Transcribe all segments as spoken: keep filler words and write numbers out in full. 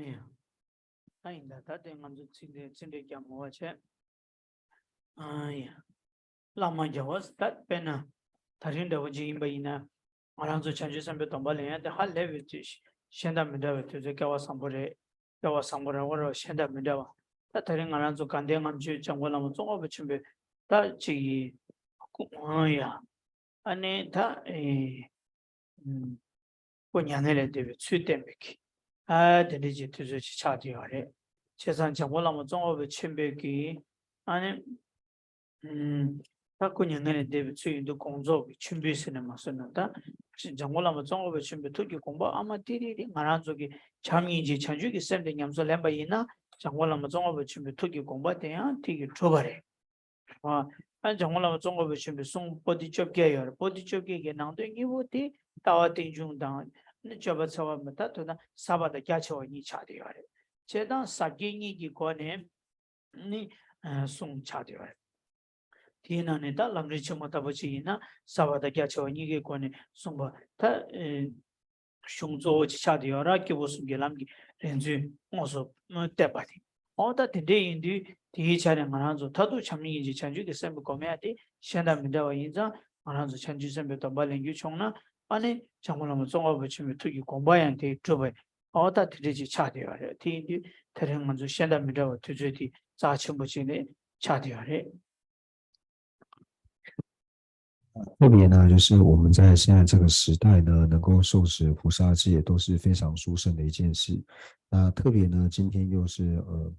ཡ། ད་ཡིན་ད་ད་དེ་ང་ཚོ་ཚིག་འདི་ཚིག་འདི་རྒྱབ་མོ་བ་བྱས། ཨ་ཡ། བླ་མ་རྒྱལ་བ་ད་དཔེར་ན། ད་རིང་འདྲ་བོ་ཅིག་ཡིན་པ་ཡིན་ན། ང་རང་ཚོ་བྱང་ཆུབ་སེམས་དཔའི་སྡོམ་པ་ལེན་ཡ་དེ་ཧ་ལས་པའི་དུས་གཞན་དང་མི་འདྲ་བའི་དུས་ཚོད་སྐལ་བ་བཟང་པོ་རེད། སྐལ་བ་བཟང་པོ་རེད་བ་རེད་བ་གཞན་དང་མི་འདྲ་བ། ད་ད་རིང་ང་རང་ཚོ་དགའ་ལྡན་ལྔ་མཆོད་འཇམ་མགོན་བླ་མ་ཙོང་ཁ་པ་ཆེན་པོའི་ད་ཅིག་ཡིན། ཨ་ཡ། ཨ་ནི་ད་ཨེ། ཨུམ། སྐུ་མྱ་ངན་ལས་འདས་པའི་ཚུལ་བསྟན་པའི་གི། ཨ་དེ་འདྲ་ཅིག་དུས་ཚོད་ཅིག་ཆགས་བསྡད་ཡོད་རེད། བྱས་ཙང་འཇམ་མགོན་བླ་མ་ཙོང་ཁ་པ་ཆེན་པོའི་གི། ཨ་ནི། ཨུམ། ད་སྐུ་མྱ་ངན་ལས་འདས་པའི་ཚུལ་ཡིན་དུས་དགོངས་རྫོགས་ཀྱི་མཆོད་འབུལ་ཟེར་ནས་མ་བཟོས་ན་ད། འཇམ་མགོན་བླ་མ་ཙོང་ཁ་པ་ཆེན་པོའི་ཐུགས་ཀྱི་དགོངས་པ་ཨ་མ་ཏི་རི་རི་ང་རང་ཚོ་གི་བྱམས་སྙིང་རྗེ་བྱང་ཆུབ་ཀྱི་སེམས་དེ་ཉམས་སུ་ལེན་པ་ཡིན་ན་འཇམ་མགོན་བླ་མ་ཙོང་ཁ་པ་ཆེན་པོའི་ཐུགས་ཀྱི་དགོངས་པ་དེ་ཡང་ཐུགས་ཀྱི་གྲུབ་པ་རེད། ཨ། འཇམ་མགོན་བླ་མ་ཙོང་ཁ་པ་ཆེན་པོའི་གསུང་པོ་ཏི་བཅོ་བརྒྱད་ཡོད་རེད། པོ་ཏི་བཅོ་བརྒྱད་ཀྱི་ནང་དོན་གཉིས་པོ་དེ་ལྟ་བ་རྟེན་འབྱུང་དང་། ནི་སྤྱོད་པ་འཚེ་བ་མེད་ད་དོན་ན་ཟབ་པ་དང་རྒྱ་ཆེ་བ་གཉིས་ཆགས་བསྡད་ཡོད་རེད། བྱས་ཙང་ཟབ་རྒྱས་གཉིས་ཀྱི་སྒོ་ནས་ནི་གསུང་ཆགས་བསྡད་ཡོད་རེད། དེའི་ནང་ནས་ད་ལམ་རིམ་ཆེན་མོ་ལྟ་བུ་ཅིག་ཡིན་ན་ཟབ་པ་དང་རྒྱ་ཆེ་བ་གཉིས་ཀའི་སྒོ་ནས་གསུངས་པ་ད། གཞུང་གཙོ་བོ་ཅིག་ཆགས་བསྡད་ཡོད་ར། སྐྱེས་བུ་གསུམ་གྱི་ལམ་གྱི་རིགས་ཚུལ་དངོས་སུ་བསྟན་པ་དེ། འོ་ད་དེ་འདྲས་ཡིན་དུས་དེའི་ཆ་ནས་ང་རང་ཚོ་མཐར་ཐུག་བྱམས་སྙིང་རྗེ་བྱང་ཆུབ་ཀྱི་སེམས་སྒོམ་ཡ་དེ་གཞན་དང་མི་འདྲ་བ་ཡིན་ཙང་ང་རང་ཚོ་བྱང་ཆུབ་སེམས་དཔའི་སྡོམ་པ་ལེན་རྒྱུ་བྱུང་ན་ཨ་ནི་འཇམ་མགོན་བླ་མ་ཙོང་ཁ་པ་ཆེན་པོའི་ཐུགས་ཀྱི་དགོངས་པ་ཡང་དེ་གྲུབ་པ། འོ་ད་དེ་འདྲས་ཅིག་ཆགས་བསྡད་ཡོད་རེད། དེ་ཡིན་དུས་དེ་རིང་ང་ཚོ་གཞན་དང་མི་འདྲ་བ་དུས་ཚོད་དེ་རྩ་ཆེན་པོ་ཅིག་ནས་ཆགས་བསྡད་ཡོད་རེད། 特别呢，就是我们在现在这个时代呢，能够受持菩萨戒都是非常殊胜的一件事。那特别呢，今天又是呃，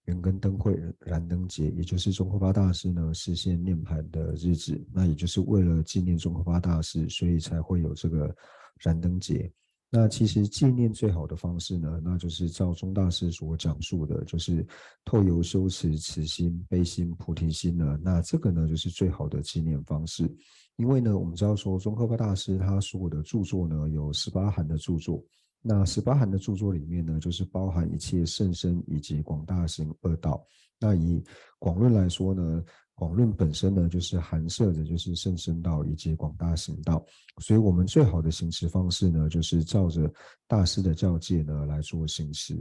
圆根灯会燃灯节，也就是宗喀巴大师呢示现涅槃的日子。那也就是为了纪念宗喀巴大师，所以才会有这个燃灯节。那其实纪念最好的方式呢，那就是照宗大师所讲述的，就是透由修持慈心、悲心、菩提心呢，那这个呢就是最好的纪念方式。因为呢，我们知道说宗喀巴大师他所有的著作呢，有十八函的著作。那十八函的著作里面呢，就是包含一切甚深以及广大行恶道。那以广论来说呢，广论本身呢，就是含摄着就是甚深道以及广大行道。所以我们最好的行持方式呢，就是照着大师的教戒呢来做行持。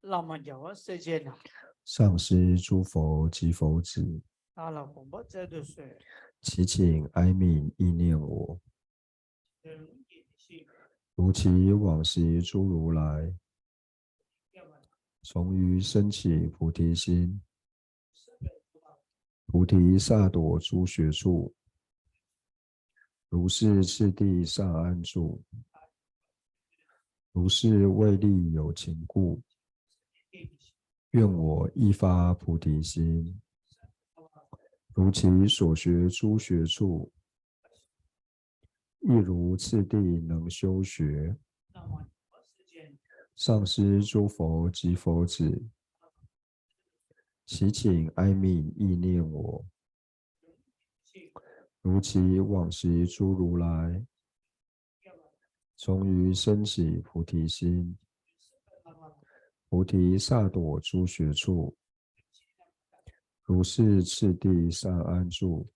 བླ་མ་རྒྱལ་བ་སྲས་བཅས་རྣམས། 上师诸佛及佛子། བདག་ལ་དགོངས་པ་སྩལ་དུ་གསོལ། 祈请哀悯意念我。 如其往昔诸如来，从于升起菩提心，菩提萨埵诸学处，如是次第善安住。如是为利有情故，愿我亦发菩提心，如其所学诸学处， 亦如次第能修学。上师诸佛及佛子，祈请哀悯意念我。如其往昔诸如来，从于升起菩提心，菩提萨埵诸学处，如是次第善安住。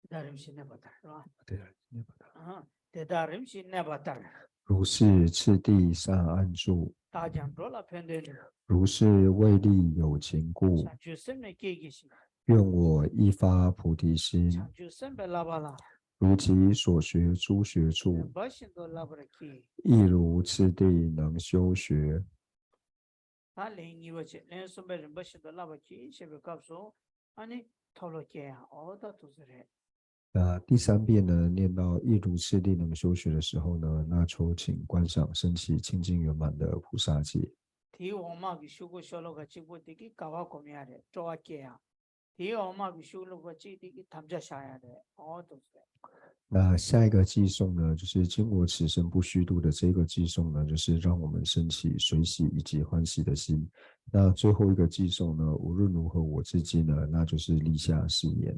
དེ་དག་རིམ་བཞིན་གནས་པ་ལྟར། དེ་དག་རིམ་བཞིན་གནས་པ་ལྟར། ཨ། དེ་དག་རིམ་བཞིན་གནས་པ་ལྟར། 如是次第善安住。 བདག་ཀྱང་འགྲོ་ལ་ཕན་དོན་དུ། 如是为利有情故། བྱང་ཆུབ་སེམས་ནི་བསྐྱེད་བགྱི་ཞིང་། 愿我亦发菩提心。 བྱང་ཆུབ་སེམས་དཔའི་བསླབ་པ་ལ། 如其所学诸学处， རིམ་པ་བཞིན་དུ་བསླབ་པར་བགྱི། 亦如次第能修学。 ད་ལན་གཉིས་པ་བྱས། ལན་གསུམ་པའི་རིམ་པ་བཞིན་དུ་བསླབ་པར་བགྱི་ཞེས་པའི་སྐབས་སུ་ཨ་ནི་ཐོབ་བློ་སྐྱེ་ཡ། འོ་ད་ཐུགས་སུ་རེད། 那第三遍呢，念到亦如次第能修学的时候呢，那抽请观想升起清净圆满的菩萨戒。 དེའི་འོག་མ་གི་ཤོག་གུ་ཤོ་ལོ་ཀ་གཅིག་པོ་དེ་གིས་དགའ་བ་སྒོམ་ཡ་རེད། སྤྲོ་བ་སྐྱེ་ཡ། དེའི་འོག་མ་གི་ཤུགས་ལུག་པ་གཅིག་དེ་གི་དམ་བཅའ་བཞག་ཡ་རེད། ཨོ་ཏོ་ཟེར། 那下一个偈颂呢，就是今我此生不虚度的这个偈颂呢，就是让我们升起随喜以及欢喜的心。那最后一个偈颂呢，无论如何我至今呢，那就是立下誓言。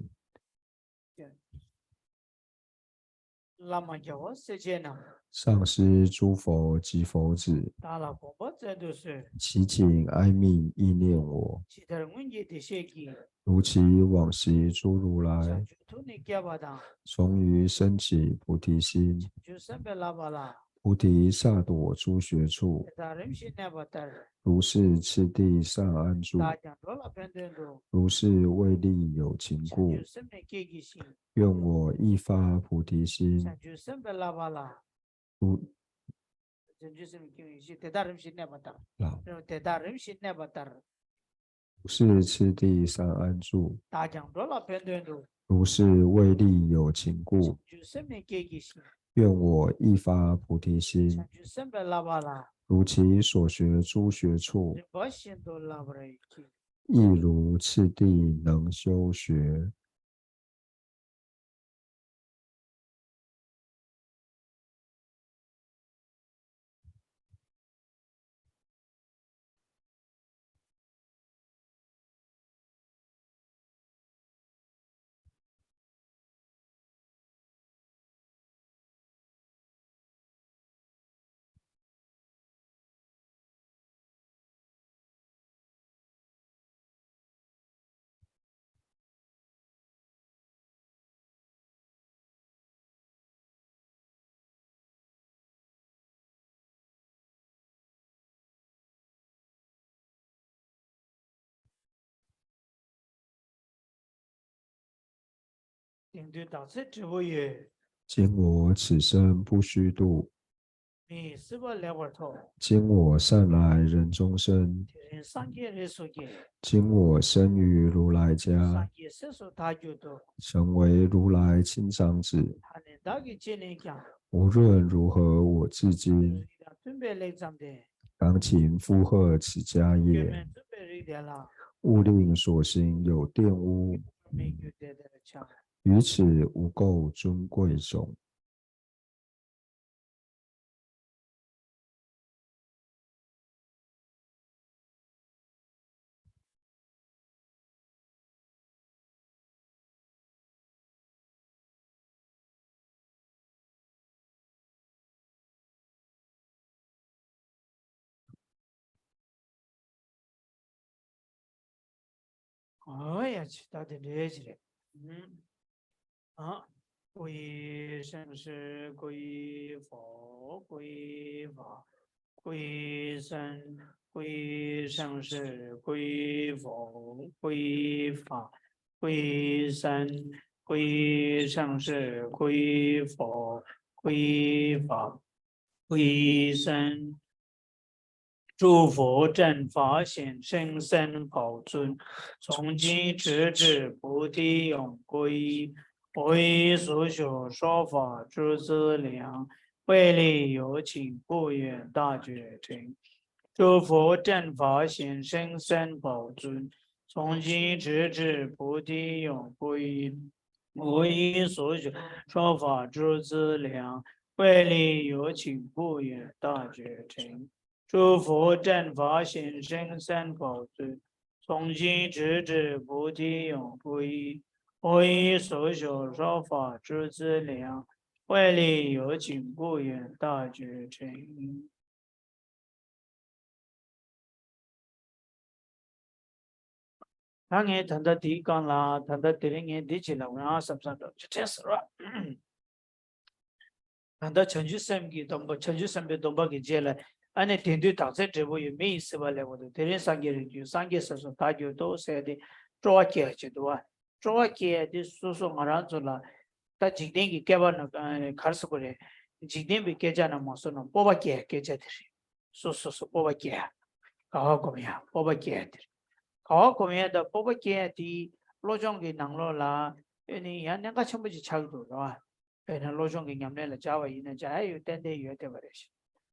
བླ་མ་རྒྱལ་བ་སྲས་བཅས་རྣམས། 上师诸佛及佛子， བདག་ལ་དགོངས་པ་བཙལ་དུ་གསོལ། 祈请哀悯意念我， ཇི་ལྟར་སྔོན་གྱི་བདེ་གཤེགས་ཀྱིས། 如其往昔诸如来， བྱང་ཆུབ་ཐུགས་ནི་བསྐྱེད་པ་དང་། 从于升起菩提心， བྱང་ཆུབ་སེམས་དཔའི་བསླབ་པ་ལ། 菩提萨埵诸学处， དེ་དག་རིམ་བཞིན་གནས་པ་ལྟར། 如是次第善安住， བདག་ཀྱང་འགྲོ་ལ་ཕན་དོན་དུ། 如是为利有情故， བྱང་ཆུབ་སེམས་ནི་བསྐྱེད་བགྱི་ཞིང་། 愿我亦发菩提心， བྱང་ཆུབ་སེམས་དཔའི་བསླབ་པ་ལ། 如 བྱང་ཆུབ་སེམས་ནི་བསྐྱེད་བགྱི་ཞིང་། དེ་དག་རིམ་བཞིན་གནས་པ་ལྟར། 啊 དེ་དག་རིམ་བཞིན་གནས་པ་ལྟར། 如是次第善安住， བདག་ཀྱང་འགྲོ་ལ་ཕན་དོན་དུ། 如是为利有情故， བྱང་ཆུབ་སེམས་ནི་བསྐྱེད་བགྱི་ཞིང་། 愿我亦发菩提心， བྱང་ཆུབ་སེམས་དཔའི་བསླབ་པ་ལ། 如其所学诸学处， རིམ་པ་བཞིན་དུ་བསླབ་པར་བགྱི། 亦如次第能修学。 དེང་དུས་བདག་ཚེ་བགྲེས་པོ་ཡོད། 今我此生不虚度， མི་ཡི་སྲིད་པ་ལེགས་པར་ཐོབ། 今我善来人中生， དེ་རིང་སངས་རྒྱས་རིགས་སུ་སྐྱེས། 今我生于如来家， སངས་རྒྱས་སྲས་སུ་བདག་གྱུར་ཏོ། 成为如来亲长子， ད་ནི་བདག་གི་རྗེས་ནས་ཀྱང་། 无论如何我至今， རིགས་དང་མཐུན་པའི་ལེགས་བརྩམས་ཏེ། 当勤负荷此家业， སྐྱོན་མེད་བཙུན་པའི་རིགས་དེ་ལ། 勿令所行有玷污， མི་འགྱུར་དེ་དེར་འཆང་། 于此无垢尊贵种。 ཨོ་ཡ་ཅི་ད་དེ་འདྲའི་ཅི་རེད། ཨ། 皈依生死，皈依佛，皈依法，皈依僧，皈依生死，皈依佛，皈依法，皈依僧，皈依生死，皈依佛，皈依法， 皈依僧。诸佛正法显，甚深广深，从今直至菩提永不移。我以所学说法诸资粮，为利有情，不愿大觉成。诸佛正法显，甚深广深，从今直至菩提永不移。 我以所学说法诸资粮，为利有情，不愿大觉成。诸佛正法显，甚深广深，从今直至菩提永不移。我以所学说法诸资粮，为利有情，不愿大觉成。 ད་ངས་ད་ལྟ་འདིའི་སྒང་ལ་ད་ལྟ་དེ་རིང་ངས་འདི་ཅིག་ལབ་ན་བསམ་བསམ་འདྲ་ཅིག་དྲན་སོང་ར། ད་ལྟ་བྱང་ཆུབ་སེམས་ཀྱི་སྡོམ་པ། བྱང་ཆུབ་སེམས་དཔའི་སྡོམ་པ་གི་རྗེས་ལ། ཨ་ནི་དེང་དུས་བདག་ཚེ་བགྲེས་པོ་ཡོད། མི་ཡི་སྲིད་པ་ལེགས་པར་ཐོབ། དེ་རིང་སངས་རྒྱས་རིགས་ཀྱི་སངས་རྒྱས་སྲས་སུ་བདག་གྱུར་ཏོ་ཟེར་ཏེ་སྤྲོ་བ་སྐྱེ་ཡ་ཅིག་འདུག་བ། སྤྲོ་བ་སྐྱེ་ཡ་དེ་སོ་སོ་ང་རང་ཚོ་ལ། ད་འཇིག་རྟེན་གྱི་སྐྱེ་བ་ན་ག་རེ་ཟེར་དགོས་རེད། འཇིག་རྟེན་པའི་སྐད་ཆ་ནང་མ་སོང་ན་སྤོབས་པ་སྐྱེ་ཡ་སྐད་ཆ་དེ་རེད། སོ་སོ་སོ་སྤོབས་པ་སྐྱེ་ཡ། དགའ་བ་སྒོམ་ཡ་སྤོབས་པ་སྐྱེ་ཡ་དེ་རེད། དགའ་བ་སྒོམ་ཡ་དང་སྤོབས་པ་སྐྱེ་ཡ་དེ་བློ་སྦྱོང་གི་ནང་ལོགས་ལ་ཨེ་ནི་ཡང་གནད་འགག་ཆེན་པོ་ཅིག་ཆགས་འདུག་རེད་བ། དཔེར་ན་བློ་སྦྱོང་གི་ཉམས་ལེན་ལ་སྦྱར་བ་ཡིན་ན་སྦྱར་ཡ་ཡོད། ཏན་ཏན་ཡོད་བསྡད་པ་རེད་ཤག་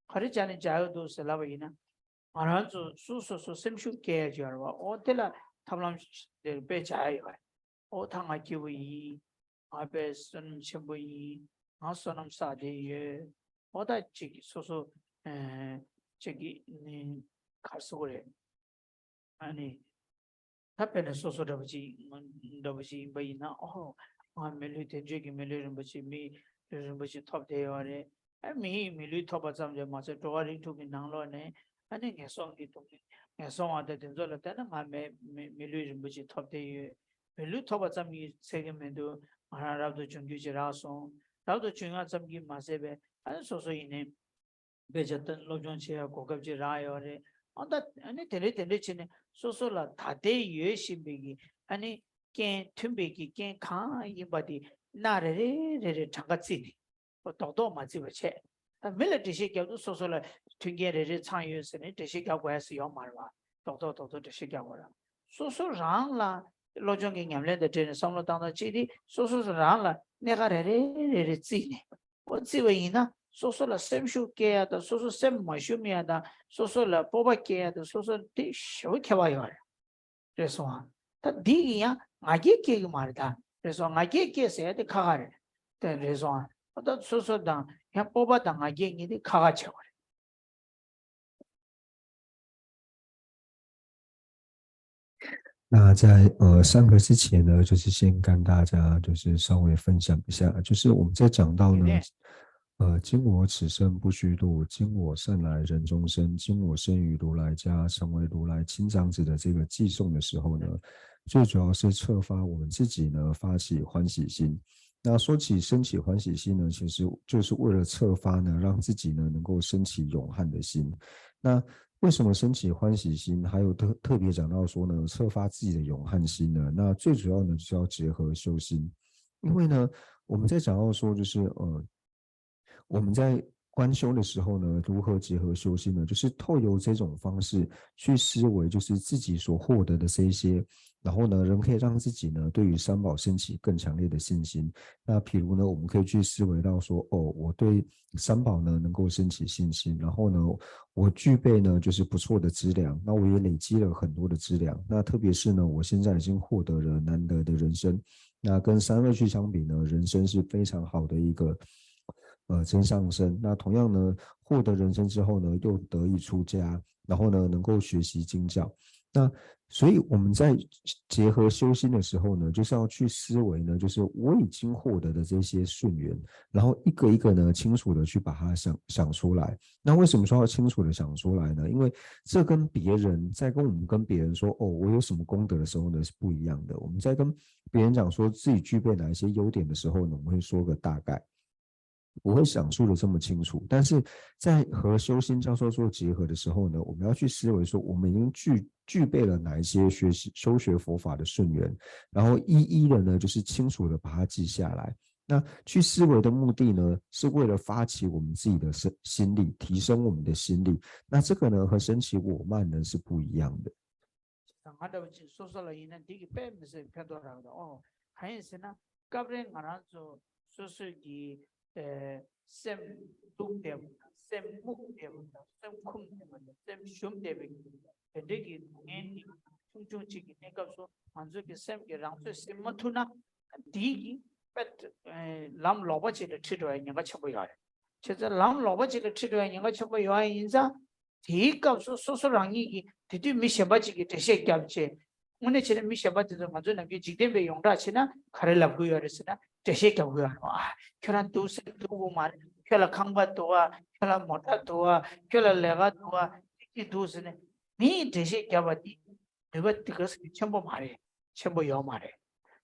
ག་རེ་སྦྱར་ནས་སྦྱར་ཡོད་འདུག་ཟེར་ལབ་པ་ཡིན་ན། ང་རང་ཚོ་སོ་སོ་སོ་སེམས་ཤུགས་སྐྱེ་ཡ་ཅིག་ཡོད་རེད་བ། འོ་དེ་ལ་ ཐབས་ལམ་དེར་དཔེ་བྱ་ཡ་ཡོད་རེད། ཨོ་ད་ང་སྐྱིད་པོ་ཡིན། ང་དཔེ་བསོད་ནམས་ཆེན་པོ་ཡིན། ང་བསོད་ནམས་བསགས་བསྡད་ཡོད། ཨོ་ད་ཅིག་གིས་སོ་སོ་ཅིག་གིས་ནི་ག་རེ་ཟེར་དགོས་རེད། ཨ་ནི། ད་དཔེར་ན་སོ་སོ་འདྲ་པོ་ཅིག་འདྲ་པོ་ཅིག་ཡིན་པ་ཡིན་ན། ཨོ། ང་མི་ལུས་དལ་འབྱོར་གྱི་མི་ལུས་རིན་པོ་ཆེ། མི་ལུས་རིན་པོ་ཆེ་ཐོབ་བསྡད་ཡོད་རེད། ཨ་མི་ཡི་མི་ལུས་ཐོབ་པ་ཙམ་གྱིས་མ་ཚད་འགྲོ་བ་རིགས་དྲུག་གི་ནང་ལོགས་ནས་ཨ་ནི་ངན་སོང་གི་སྡུག་བསྔལ། ངན་སོང་བ་དང་དེ་ཚོ་ལ་བལྟས་ན་ང་མི་མི་མི་ལུས་རིན་པོ་ཆེ་ཐོབ་བསྡད་ཡོད། མི་ལུས་ཐོབ་པ་ཙམ་གྱིས་ཚད་ཀྱི་མི་འདུག་ང་རང་རབ་ཏུ་བྱུང་རྒྱུ་ཅིག་རག་སོང་། རབ་ཏུ་བྱུང་ཡག་ཙམ་གྱིས་མ་ཚད་པས་ཨ་ནི་སོ་སོ་ཡིན་ནའི། དཔེ་ཆ་སྟོན་སློབ་སྦྱོང་བྱེད་ཡ་གོ་སྐབས་ཅིག་རག་ཡོད་རེད། ཨ་ད་ཨ་ནི་དེ་འདྲས་དེ་འདྲས་བྱས་ནས་སོ་སོ་ལ་ད་ལྟའི་ཡོད་བཞིན་པའི་གི་ཨ་ནི་རྐྱེན་མཐུན་པའི་གི་རྐྱེན་གང་ཡིན་པ་དེ་སྣ་རེ་རེ་རེ་རེ་གྲངས་ཀ་བརྩིས་ནས་རྡོག་རྡོག་མ་བརྩིས་པ་བྱས། ད་མི་ལ་འགྲེལ་བཤད་རྒྱབ་དུས་སོ་སོ་ལ་མཐུན་རྐྱེན་རེ་རེ་ཚང་ཡོད་ཟེར་ནས་འགྲེལ་བཤད་རྒྱག་དགོས་ཡ་ཟེར་ཡོད་མ་རེད་བ། རྡོག་རྡོག་རྡོག་རྡོག་འགྲེལ་བཤད་རྒྱག་དགོས་ར། སོ་སོ་རང་ལ་སློབ་སྦྱོང་གི་ཉམས་ལེན་དང་འབྲེལ་ནས་བསམ་བློ་བཏང་སྟངས་གཅིག་དེ་སོ་སོ་རང་ལ་སྣ་ཁ་རེ་རེ་རེ་རེ་བརྩིས་ནས། ཨོ་བརྩིས་པ་ཡིན་ན་སོ་སོ་ལ་སེམས་ཤུགས་སྐྱེ་ཡ་དང་སོ་སོ་སེམས་མ་ཞུམ་ཡ་དང་སོ་སོ་ལ་སྤོབས་པ་སྐྱེ་ཡ་དང་སོ་སོ་དེ་ཞེ་པོ་ཁྱད་པར་ཡོད་རེད། རེད་སོང་ཨ། ད་འདི་གི་ཡང་ང་རྒྱལ་སྐྱེ་གི་མ་རེད་ད། རེད་སོང་ང་རྒྱལ་སྐྱེ་ཟེར་ཡ་དེ་ཁག་ཁག་རེད། དེ་རེད་སོང་ཨ། ད་སོ་སོ་དང་ཡང་སྤོབས་པ་དང་ང་རྒྱལ་གཉིས་དེ་ཁག་ཁག་བྱེད་དགོས་རེད། 那在呃上课之前呢，就是先跟大家就是稍微分享一下，就是我们在讲到呢，呃，今我此生不虚度，今我善来人中生，今我生于如来家，成为如来亲长子的这个偈颂的时候呢，最主要是策发我们自己呢发起欢喜心。那说起升起欢喜心呢，其实就是为了策发呢，让自己呢能够升起勇悍的心。那为什么升起欢喜心？还有特特别讲到说呢，策发自己的勇悍心呢？那最主要呢就是要结合修心，因为呢我们在讲到说就是呃我们在观修的时候呢，如何结合修心呢？就是透由这种方式去思维，就是自己所获得的这一些，然后呢，人可以让自己呢对于三宝升起更强烈的信心。那譬如呢，我们可以去思维到说，哦，我对三宝呢能够升起信心，然后呢，我具备呢就是不错的资粮，那我也累积了很多的资粮，那特别是呢，我现在已经获得了难得的人身，那跟三恶趣相比呢，人身是非常好的一个呃增上生。那同样呢，获得人身之后呢，又得以出家，然后呢，能够学习经教。那所以我们在结合修心的时候呢，就是要去思维呢，就是我已经获得的这些顺缘，然后一个一个呢，清楚的去把它想想出来。那为什么说要清楚的想出来呢？因为这跟别人在跟我们跟别人说，哦，我有什么功德的时候呢，是不一样的。我们在跟别人讲说自己具备哪一些优点的时候呢，我们会说个大概。不会讲述的这么清楚，但是在和修心教授做结合的时候呢，我们要去思维说，我们已经具具备了哪一些学习修学佛法的顺缘，然后一一的呢，就是清楚的把它记下来。那去思维的目的呢，是为了发起我们自己的心心力，提升我们的心力。那这个呢，和升起我慢呢是不一样的。 ང་འདྲ་བ་ཅིག་སོ་སོ་ལ་ཡིན་ན་འདི་གི་དཔེ་མི་སྲིད་ཕན་ཐོགས་རག་གི་འདུག་ཨོ། གང་ཡིན་ཟེར་ན་སྐབས་རེ་ང་རང་ཚོ་སོ་སོ་གི་ཨེ་སེམས་སྡུག་བསྡད་པ་དང་སེམས་རྨུགས་བསྡད་པ་དང་སེམས་འཁུམས་བསྡད་པ་དང་སེམས་ཞུམ་བསྡད་པའི་དེ་འདྲའི་གི་སྡུག་བསྔལ་འདི་ཆུང་ཆུང་ཅིག་གི་གནས་སྐབས་སུ་ང་ཚོ་གི་སེམས་ཀྱིས་རང་ཚོད་ཟིན་མ་ཐུབ་ན་འདི་གི་དཔེ་ཨེ་ལམ་ལོག་པ་ཅིག་ལ་ཁྲིད་འགྲོ་བའི་ཉེན་ཁ་ཆེན་པོ་ཡོད་རེད། བྱས་ཙང་ལམ་ལོག་པ་ཅིག་ལ་ཁྲིད་འགྲོ་བའི་ཉེན་ཁ་ཆེན་པོ་ཡོད་པ་ཡིན་ཙང་། དེའི་སྐབས་སུ་སོ་སོ་རང་ཉིད་ཀྱིས་དེ་དུས་མི་གཞན་པ་ཅིག་གིས་འགྲེལ་བཤད་བརྒྱབ་བྱས། དངོས་གནས་བྱས་ན་མི་གཞན་པ་དེ་ཚོ་ང་ཚོ་ནམ་རྒྱུན་འཇིག་རྟེན་པའི་ཡོངས་གྲགས་བྱས་ན་ག་རེ་ལབ་དགོས་ཡོད་རེད་ཟེར་ན་འགྲེལ་བཤད་རྒྱབ་དགོས་ཡོད་རེད་བ། ཨ། ཁྱོད་རང་འདུག་སེ་འདུག་གི་མ་རེད། ཁྱོད་ལ་ཁང་པ་འདུག་ག་ཁྱོད་ལ་མོ་ཊ་འདུག་ག་ཁྱོད་ལ་ལས་ཀ་འདུག་ག་ཅི་ཅི་འདུག་ཟེར་ནས་མིས་འགྲེལ་བཤད་བརྒྱབ་པ་དེ་ནུས་པ་དེ་ག་ཙམ་ཆེན་པོ་མ་རེད། ཆེན་པོ་ཡོད་མ་རེད།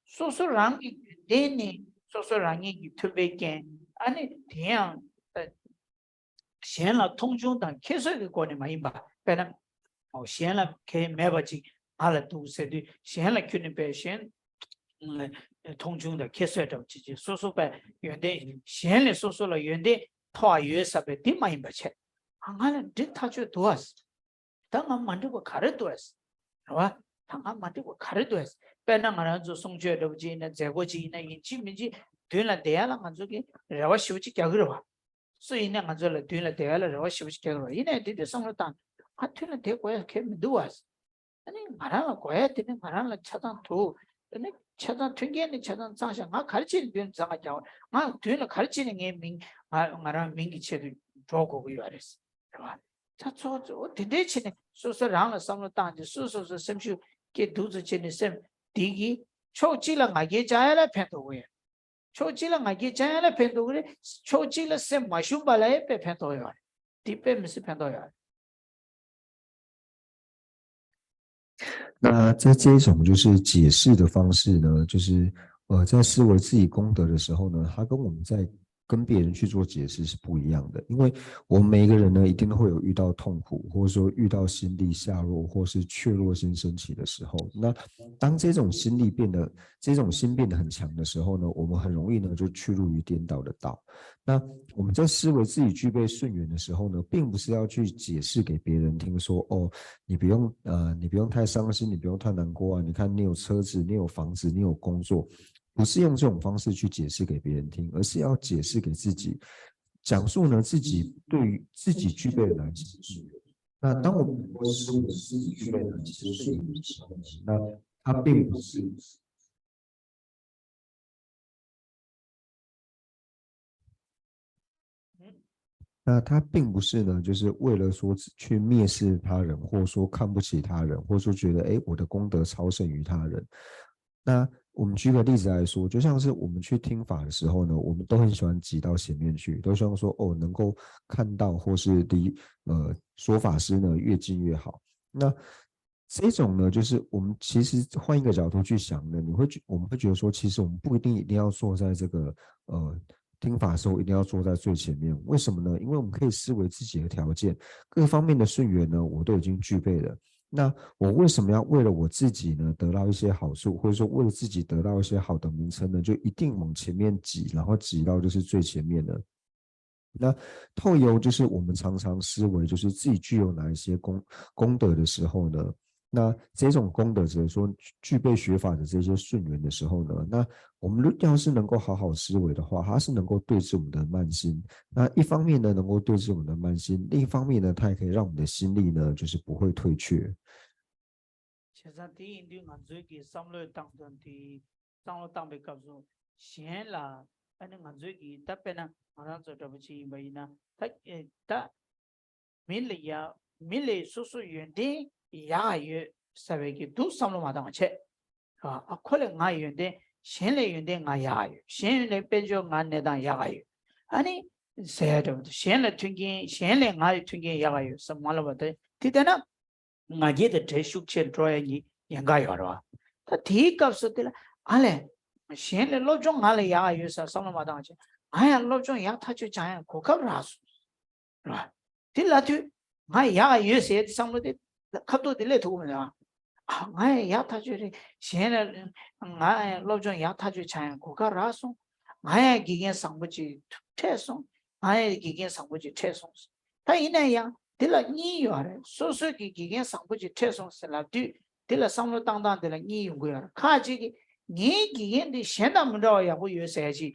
སོ་སོ་རང་གི་ཡོན་ཏན་ནི་སོ་སོ་རང་ཉིད་ཀྱི་མཐུན་པའི་རྐྱེན། ཨ་ནི་དེ་ཡང་། གཞན་ལ་མཐོང་ཆུང་དང་ཁྱད་གསོད་ཀྱི་སྒོ་ནས་མ་ཡིན་པ། དཔེར་ན། ཨོ་གཞན་ལ་གལ་མེད་པ་ཅིག་ང་ལ་འདུག་ཟེར་དུས་གཞན་ལ་ཁྱོད་ནི་པས་གཞན་ལ་མཐོང་ཆུང་དང་ཁྱད་གསོད་འདྲ་བ་ཅིག་ཅིག་སོ་སོ་པས་ཡོན་ཏན་གཞན་ལས་སོ་སོ་ལ་ཡོན་ཏན་མཐོ་བ་ཡོད་ས་པས་དེ་མ་ཡིན་པ་བྱས། ང་ལ་འགྲིག་ཐག་ཆོད་འདུག་ཨ། ད་ང་མ་འགྲིག་པ་ག་རེ་འདུག་ཨ། རེད་བ། ད་ང་མ་འགྲིག་པ་ག་རེ་འདུག་ཨ། དཔེར་ན་ང་རང་ཚོ་གསུང་ཆོས་འདྲ་བོ་ཅིག་ཡིན་ན་མཛད་སྒོ་ཅིག་ཡིན་ན་ཡིན་གཅིག་མིན་གཅིག་མདུན་ལ་བསྡད་ཡ་ལ་ང་ཚོ་གི་རེ་བ་ཞེ་པོ་ཅིག་རྒྱག་གི་རེད་བ། སུ་ཡིན་ན་ང་ཚོ་ལ་མདུན་ལ་བསྡད་ཡ་ལ་རེ་བ་ཞེ་པོ་ཅིག་རྒྱག་གི་རེད་བ། ཡིན་ནའི་དེ་དུས་བསམ་བློ་བཏང་ང་མདུན་ལ་བསྡད་དགོས་ཡ་གལ་མི་འདུག་བ། ཨ་ནི་ང་རང་ལ་དགོས་ཡ་དེ་ནི་ང་རང་ལ་ཆ་ཚང་འདུག་ཨ་ནི་ཆ་ཚང་མཐུན་རྐྱེན་ནི་ཆ་ཚང་ཚང་ཤག་ང་ག་རེ་བྱས་ནས་མདུན་ལ་འཛེགས་རྒྱག་པ། ང་མདུན་ལ་ག་རེ་བྱས་ནས་ངའི་མིང་ང་ང་རང་མིང་གི་ཆེད་དུ་འགྲོ་དགོས་ཀྱི་ཡོད་རེད། རེད་བ། ད་ཚོ་ཚོ་དེ་འདྲའི་བྱས་ནས་སོ་སོ་རང་ལ་བསམ་བློ་བཏང་སྟེ་སོ་སོ་སོ་སེམས་ཤུགས་སྐྱེ་འདུག་ཚོ་བྱས་ནས་སེམས་འདི་གིས་ཕྱོགས་གཅིག་ལ་ང་རྒྱལ་བཅག་ཡ་ལ་ཕན་ཐོགས་ཀྱི་ཡོད། ཕྱོགས་གཅིག་ལ་ང་རྒྱལ་བཅག་ཡ་ལ་ཕན་ཐོགས་ཀྱི་རེད། ཕྱོགས་གཅིག་ལ་སེམས་མ་ཞུམ་པ་ལ་ཡང་དཔེ་ཕན་ཐོགས་ཡོད་རེད། འདི་དཔེ་མི་སྲིད་ཕན་ཐོགས་ཡོད་རེད། 那在这种就是解释的方式呢，就是呃，在思维自己功德的时候呢，它跟我们在跟别人去做解释是不一样的，因为我们每一个人呢，一定都会有遇到痛苦，或者说遇到心力下落，或是脆弱心升起的时候。那当这种心力变得，这种心变得很强的时候呢，我们很容易呢就去入于颠倒的道。那我们在思维自己具备顺缘的时候呢，并不是要去解释给别人听说，哦，你不用呃，你不用太伤心，你不用太难过啊。你看，你有车子，你有房子，你有工作，不是用这种方式去解释给别人听，而是要解释给自己，讲述呢自己对于自己具备的哪一些顺缘。那当我们能够思维自己具备的哪一些顺缘的时候呢，那它并不是那他并不是呢，就是为了说去蔑视他人，或说看不起他人，或说觉得哎，我的功德超胜于他人。那我们举个例子来说，就像是我们去听法的时候呢，我们都很喜欢挤到前面去，都希望说哦，能够看到或是离呃说法师呢越近越好。那这种呢，就是我们其实换一个角度去想呢，你会觉我们会觉得说，其实我们不一定一定要坐在这个呃听法的时候一定要坐在最前面。为什么呢？因为我们可以思维自己的条件，各方面的顺缘呢，我都已经具备了。那我为什么要为了我自己呢得到一些好处，或者说为了自己得到一些好的名称呢，就一定往前面挤，然后挤到就是最前面呢？那透由就是我们常常思维，就是自己具有哪一些功功德的时候呢，那这种功德，只能说具备学法的这些顺缘的时候呢，那我们要是能够好好思维的话，它是能够对治我们的慢心。那一方面呢，能够对治我们的慢心，另一方面呢，它也可以让我们的心力呢，就是不会退却。བྱས་ཙང་དེ་ཡིན་དུས་ང་ཚོའི་གི་བསམ་བློའི་སྟངས་དང་དེ་བསམ་བློ་བཏང་པའི་སྐབས་སུ་གཞན་ལ་ཨ་ནི་ང་ཚོའི་གི་ད་དཔེར་ན་ང་རང་ཚོ་འདྲ་པོ་ཅིག་ཡིན་པ་ཡིན་ན་ད་ཨེ་ད་མི་ལ་ཡ་མི་ལས་སོ་སོ་ཡོན་ཏན་ཡག་ཡོད་ཟེར་བའི་གི་འདུག་བསམ་བློ་མ་བཏང་བ་བྱས། ཨ་ཁོ་ལས་ང་ཡོན་ཏན་གཞན་ལས་ཡོན་ཏན་ང་ཡག་ཡོད། གཞན་ལས་དཔལ་འབྱོར་ང་གནས་སྟངས་ཡག་ཡོད། ཨ་ནི་ཟེར་ཡ་འདྲ་པོ་འདུག་གཞན་ལ་མཐུན་རྐྱེན་གཞན་ལས་ང་ཡི་མཐུན་རྐྱེན་ཡག་ཡོད་བསམ་མ་ལབ་པ་དེ་དེ་ལྟ་ན། ང་རྒྱལ་དང་བྲལ་ཤུགས་ཆེར་འགྲོ་ཡ་གི་ཉེན་ཁ་ཡོད་རེད་བ། ད་དེའི་སྐབས་སུ་དེ་ལ་ཨ་ལས། གཞན་ལས་སློབ་སྦྱོང་ང་ལ་ཡག་ཡོད་ཟེར་བསམ་བློ་མ་བཏང་བ་བྱས། ང་ཡང་སློབ་སྦྱོང་ཡག་ཐག་ཆོད་སྦྱང་ཡ་གོ་སྐབས་རག་སོང་། རེད་བ། དེ་ལབ་དུས་ང་ཡག་ཡོད་ཟེར་ཡ་དེ་བསམ་བློ་དེ་ཁ་ཐུག་དེ་སླེབས་ཐུབ་ཀྱི་མི་འདུག་ཨ་ང་ཡང་ཡག་ཐག་ཆོད་རེད། གཞན་ལ་ང་ཡང་སློབ་སྦྱོང་ཡག་ཐག་ཆོད་སྦྱང་ཡ་གོ་སྐབས་རག་སོང་། ང་ཡང་དགེ་རྒན་བཟང་པོ་ཅིག་འཕྲད་སོང་། ང་ཡང་དགེ་རྒན་བཟང་པོ་ཅིག་འཕྲད་སོང་། ད་ཡིན་ན་ཡང་དེ་ལ་གཉིས་ཡོད་རེད། སོ་སོའི་གི་དགེ་རྒན་བཟང་པོ་ཅིག་འཕྲད་སོང་ཟེར་ལབ་དུས་དེ་ལ་བསམ་བློ་བཏང་སྟངས་དེ་ལ་གཉིས་ཡོང་གི་ཡོད་རེད། ཁ་ཅིག་གིས་ངའི་དགེ་རྒན་འདི་གཞན་དང་མི་འདྲ་བ་ཡག་པོ་ཡོད་ཟེར་ཡ་ཅིག་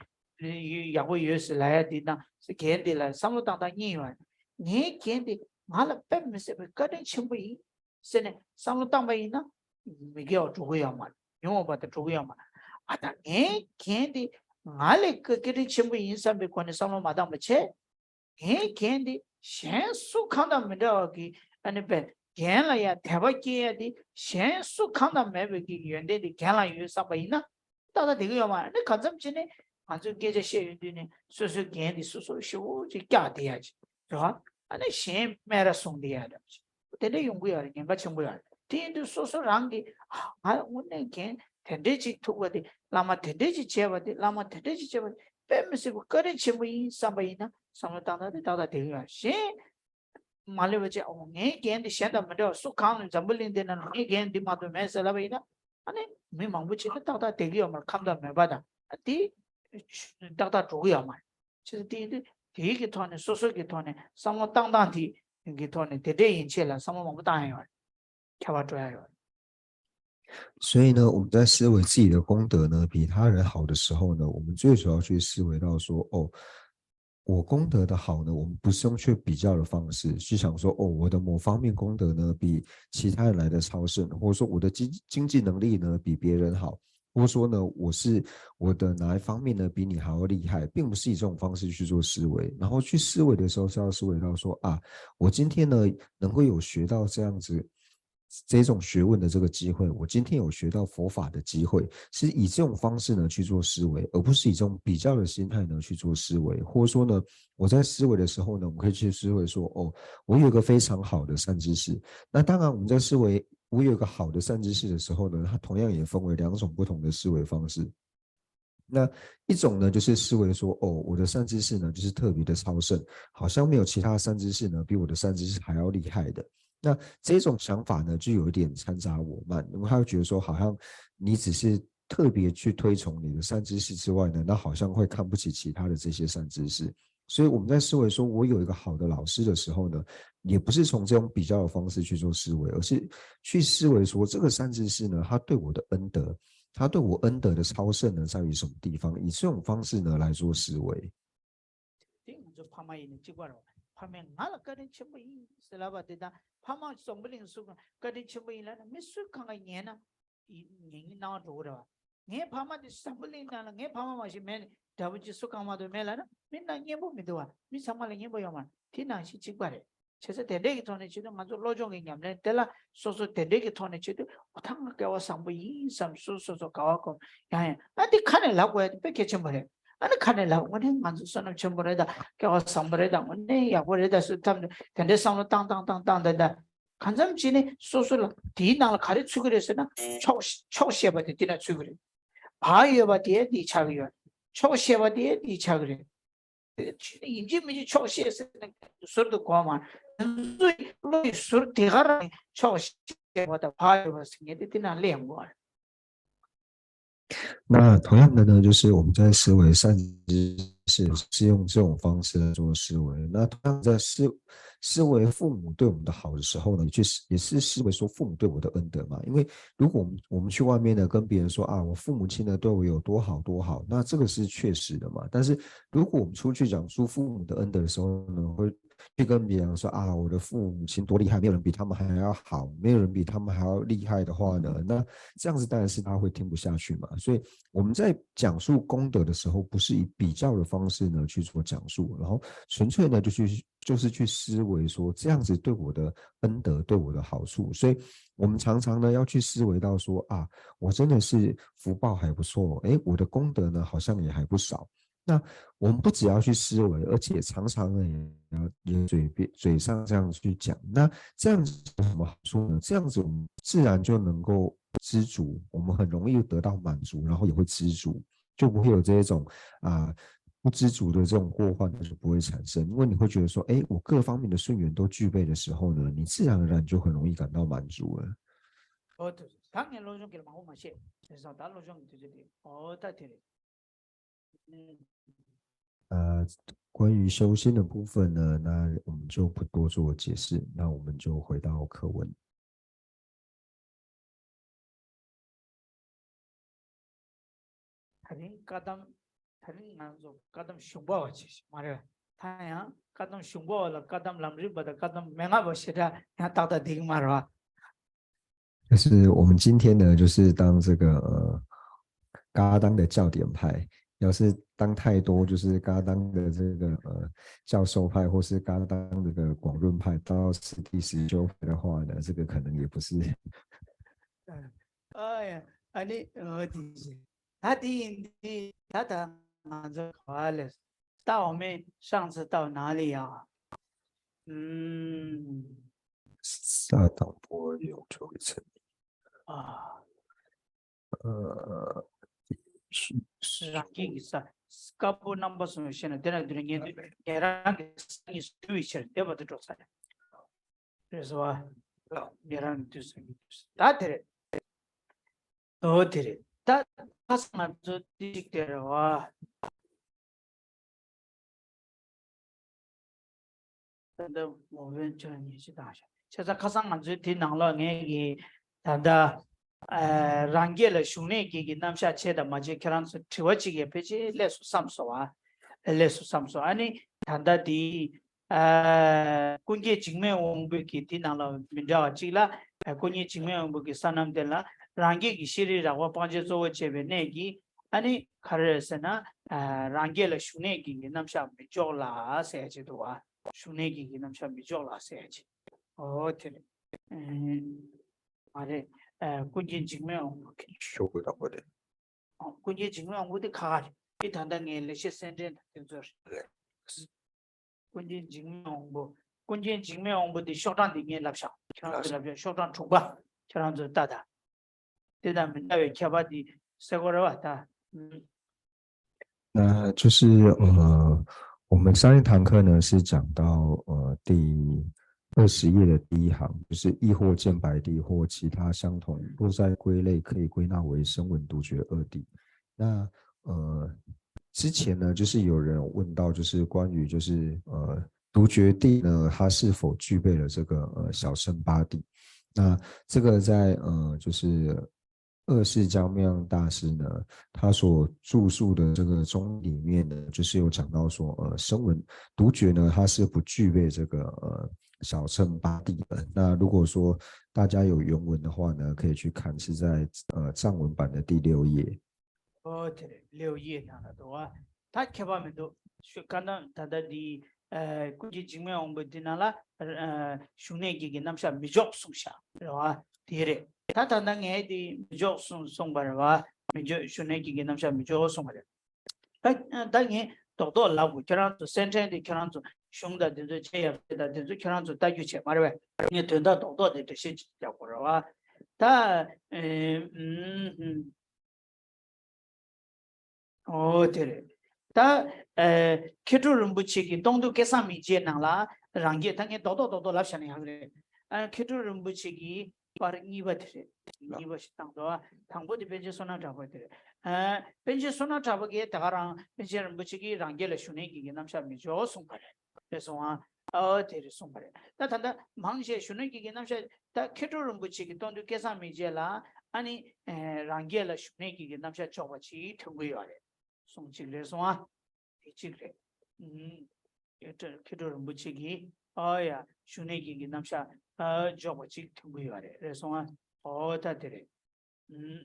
ཡག་པོ་ཡོད་ཟེར་ལབ་ཡ་འདི་དང་དགེ་རྒན་འདི་ལ་བསམ་བློ་བཏང་སྟངས་གཉིས་ཡོད་རེད། ངའི་དགེ་རྒན་འདི་ང་ལ་དཔེ་མི་སྲིད་པའི་བཀའ་དྲིན་ཆེན་པོ་ཡིན་ཟེར་ནས་བསམ་བློ་བཏང་པ་ཡིན་ན་མི་དགེ་བ་འགྲོ་གི་ཡོད་མ་རེད། ཉུང་བ་དང་འགྲོ་གི་ཡོད་མ་རེད། ཨ་ད་ངའི་དགེ་རྒན་འདི་ང་ལས་བཀའ་དྲིན་ཆེན་པོ་ཡིན་བསམ་པའི་སྒོ་ནས་བསམ་བློ་མ་བཏང་པ་བྱས། ངའི་རྒན་འདི་གཞན་སུ་གང་དང་མི་འདྲ་བ་གི་ཨ་ནི་པས་རྒན་ལ་ཡང་དད་པ་སྐྱེ་ཡ་འདི་གཞན་སུ་གང་དང་མེད་པའི་གི་ཡོན་ཏན་འདི་རྒན་ལ་ཡོད་བསམ་པ་ཡིན་ན་ཏག་ཏག་བསྡད་ཀྱི་ཡོད་མ་རེད། ཨ་ནི་གང་འཚམ་བྱས་ནས་ང་ཚོས་སྐད་ཆ་བཤད་ཡོང་དུས་ནས་སོ་སོའི་རྒན་འདི་སོ་སོར་ཞེ་པོ་ཅིག་བཀྱག་བསྡད་ཡ་ཅིག་རེད་བ། ཨ་ནི་གཞན་སྨད་ར་བཟུང་བསྡད་ཡ་འདྲ་པོ་ཅིག་དེ་འདྲ་ཡོང་གི་ཡོད་རེད། ཉེན་ཁ་ཆེན་པོ་ཡོད་རེད། དེ་ཡིན་དུས་སོ་སོ་རང་གིས་ཨ་ང་དངོས་གནས་རྒན་དེ་འདྲས་ཅིག་ཐུག་པ་དེ་བླ་མ་དེ་འདྲས་ཅིག་བྱས་པ་དེ་བླ་མ་དེ་འདྲས་ཅིག་བྱས་པ་དེ་དཔེ་མི་སྲིད་པའི་བཀའ་དྲིན་ཆེན་པོ་ཡིན་བསམ་པ་ཡིན་ན་བསམ་བློ་བཏང་སྟངས་དེ་ཏག་ཏག་བསྡད་ཀྱི་ཡོད་རེད། གཞན་མ་ལས་པ་བྱས་ཨོ་ངའི་རྒན་དེ་གཞན་དང་མི་འདྲ་བ་སུ་གང་ལ་འཛམ་བུ་གླིང་འདི་ན་ངའི་རྒན་འདི་མ་གཏོགས་མེད་ཟེར་ལབ་པ་ཡིན་ན་ཨ་ནི་མི་མང་པོ་ཅིག་ལ་ཏག་ཏག་བསྡད་ཀྱི་ཡོད་མ་རེད། ཁམས་དང་མོས་པ་དང་ཨ་དེ་ཏག་ཏག་འགྲོ་གི་ཡོད་མ་རེད། ཅེས་དེ་དེ་དེའི་གི་ཐོག་ནས་སོ་སོ་གི་ཐོག་ནས་བསམ་བློ་བཏང་སྟངས་དེ་གི་ཐོག་ནས་དེ་འདྲས་ཡིན་ཆེད་ལ་བསམ་བློ་མང་པོ་བཏང་ཡ་ཡོད་རེད། ཁྱད་པར་འགྲོ་ཡ་ཡོད་རེད། 所以呢，我们在思维自己的功德呢，比他人好的时候呢，我们最主要去思维到说，哦，我功德的好呢，我们不是用去比较的方式去想说，哦，我的某方面功德呢比其他人来的超胜，或者说我的经经济能力呢比别人好，或者说呢，我是我的哪一方面呢比你还要厉害，并不是以这种方式去做思维。然后去思维的时候是要思维到说啊，我今天呢能够有学到这样子这种学问的这个机会，我今天有学到佛法的机会，是以这种方式呢去做思维，而不是以这种比较的心态呢去做思维，或者说呢，我在思维的时候呢，我们可以去思维说，哦，我有一个非常好的善知识。那当然，我们在思维我有一个好的善知识的时候呢，它同样也分为两种不同的思维方式。那一种呢，就是思维说，哦，我的善知识呢，就是特别的超胜，好像没有其他的善知识呢比我的善知识还要厉害的。那这种想法呢，就有一点掺杂我慢，因为他会觉得说，好像你只是特别去推崇你的善知识之外呢，那好像会看不起其他的这些善知识。所以我们在思维说我有一个好的老师的时候呢，也不是从这种比较的方式去做思维，而是去思维说这个善知识呢，他对我的恩德，他对我恩德的超胜呢，在于什么地方？以这种方式呢来做思维。དེ་ང་ཚོ་ཕ་མ་ཡིན་ན་གཅིག་པ་རེད། ཕ་མས་ང་ལ་བཀའ་དྲིན་ཆེན་པོ་ཡིན་ཟེར་ལབ་པ་དེ་དང་ཕ་མ་བསམ་བློ་ཡིན་སུ་བཀའ་དྲིན་ཆེན་པོ་ཡིན་ལབ་ན་མི་སུས་གང་ག་ཉན་ན་ཉན་གྱི་སྣང་བ་འགྲོ་གི་རེད་བ། ངའི་ཕ་མ་དེ་བསམ་བློ་ཡིན་ན་ལ་ངའི་ཕ་མ་མ་ཞིག་མེད་ནས་དགྲ་བོ་ཅིག་སུ་གང་མ་གཏོགས་མེད་ལབ་ན་མི་སྣང་སྙན་པོ་མི་འདུག་བ། མི་ཚང་མ་ལ་སྙན་པོ་ཡོད་མ་རེད། དེ་ནང་བཞིན་གཅིག་པ་རེད། བྱས་ཙང་དེ་འདྲས་ཀྱི་ཐོག་ནས་བྱེད་དུས་ང་ཚོ་བློ་སྦྱོང་གི་ཉམས་ལེན་དེ་ལ་སོ་སོ་དེ་འདྲས་ཀྱི་ཐོག་ནས་བྱེད་དུས་འོ་ད་ང་སྐལ་བ་བཟང་པོ་ཡིན་བསམ་སོ་སོ་སོ་ག་བ་གོམས་ཡང་ཡང་ཨ་འདི་ཁ་ནས་ལབ་དགོས་ཡ་དེ་དཔེ་གལ་ཆེན་པོ་རེད། ཨ་ནི་ཁ་ནས་ལབ་དངོས་གནས་ང་ཚོ་བསོད་ནམས་ཆེན་པོ་རེད་ད་སྐལ་བ་བཟང་པོ་རེད་ད་དངོས་གནས་ཡག་པོ་རེད་ད་སུ་ཐམས་དེ་འདྲས་བསམ་བློ་བཏང་བཏང་བཏང་བཏང་དེ་ད་གང་འཚམ་བྱས་ནས་སོ་སོ་ལ་དེའི་ནང་ལ་ག་རེ་ཚུད་ཀྱི་རེད་ཟེར་ན་ཕྱོགས་ཕྱོགས་ཞེས་པ་དེ་དེ་ན་ཚུད་ཀྱི་རེད། བག་ཡོད་པ་དེ་འདི་ཆགས་ཀྱི་ཡོད། ཕྱོགས་ཞེས་པ་དེ་འདི་ཆགས་ཀྱི་རེད། ཡིན་གཅིག་མིན་གཅིག་ཕྱོགས་ཤེས་ཟེར་ནས་ཟུར་དུ་གོ་མ། ང་ཚོའི་བློ་ཡི་ཟུར་དེ་ག་རང་ཕྱོགས་ཤེས་པ་དང་བག་ཡོད་པ་ཟེར་མཁན་དེ་དེ་ན་སླེབས་ཡོང་གི་རེད།那同样的呢，就是我们在思维善知识是用这种方式来做思维。那同样在思思维父母对我们的好的时候呢，也去也是思维说父母对我的恩德嘛。因为如果我们我们去外面呢跟别人说啊，我父母亲呢对我有多好多好，那这个是确实的嘛。但是如果我们出去讲述父母的恩德的时候呢，会去跟别人说啊，我的父母亲多厉害，没有人比他们还要好，没有人比他们还要厉害的话呢，那这样子当然是他会听不下去嘛。所以我们在讲述功德的时候，不是以比较的方式呢去做讲述，然后纯粹呢就去就是去思维说这样子对我的恩德对我的好处，所以我们常常呢要去思维到说啊，我真的是福报还不错，诶，我的功德呢好像也还不少。那我们不只要去思维，而且常常呢也要也嘴边嘴上这样去讲。那这样子有什么好处呢？这样子我们自然就能够知足，我们很容易得到满足，然后也会知足，就不会有这一种啊、不知足的这种过患呢就不会产生。因为你会觉得说，哎，我各方面的顺缘都具备的时候呢，你自然而然就很容易感到满足了。 ཨོ་ད་ད་ངས་སློབ་སྦྱོང་གི་མང་པོ་མ་བཤད་བྱས་ཙང་ད་སློབ་སྦྱོང་གི་དུས་ཚོད་དེ་ཨོ་ད་དེ་རེད། 呃，关于修心的部分呢，那我们就不多做解释，那我们就回到课文。 ད་རིང་བཀའ་གདམས་ད་རིང་ང་ཚོ་བཀའ་གདམས་གཞུང་པ་བ་བྱས་ཤིག་མ་རེད། ད་ཡང་བཀའ་གདམས་གཞུང་པ་བ་ལ་བཀའ་གདམས་ལམ་རིམ་པ་དང་བཀའ་གདམས་མན་ངག་པ་ཞེ་དྲག་ཡང་ཏག་ཏག་འདུག་མ་རེད་བ། 就是我们今天呢，就是当这个呃，嘎当的教典派，要是当太多就是嘎当的这个呃教授派，或是嘎当的这个广论派，到是第十修派的话呢，这个可能也不是。 ཨ་ཡ་ཨ་ནི་ཨ་དེ་ད་དེ་ཡིན་དེ་ད་ད་ང་ཚོ་ག་ལས་ད་འོ་མའི་上次到哪里呀？嗯，撒当波流周围层。啊，呃，是是 རང་སྐྱིད་ཀྱི་ས་དཀར་པོ་རྣམ་པ་གསུམ་ཤེས་ན་དེ་ན་དེ་ན་ངེས་དུས་ངེད་རང་གི་ས་གཉིས་སུ་དུས་ཕྱིར་བདེ་བ་དུ་འགྲོ་ས་རེད། རེད་སོ་བ། ངེད་རང་གི་དུས་ས་གཉིས་དུས་ས་ད་དེ་རེད། ཨོ་དེ་རེད། ད་ཁ་སང་ང་ཚོ་དེ་ཞིག་དེ་རེད་བ། ད་ལྟ་འོ་བན་ཆོས་ཉེ་ཆེ་དང་ཤ་བྱས་ཙང་ཁ་སང་ང་ཚོའི་དེ་ནང་ལོགས་ངས་ཀྱི་ད་ལྟ་ཨ་རང་རྒྱལ་ལ་བཞུགས་གནས་ཀྱི་གི་རྣམ་གཞག་བྱས་དང་མ་བྱས་ཁྱེད་རང་ཚོ་དྲི་བ་གཅིག་ཡང་ཕལ་ཆེར་སླེབས་སོང་བསམ་སོང་བ། སླེབས་སོང་བསམ་སོང་། ཨ་ནི་ ད་ལྟ་དེ་ཨ་ཀུན་མཁྱེན་འཇིགས་མེད་དབང་པོ་གི་དེ་ནང་ལ་མི་འདྲ་བ་གཅིག་ལ། ཨ་ཀུན་མཁྱེན་འཇིགས་མེད་དབང་པོ་གི་སོ་ནམ་དེ་ལ་རང་རྒྱལ་གྱི་ཤེས་རིག་རགས་པ་སྤང་བྱའི་གཙོ་བོ་བྱས་པའི་གནད་ཀྱིས། ཨ་ནི་ག་རེ་རེད་ཟེར་ན། ཨ་རང་རྒྱལ་ལ་ཞུགས་གནས་ཀྱི་གི་རྣམ་གཞག་མི་འཇོག་ལ་ཟེར་ཡ་ཅིག་འདུག་བ། ཞུགས་གནས་ཀྱི་གི་རྣམ་གཞག་མི་འཇོག་ལ་ཟེར་ཡ་ཅིག་ཨོ་དེ་རེད། ཨེ་མ་རེད། ཨ་ཀུན་མཁྱེན་འཇིགས་མེད་དབང་པོ་གི། ཤོག་གུ་དང་པོ་དེ། ཨོ་ཀུན་མཁྱེན་འཇིགས་མེད་དབང་པོ་དེ་ཁ་ཁ་རེད། དེ་ད་ལྟ་ངའི་ལེགས་བཤད་གསེར་ཕྲེང་དང་དེ་ཚོ་རེད། ཀུན་མཁྱེན་འཇིགས་མེད་དབང་པོ། ཀུན་མཁྱེན་འཇིགས་མེད་དབང་པོ་འདི་ཤོག་གྲངས་འདི་ངས་ལབ་ཤག་ཁྱེད་རང་ཚོས་ལབ་ཤག་ཤོག་གྲངས་དྲུག་པ། ཁྱེད་རང་ཚོས་ལྟ་དང་། དེ་དང་མི་འདྲ་བའི་ཁྱད་པར་འདི་གསལ་པོ་རེད་བ་ད། ཨུམ། 那就是呃，我们上一堂课呢是讲到呃第二十页的第一行，就是亦或见白帝或其他相同，若再归类，可以归纳为声闻独觉二谛。那呃，之前呢，就是有人有问到，就是关于就是呃独觉谛呢，它是否具备了这个呃小乘八谛？那这个在呃就是二世江妙大师呢，他所著述的这个中里面呢，就是有讲到说，呃，声闻独觉呢，它是不具备这个呃小乘八谛的。那如果说大家有原文的话呢，可以去看，是在呃藏文版的第六页。 ཨོ་དེ་རེད། ལེའུ་ཡི་ནང་ལ་འདུག་བ། ད་ཁྱད་པར་མི་འདུག་ཤོ་ཀ་ན་ད་ལྟ་འདི་ཨ་ཀུན་མཁྱེན་འཇིགས་མེད་དབང་པོ་འདི་ནང་ལ་ཨ་ཞུགས་གནས་ཀྱི་གི་རྣམ་གཞག་མི་འཇོག་གསུངས་ཤག་རེད་བ། དེ་རེད། ད་ད་ལྟ་ངས་འདི་མི་འཇོག་གསུངས་གསུངས་པ་རེད་བ། མི་འཇོག་ཞུགས་གནས་ཀྱི་གི་རྣམ་གཞག་མི་འཇོག་གསུངས་པ་རེད། ད་ད་ངས་རྡོག་རྡོག་ལབ་དགོས། ཁྱེད་རང་ཚོ་གསེར་ཕྲེང་དེ་ཁྱེད་རང་ཚོ་གཞུང་དང་དེ་ཚོ་དཔྱད་ཡག་རེད། ད་དེ་ཚོ་ཁྱེད་རང་ཚོ་ལྟ་རྒྱུ་བྱས་མ་རེད་བས། ངས་དོན་དག་རྡོག་རྡོག་དེ་འགྲེལ་བཤད་ཅིག་རྒྱག་དགོས་རེད་བ། ད་ཨེ་ཨུམ་ཧུམ། ཨོ་དེ་རེད། ད་ཨེ་མཁས་གྲུབ་རིན་པོ་ཆེ་གི་སྟོང་ཐུན་སྐལ་བཟང་མིག་འབྱེད་ནང་ལ་རང་རྒྱལ། ད་ངས་རྡོག་རྡོག་རྡོག་རྡོག་ལབ་བཞག་ན་ཡག་རེད། ཨ་མཁས་གྲུབ་རིན་པོ་ཆེ་གི་པར་གཉིས་པ་དེ་རེད། གཉིས་པ་ཞིག་བཏང་འདུག་ཨ། དང་པོ་དེ་པཎ་ཆེན་བསོད་ནམས་གྲགས་པ་དེ་རེད། ཨ་པཎ་ཆེན་བསོད་ནམས་གྲགས་པ་གིས་ད་ག་རང་པཎ་ཆེན་རིན་པོ་ཆེ་གིས་རང་རྒྱལ་ལ་ཞུགས་གནས་ཀྱི་གི་རྣམ་གཞག་མི་འཇོག་གསུངས་པ་རེད། རེད་སོང་ཨ། ཨོ་དེ་རེད་གསུངས་པ་རེད། ད་ད་ལྟ་མང་ཆེ་ཞུགས་གནས་ཀྱི་གི་རྣམ་གཞག་ད་མཁས་གྲུབ་རིན་པོ་ཆེ་གི་སྟོང་ཐུན་སྐལ་བཟང་མིག་འབྱེད་ལ་ཨ་ནི་ཨེ་རང་རྒྱལ་ལ་ཞུགས་གནས་ཀྱི་གི་རྣམ་གཞག་འཇོག་པ་ཅིག་ཐོན་གི་ཡོད་རེད། གསུང་གཅིག་རེད་སོང་ཨ། དེ་གཅིག་རེད། ཨུམ། མཁས་གྲུབ་རིན་པོ་ཆེ་གིས་ཨ་ཡ་ཞུགས་གནས་ཀྱི་གི་རྣམ་གཞག་ཨ་འཇོག་པ་ཅིག་ཐོན་གི་ཡོད་རེད། རེད་སོང་ཨ། ཨོ་ད་དེ་རེད། ཨུམ།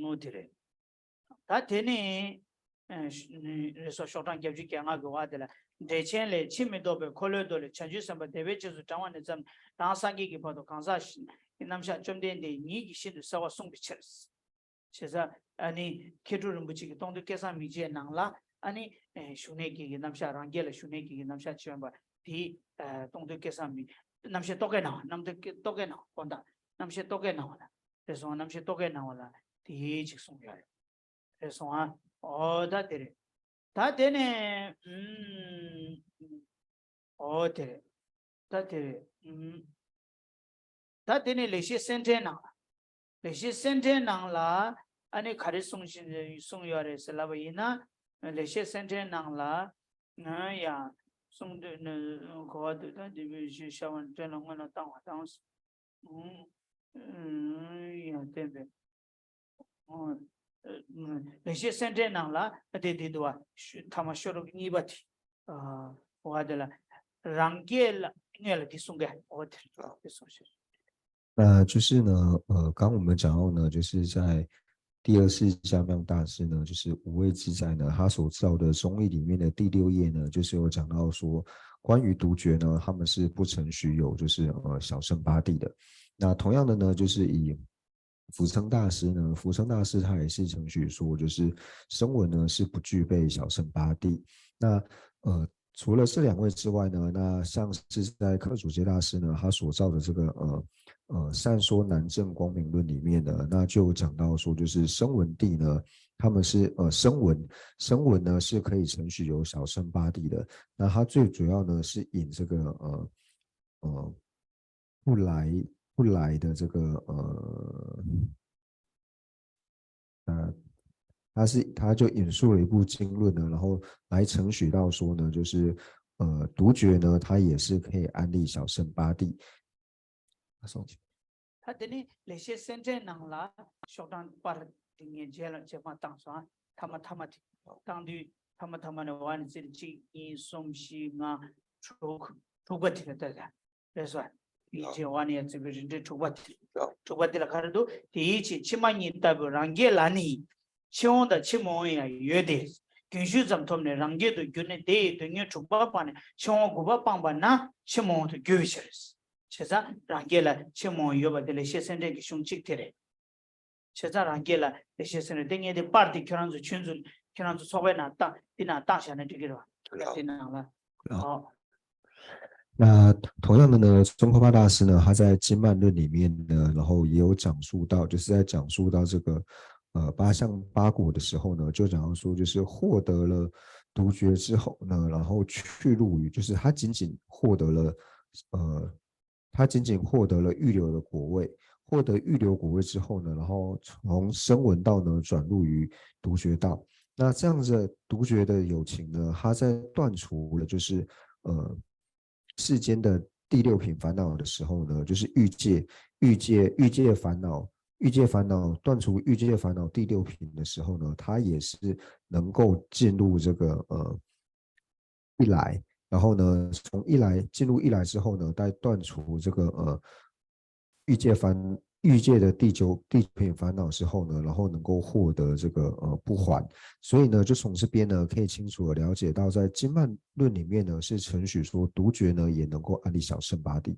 ངོ་དེ་རེད། ད་དེ་ནས་ཨ་ཤ་རེད་སོ། ཤོག་གྲངས་བརྒྱད་ཅུ་གྱ་ལྔ་གི་བར་དེ་ལ། འགྲེལ་ཆེན་ལས། ཕྱིར་མི་ལྡོག་པའི་འཁོར་ལོའི་མདོ་ལས། བྱང་ཆུབ་སེམས་དཔའ་འདོད་པའི་རྗེས་སུ་འབྲང་བ་ནས་བརྩམས་རང་སངས་རྒྱས་ཀྱི་བར་དུ་གང་ཟག་གི་རྣམ་གཞག་བཅོམ་ལྡན་འདས་ཉིད་ཀྱིས་ཤིན་ཏུ་གསལ་བར་གསུངས་པའི་ཕྱིར། བྱས་ཙང་ཨ་ནི་མཁས་གྲུབ་རིན་པོ་ཆེ་གི་སྟོང་ཐུན་སྐལ་བཟང་མིག་འབྱེད་ནང་ལ་ཨ་ནི་ཨེ་ཞུགས་གནས་ཀྱི་གི་རྣམ་གཞག་རང་རྒྱལ་ལ་ཞུགས་གནས་ཀྱི་གི་རྣམ་གཞག་ཅིག་ཡོད་པ་དེ་ཨ་སྟོང་ཐུན་སྐལ་བཟང་མིག་རྣམ་བཤད་རྟོག་གེའི་ནང་བ། རྣམ་བཤད་རྟོག་གེའི་ནང་བ། དགོངས་དག་རྣམ་བཤད་རྟོག་གེའི་ནང་བ་ལ། རེད་སོང་། རྣམ་བཤད་རྟོག་གེའི་ནང་བ་ལ་དེ་ཅིག་གསུངས་ཡོད་རེད། རེད་སོང་ཨ། ཨོ་ད་དེ་རེད། ད་དེ་ནས་ཨུམ། ཨོ་དེ་རེད། ད་དེ་རེད། ཨུམ། ད་དེ་ནས་ལེགས་བཤད་གསེར་ཕྲེང་ནང་ལ། ལེགས་བཤད་གསེར་ཕྲེང་ནང་ལ་ཨ་ནི་ག་རེ་གསུངས་བཞིན་གསུངས་ཡོད་རེད་ཟེར་ལབ་པ་ཡིན་ན། ལེགས་བཤད་གསེར་ཕྲེང་ནང་ལ་ཡང་གསུངས་དུས་ནི་གོ་བ་དུ་ད་འདི་བའི་ཞེས་བྱ་བ་དོན་ལ་སྔོན་ལ་བཏང་བ་དང་། ཡང་བསྟན་པའི། ལེགས་བཤད་གསེར་ཕྲེང་ནང་ལ་དེ་དེ་འདུག་བ། ཐ་མ་ཤོ་ལོ་ཀ་གཉིས་པ་དེ། འོ་དེ་ལ་རང་རྒྱལ་ལ་གནས་ལ་དེ་གསུང་གི། འོ་དེ་རེད། དེ་གསུང་ཞིག 那就是呢，呃，刚我们讲到呢，就是在第二世迦妙大师呢，就是五位自在呢，他所造的中义里面的第六页呢，就是有讲到说，关于独觉呢，他们是不承许有就是呃小乘八谛的。那同样的呢，就是以福称大师呢，福称大师他也是承许说，就是声闻呢是不具备小乘八谛。那呃，除了这两位之外呢，那像是在克祖杰大师呢，他所造的这个呃呃善说难证光明论里面呢，那就有讲到说，就是声闻谛呢，他们是呃声闻声闻呢是可以承许有小乘八谛的。那他最主要呢是引这个呃呃布莱布莱的这个呃呃，他是他就引述了一部经论呢，然后来承许到说呢，就是呃独觉呢，他也是可以安立小乘八谛。他说，ད་དེ་ནི་ལེགས་བཤད་གསེར་ཕྲེང་ནང་ལ་ཤོག་གྲངས་པར་དེ་ངས་རྗེས་ལ་རྗེས་མ་བཏང་སོང་ཨ། ཐ་མ་ཐ་མ་དེ་བཏང་དུས་ ཐ་མ་ཐ་མ་ནས་ཝ་ནི་ཙིར་གཅིག་གཉིས་གསུམ་བཞི་ལྔ་དྲུག་དྲུག་པ་དེ་ལ་ལྟ་ད། རེད་སོ། ཡིད་བྱེད་ཝ་ནི་ཡ་ཙིར་བའི་རིམ་གྲོ་དྲུག་པ་དེ། དྲུག་པ་དེ་ལ་ག་རེ་འདུག་དེ་ཡིད་བྱེད་ཕྱི་མ་གཉིས་ལྟ་བུ་རང་རྒྱལ་ལ་ནི། ཕྱིར་འོང་དང་ཕྱིར་མི་འོང་ཡང་ཡོད་དེ། རྒྱུན་ཞུགས་ཙམ་ཐོབ་ནས་རང་རྒྱལ་དུ་གྱུར་ནས་དེ་ཡི་སྡུག་བསྔལ་དྲུག་པ་སྤངས་ནས་ཕྱིར་འོང་དགུ་པ་སྤངས་པ་ན་ཕྱིར་མི་འོང་དུ་འགྱུར་བའི་ཕྱིར། བྱས་ཙང་རང་རྒྱལ་ལ་ཕྱིར་མི་འོང་ཡོད་པ་དེ་ལེགས་བཤད་སེམས་འགྲེལ་གྱི་གཞུང་གཅིག་དེ་རེད། བྱས་ཙང་རང་རྒྱལ་ལ་ལེགས་བཤད་སེམས་འགྲེལ་དེ་ངས་དེ་པར་དེ་ཁྱོད་རང་ཚོ་ཆུང་ཚོ་ཁྱོད་རང་ཚོ་ཚོགས་པའི་ནང་བཏང་དེ་ནང་བཏང་བཞག་ན་འགྲིག་གི་རེད་བ། དེ་ནང་ལ། ཨོ། 那同样的呢，宗喀巴大师呢，他在经曼论里面呢，然后也有讲述到，就是在讲述到这个呃八相八果的时候呢，就讲到说，就是获得了独觉之后呢，然后去入于，就是他仅仅获得了呃，他仅仅获得了预流的果位，获得预流果位之后呢，然后从声闻道呢转入于独觉道。那这样子独觉的友情呢，他在断除了就是呃世间的第六品烦恼的时候呢，就是欲界欲界欲界烦恼欲界烦恼断除欲界烦恼第六品的时候呢，他也是能够进入这个呃一来，然后呢，从一来进入一来之后呢，再断除这个呃欲界烦欲界的第九第九品烦恼之后呢，然后能够获得这个呃不还。所以呢，就从这边呢，可以清楚的了解到，在经曼论里面呢，是承许说独觉呢也能够安立小乘八地。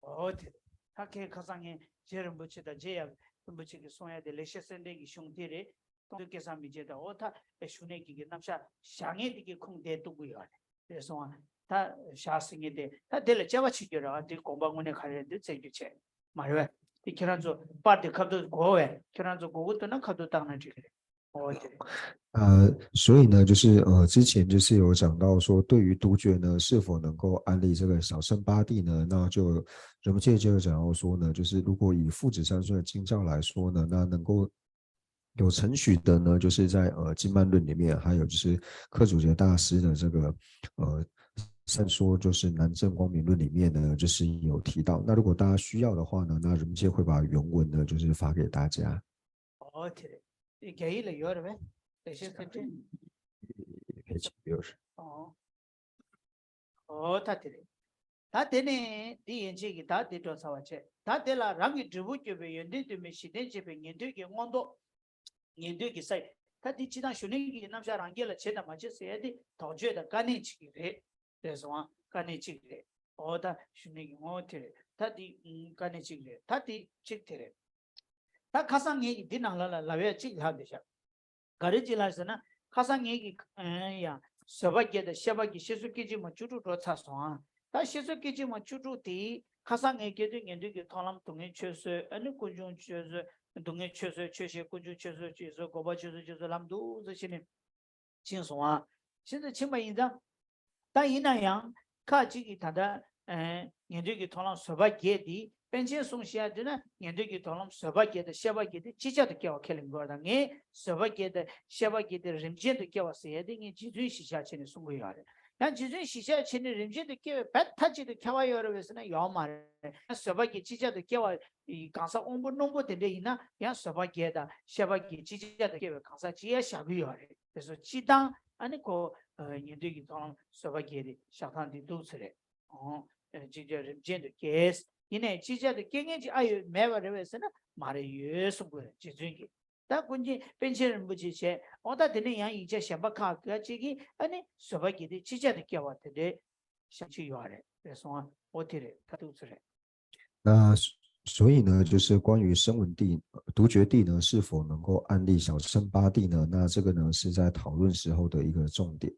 ཨོ་དེ། ད་ཁའི་ཁ་སང་ངས་རྗེ་རིན་པོ་ཆེ་དང་རྗེ་ཡབ་རིན་པོ་ཆེ་གིས་གསུང་ཡ་དེ་ལེགས་བཤད་སེམས་འགྲེལ་གྱི་གཞུང་དེ་རེད། སྟོང་ཐུན་སྐལ་བཟང་མི་མཇེད་དང་ཨོ་ད་ཞུ་ནས་ཀྱི་གི་རྣམ་གཞག་བཞག་ངེས་དེ་གི་ཁུངས་དེ་གཏུག་གི་ཡོད་རེད། རེད་སོང་ཨ། ད་བཞག་ཟིན་ངེས་དེ་ད་དེ་ལ་དཔྱད་པ་བྱེད་རྒྱུ་རེད་བ། དེ་དགོངས་པ་དངོས་གནས་ག་རེ་རེད་འདི་བཙལ་རྒྱུ་བྱས་མ་རེད་བས། དེ་ཁྱེད་རང་ཚོ་པར་དེ་ཁ་ཐུག་དགོས་བས། ཁྱེད་རང་ཚོ་དགོས་ཀྱི་འདུག་ན་ཁ་ཐུག་བཏང་ན་འགྲིག་གི་རེད། 哦，对。呃，所以呢，就是呃，之前就是有讲到说，对于独觉呢，是否能够安立这个小乘八地呢？那就人们现在就有讲到说呢，就是如果以父子三尊的经教来说呢，那能够有承许的呢，就是在呃经曼论里面，还有就是克足觉大师的这个呃善说，就是南证光明论里面呢，就是有提到。那如果大家需要的话呢，那人们现在会把原文呢，就是发给大家。 ཨོ་དེ་རེད། དེ་རྒྱ་ཡིག་ལ་ཡོད་རེད་པས། ལེགས་བཤད་སེམས་འགྲེལ། ཕལ་ཆེར་ཡོད་རེད། ཨོ། ཨོ་ད་དེ་རེད། ད་དེ་ནས་འདི་ཡན་ཆད་ཀྱི་ད་དེ་འགྲོ་ཚར་བ་བྱས། ད་དེ་ལ་རང་གི་འབྲས་བུ་སྐྱོབ་པའི་ཡོན་ཏན་དུ་མའི་གཞི་རྟེན་བྱེད་པའི་ཉན་ཐོས་ཀྱི་མངོན་རྟོགས། ཉན་ཐོས་ཀྱི་ས་ཡི། ད་འདི་སྤྱི་བཏང་ཞུ་ནས་ཀྱི་རྣམ་གཞག་རང་རྒྱལ་ལ་བྱེད་དང་མ་བྱེད་ཟེར་ཡ་དེ་དོགས་གཅོད་དང་དཀའ་གནད་ཅིག་གི་རེད། རེད་སོང་ཨ། དཀའ་གནད་གཅིག་རེད། ཨོ་ད་ཞུ་ནས་ཀྱི་ངོ་དེ་རེད། ད་འདི་དཀའ་གནད་གཅིག་རེད། ད་འདི་གཅིག་དེ་རེད། ད་ཁ་སང་ངས་ཀྱི་འདི་ནང་ལ་ལ་ལབ་ཡ་གཅིག་ལྷག་འདུག་ཤག་ག་རེ་གཅིག་ལྷག་ཟེར་ན། ཁ་སང་ངས་ཀྱི་ཡང་བཟོད་པ་བརྒྱད་དང་བཤད་པ་བརྒྱད། བཤད་སྲོལ་སྐད་ཅིག་མ་བཅུ་དྲུག་འགྲོ་ཚར་སོང་ཨ། ད་བཤད་སྲོལ་སྐད་ཅིག་མ་བཅུ་དྲུག་དེ་ཁ་སང་ངས་སྐད་དོད་ཉན་ཐོས་ཀྱི་མཐོང་ལམ་སྡུག་བསྔལ་ཆོས་བཟོད། ཨ་ནི་ཀུན་འབྱུང་ཆོས་བཟོད། སྡུག་བསྔལ་ཆོས་བཟོད། ཆོས་བཤད། ཀུན་འབྱུང་ཆོས་བཟོད། ཆོས་བཟོད། འགོག་པ་ཆོས་བཟོད། ཆོས་བཟོད་ལམ་འདུག་ཟེར་བྱས་ནས། ཕྱིན་སོང་ཨ། ཕྱིན་ཚུལ་ཕྱིན་པ་ཡིན་ཙང་། ད་ཡིན་ན་ཡང་ཁ་ཅིག་གིས་ད་ལྟ་ཨེ་ཉན་ཐོས་ཀྱི་མཐོང་ལམ་བཟོད་པ་བརྒྱད་འདི་པཎ་ཆེན་གསུང་བཤད་དུས་ན་ཉན་ཐོས་ཀྱི་མཐོང་ལམ་བཟོད་པ་བརྒྱད་དང་བཤད་པ་བརྒྱད་དེ་ཅིག་ཅར་དུ་སྐྱེ་བ་ཁས་ལེན་དགོས་པ་དང་། ངས་བཟོད་པ་བརྒྱད་དང་བཤད་པ་བརྒྱད་དེ་རིམ་ཅན་དུ་སྐྱེ་བ་ཟེར་ཡ་དེ་ངས་རྗེ་བཙུན་གཞིར་བཞག་བྱས་ནས་གསུང་གི་ཡོད་རེད། ཡང་རྗེ་བཙུན་གཞིར་བཞག་བྱས་ནས་རིམ་ཅན་དུ་སྐྱེ་བའི་བར་མཐའ་གཅིག་ཏུ་ཁྱབ་པ་ཡོད་རེད་པས་ཟེར་ན་ཡོད་མ་རེད། བཟོད་པ་བརྒྱད་ཅིག་ཅར་དུ་སྐྱེ་བ་གང་ཟག་དབང་པོ་རྣོན་པོ་དེ་འདྲ་ཡིན་ན་ཡང་བཟོད་པ་བརྒྱད་དང་བཤད་པ་བརྒྱད་ཅིག་ཅར་དུ་སྐྱེ་བའི་གང་ཟག་ཅིག་ཡང་བཞག་གི་ཡོད་རེད། དེ་ཚོ་སྤྱི་བཏང་ཨ་ནི་ཁོ་ཉན་ཐོས་ཀྱི་མཐོང་ལམ་བཟོད་པ་བརྒྱད་དེ་བཞག་སྟངས་དེ་འདུག་ཚེ་རེད། ཨོ། ཅིག་ཅར་རིམ་ཅན་དུ་སྐྱེས། ཡིན་ནའི་ཅིག་ཅར་དུ་སྐྱེ་མཁན་ཅིག་ཨ་ཡོད་མེད་པ་རེད་པས་ཟེར་ན་མ་རེད་ཡོད་གསུང་གི་རེད་རྗེ་བཙུན་གྱིས། ད་ཀུན་མཁྱེན་པཎ་ཆེན་རིན་པོ་ཆེས་བྱས་ཨོ་ད་དེ་ནས་ཡང་ཡིག་ཆ་གཞན་པ་ཁག་ཁག་ཅིག་གིས་ཨ་ནི་བཟོད་པ་བརྒྱད་དེ་ཅིག་ཅར་དུ་སྐྱེ་བ་དེ་འདྲའི་བཤད་ཀྱི་ཡོད་རེད། རེད་སོང་ཨ། ཨོ་དེ་རེད། ད་འདུག་ཚེ་རེད། 那所以呢，就是关于声闻地、独觉地呢，是否能够安立小乘八地呢？那这个呢，是在讨论时候的一个重点。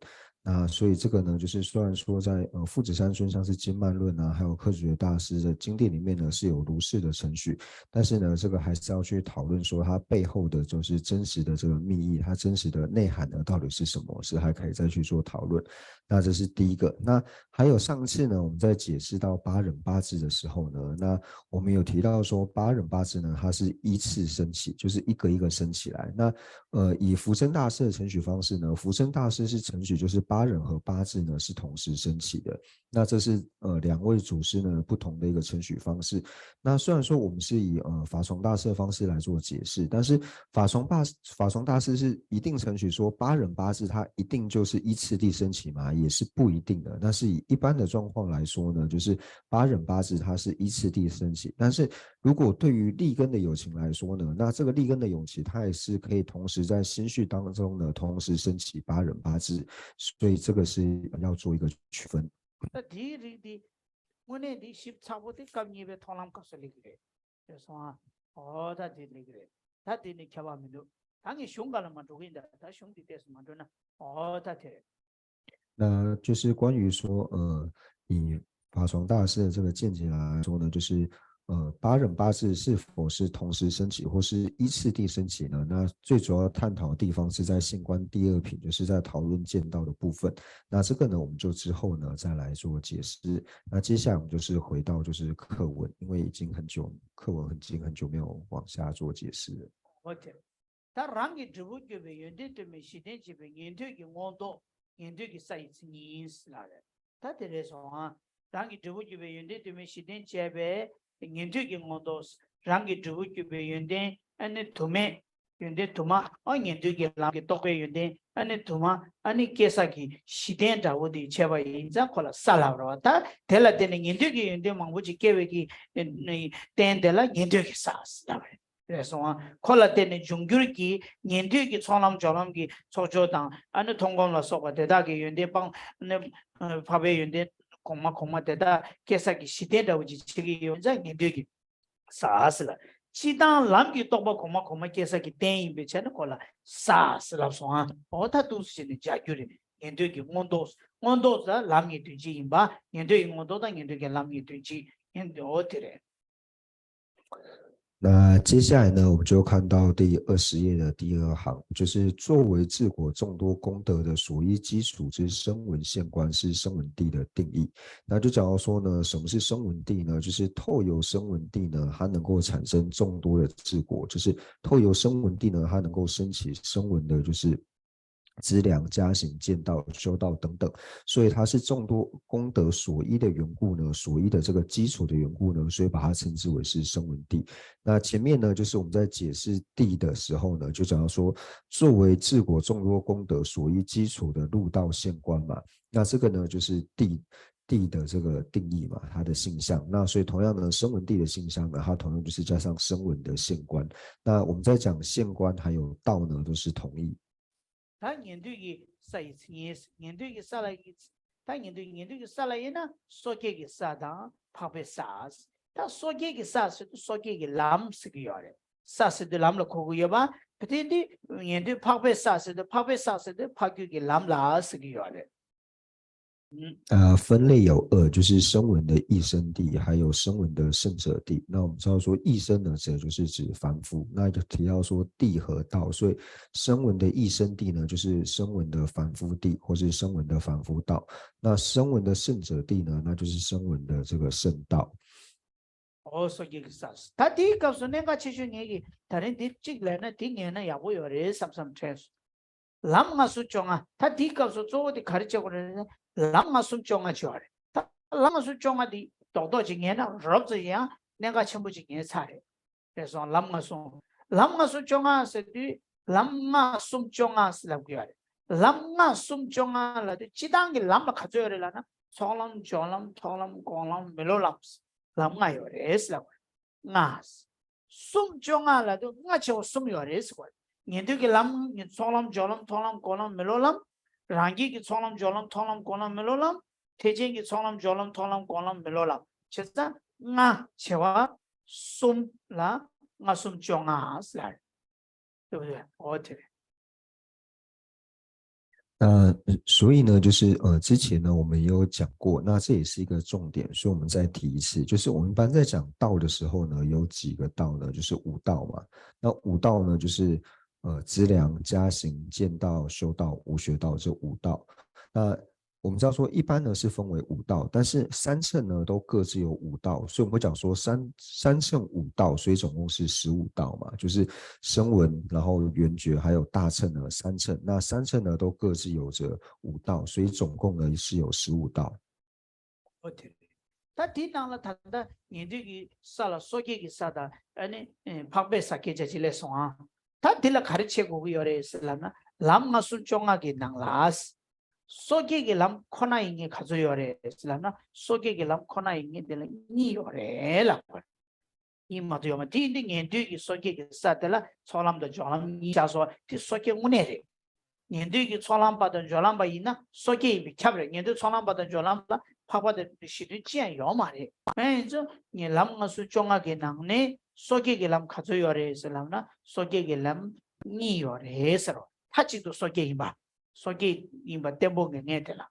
那所以这个呢，就是虽然说在呃父子三尊，像是经曼论啊，还有克觉大师的经典里面呢，是有如是的程序，但是呢，这个还是要去讨论说它背后的就是真实的这个密意，它真实的内涵呢到底是什么，是还可以再去做讨论。那这是第一个。那还有上次呢，我们在解释到八忍八支的时候呢，那我们有提到说八忍八支呢，它是依次升起，就是一个一个升起来。那呃，以福生大师的承许方式呢，福生大师是承许就是八忍和八支呢是同时升起的。那这是呃两位祖师呢不同的一个承许方式。那虽然说我们是以呃法床大师的方式来做解释，但是法床大法床大师是一定程序说八人八字它一定就是依次第升起嘛，也是不一定的。但是以一般的状况来说呢，就是八人八字它是依次第升起，但是如果对于立根的友情来说呢，那这个立根的友情它也是可以同时在心绪当中呢同时升起八人八字，所以这个是要做一个区分。ད་དེའི་རིགས་དེ་དངོས་གནས་དེ་ཞིབ་ཚགས་པོ་དེ་སྐབས་གཉིས་པའི་མཐོང་ལམ་སྐབས་སུ་སླེབས་ཀྱི་རེད། རེད་སོང་ཨ། ཨོ་ད་དེ་ལེགས་རེད། ད་དེ་ནི་ཁྱད་པར་མི་འདུག་ད་ངས་གཞུང་ག་ལ་མ་འགྲོ་གི་ཡིན་ད་ད་གཞུང་འདི་ལྟས་སུ་མ་འགྲོ་ན་ཨོ་ད་དེ་རེད།那就是关于说，呃，以法床大师的这个见解来说呢，就是呃，八人八字是否是同时升起，或是依次第升起呢？那最主要探讨的地方是在现观第二品，就是在讨论见道的部分。那这个呢，我们就之后呢再来做解释。那接下来我们就是回到就是课文，因为已经很久课文已经很久没有往下做解释了。 ཨོ་དེ་རེད། ད་རང་གི་འབྲས་བུ་གྱུར་པའི་ཡོན་ཏན་དུ་མའི་གཞི་རྟེན་བྱེད་པའི་ཉན་ཐོས་ཀྱི་མངོན་རྟོགས། ཉན་ཐོས་ཀྱི་ས་ཡི་མཚན་ཉིད་ལ་རེད། ད་དེ་རེད་སོང་ཨ། རང་གི་འབྲས་བུ་གྱུར་པའི་ཡོན་ཏན་དུ་མའི་གཞི་རྟེན་བྱས་པའི་ཉན་ཐོས་ཀྱི་མངོན་རྟོགས། རང་གི་འབྲས་བུ་གྱུར་པའི་ཡོན་ཏན་ཨ་ནི་དུ་མའི་ཡོན་ཏན་དུ་མ་ཨ་ཉན་ཐོས་ཀྱི་ལམ་གྱི་རྟོགས་པའི་ཡོན་ཏན་ཨ་ནི་དུ་མ་ཨ་ནི་སྐྱེ་ས་ཀྱི་གཞི་རྟེན་འདྲ་བོ་དེ་བྱས་པ་ཡིན་ཙང་ཁོ་ལ་ས་ལབ་རེད་བ། ད་དེ་ལ་བརྟེན་ནས་ཉན་ཐོས་ཀྱི་ཡོན་ཏན་མང་པོ་ཅིག་སྐྱེ་བའི་གི་རྟེན་དེ་ལ་ཉན་ཐོས་ཀྱི་ས་ལབ་རེད། རེད་སོང་ཨ། ཁོ་ལ་བརྟེན་ནས་འབྱུང་འགྱུར་གྱི་ཉན་ཐོས་ཀྱི་ཚོགས་ལམ་སྦྱོར་ལམ་གྱི་ཚོགས་སྦྱོར་དང་ཨ་ནི་མཐོང་སྒོམ་ལ་སོགས་པ་དེ་དག་གི་ཡོན་ཏན་སྤངས་ནས་འཕགས་པའི་ཡོན་ཏན་གོང་མ་གོང་མ་དེ་དག་སྐྱེ་ས་ཀྱི་གཞི་རྟེན་འདྲ་བོ་ཅིག་བྱེད་ཀྱི་ཡོད་ཙང་ཉན་ཐོས་ཀྱི་ས་ཟེར་ལ། སྤྱིར་བཏང་ལམ་གྱི་རྟོགས་པ་གོང་མ་གོང་མ་སྐྱེ་ས་ཀྱི་རྟེན་ཡིན་པའི་ཆ་ནས་ཁོ་ལ་ས་ཟེར་ལབ་སོང་ཨ། འོ་ད་འདུག་སེ་བྱས་ནས་སྦྱར་རྒྱུ་རེད། ཉན་ཐོས་ཀྱི་མངོན་རྟོགས། མངོན་རྟོགས་ལ་ལམ་གྱི་དོན་སྤྱི་ཡིན་པ། ཉན་ཐོས་ཀྱི་མངོན་རྟོགས་དང་ཉན་ཐོས་ཀྱི་ལམ་གྱི་དོན་སྤྱི་ཡིན། འོ་དེ་རེད། 那接下来呢，我们就看到第二十页的第二行，就是作为治国众多功德的所依基础之声闻现观，是声闻谛的定义。那就讲到说呢，什么是声闻谛呢？就是透由声闻谛呢，它能够产生众多的治国，就是透由声闻谛呢，它能够升起声闻的，就是 资粮、加行、见道、修道等等，所以它是众多功德所依的缘故呢，所依的这个基础的缘故呢，所以把它称之为是声闻谛。那前面呢，就是我们在解释谛的时候呢，就讲到说，作为治国众多功德所依基础的入道现观嘛，那这个呢，就是谛。谛的这个定义嘛，它的性相。那所以同样呢，声闻谛的性相呢，它同样就是加上声闻的现观。那我们在讲现观还有道呢，都是同义。 ད་ཉན་ཐོས་ཀྱི་ས་ཡི་མཚན་ཉིད། ཉན་ཐོས་ཀྱི་ས་ལ་ཡི། ད་ཉན་ཐོས་ཉན་ཐོས་ཀྱི་ས་ལ་ཡིན་ན་སོ་སྐྱེ་གི་ས་དང་འཕགས་པའི་ས། ད་སོ་སྐྱེ་གི་ས་ཟེར་དུས་སོ་སྐྱེ་གི་ལམ་ཟེར་གྱི་ཡོད་རེད། ས་ཟེར་དུས་ལམ་ལ་གོ་གི་ཡོད་པ། དེ་དུས་ཉན་ཐོས་འཕགས་པའི་ས་ཟེར་དུས་འཕགས་པའི་ས་ཟེར་དུས་འཕགས་རྒྱུད་ཀྱི་ལམ་ལ་ཟེར་གྱི་ཡོད་རེད། 呃，分类有二，就是声闻的异生谛，还有声闻的圣者谛。那我们知道说，异生呢，指的就是指凡夫。那就提到说，谛和道，所以声闻的异生谛呢，就是声闻的凡夫谛，或是声闻的凡夫道。那声闻的圣者谛呢，那就是声闻的这个圣道。 ཨོ་སོ་སྐྱེ་གི་ས། ད་དེའི་སྐབས་སུ་གནད་འགག་ཆེ་ཤོས་ངེད་ཀྱིས་ད་རིང་འདི་གཅིག་ལས་ན་དེ་ངེས་ན་ཡག་པོ་ཡོད་རེད་བསམ་བསམ་དྲན་སོང་། ལམ་ལྔ་གསུམ་བཅོ་ལྔ། ད་དེའི་སྐབས་སུ་གཙོ་བོ་དེ་ག་རེ་བྱེད་དགོས་རེད་ན། ལམ་ལྔ་གསུམ་བཅོ་ལྔ་བྱེད་པ་རེད། ད་ལམ་ལྔ་གསུམ་བཅོ་ལྔ་དེ་རྡོག་རྡོག་ཅིག་ངེས་ན་རོབ་ཙམ་ཡང་གནད་འགག་ཆེན་པོ་ཅིག་ངེས་ཚར་རེད། རེད་སོང་། ལམ་ལྔ་གསུམ། ལམ་ལྔ་གསུམ་བཅོ་ལྔ་ཟེར་དུས་ལམ་ལྔ་གསུམ་བཅོ་ལྔ་ཟེར་ལབ་དགོས་ཡ་རེད། ལམ་ལྔ་གསུམ་བཅོ་ལྔ་ལབ་དུས་སྤྱིར་བཏང་གི་ལམ་ལ་ག་ཚོད་ཡོད་རེད་ལབ་ན། ཚོགས་ལམ་སྦྱོར་ལམ་མཐོང་ལམ་སྒོམ་ལམ་མི་སློབ་ལམ། ལམ་ལྔ་ཡོད་རེད་ཟེར་ལབ་དགོས་རེད། ལྔ། གསུམ་བཅོ་ལྔ་ལབ་དུས་ལྔ་ཆེ་བ་གསུམ་ཡོད་རེད་ཟེར་དགོས་རེད། ཉན་ཐོས་ཀྱི་ལམ་ཚོགས་ལམ་སྦྱོར་ལམ་མཐོང་ལམ་སྒོམ་ལམ་མི་སློབ་ལམ། རང་རྒྱུད་ཀྱི་ཚོགས་ལམ་སྦྱོར་ལམ་མཐོང་ལམ་སྒོམ་ལམ་མི་སློབ་ལམ། ཐེག་ཆེན་གྱི་ཚོགས་ལམ་སྦྱོར་ལམ་མཐོང་ལམ་སྒོམ་ལམ་མི་སློབ་ལམ། བྱས་ཙང་ལྔ་བྱེ་བ་གསུམ་ལ་ལྔ་གསུམ་བཅོ་ལྔ་ཟེར་རེད། 对不对？ ཨོ་དེ་རེད། 那所以呢，就是呃，之前呢，我们也有讲过，那这也是一个重点，所以我们再提一次，就是我们一般在讲道的时候呢，有几个道呢，就是五道嘛。那五道呢，就是呃，资粮、加行、见道、修道、无学道这五道。那我们知道说，一般呢是分为五道，但是三乘呢都各自有五道，所以我们会讲说三三乘五道，所以总共是十五道嘛，就是声闻，然后缘觉，还有大乘呢三乘。那三乘呢都各自有着五道，所以总共呢是有十五道。འོ་དེ་རེད། ད་དེའི་ནང་ལ་ད་ལྟ་ཉན་ཐོས་ཀྱི་ས་ལ་སོ་སྐྱེ་གི་ས་དང་ཨ་ནི་འཕགས་པའི་ས་སྐད་ཆ་ཅིག་སླེབས་སོང་ཨ། ད་འདི་ལ་ག་རེ་བྱེད་དགོས་ཀྱི་ཡོད་རེད་ཟེར་ལབ་ན། ལམ་ལྔ་གསུམ་བཅོ་ལྔ་གི་ནང་ལ། སོ་སྐྱེ་གི་ལམ་ཁོ་ན་ཡིན་མཁན་ག་ཚོད་ཡོད་རེད་ཟེར་ལབ་ན། སོ་སྐྱེ་གི་ལམ་ཁོ་ན་ཡིན་མཁན་དེ་ལ་གཉིས་ཡོད་རེད་ལབ་པ་རེད། གཉིས་མ་གཏོགས་ཡོད་མ། དེ་ཡིན་དུས་ཉན་ཐོས་ཀྱི་སོ་སྐྱེ་གི་ས་དེ་ལ་ཚོགས་ལམ་དང་སྦྱོར་ལམ་གཉིས་བཞག་སོང་བ་དེ་སོ་སྐྱེ་དངོས་གནས་རེད། ཉན་ཐོས་ཀྱི་ཚོགས་ལམ་པ་དང་སྦྱོར་ལམ་པ་ཡིན་ན་སོ་སྐྱེ་ཡིན་པས་ཁྱབ་རེད། ཉན་ཐོས་ཚོགས་ལམ་པ་དང་སྦྱོར་ལམ་ལ་འཕགས་པ་དང་གཞི་མཐུན་ཅི་ཡང་ཡོད་མ་རེད། ཨེ་ཡིན་ཙང་ཉན་ལམ་ལྔ་གསུམ་བཅོ་ལྔ་གི་ནང་ནས་སོ་སྐྱེ་གི་ལམ་ག་ཚོད་ཡོད་རེད་ཟེར་ལབ་ན། སོ་སྐྱེ་གི་ལམ་གཉིས་ཡོད་རེད་ཟེར་རོ། མཐའ་གཅིག་ཏུ་སོ་སྐྱེ་ཡིན་པ། སོ་སྐྱེ་ཡིན་པ་བརྟན་པོ་ངེས་ངེས་དེ་ལ།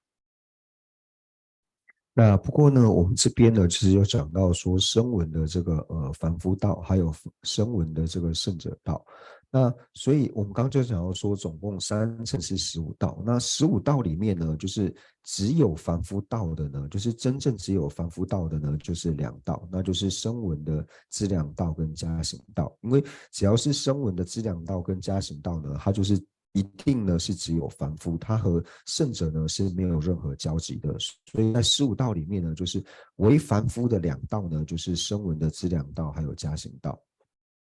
那不过呢，我们这边呢，其实有讲到说声闻的这个呃凡夫道，还有声闻的这个圣者道。那所以我们刚刚就讲到说，总共三乘是十五道。那十五道里面呢，就是只有凡夫道的呢，就是真正只有凡夫道的呢，就是两道，那就是声闻的资粮道跟加行道。因为只要是声闻的资粮道跟加行道呢，它就是一定呢是只有凡夫，它和圣者呢是没有任何交集的。所以在十五道里面呢，就是唯凡夫的两道呢，就是声闻的资粮道还有加行道。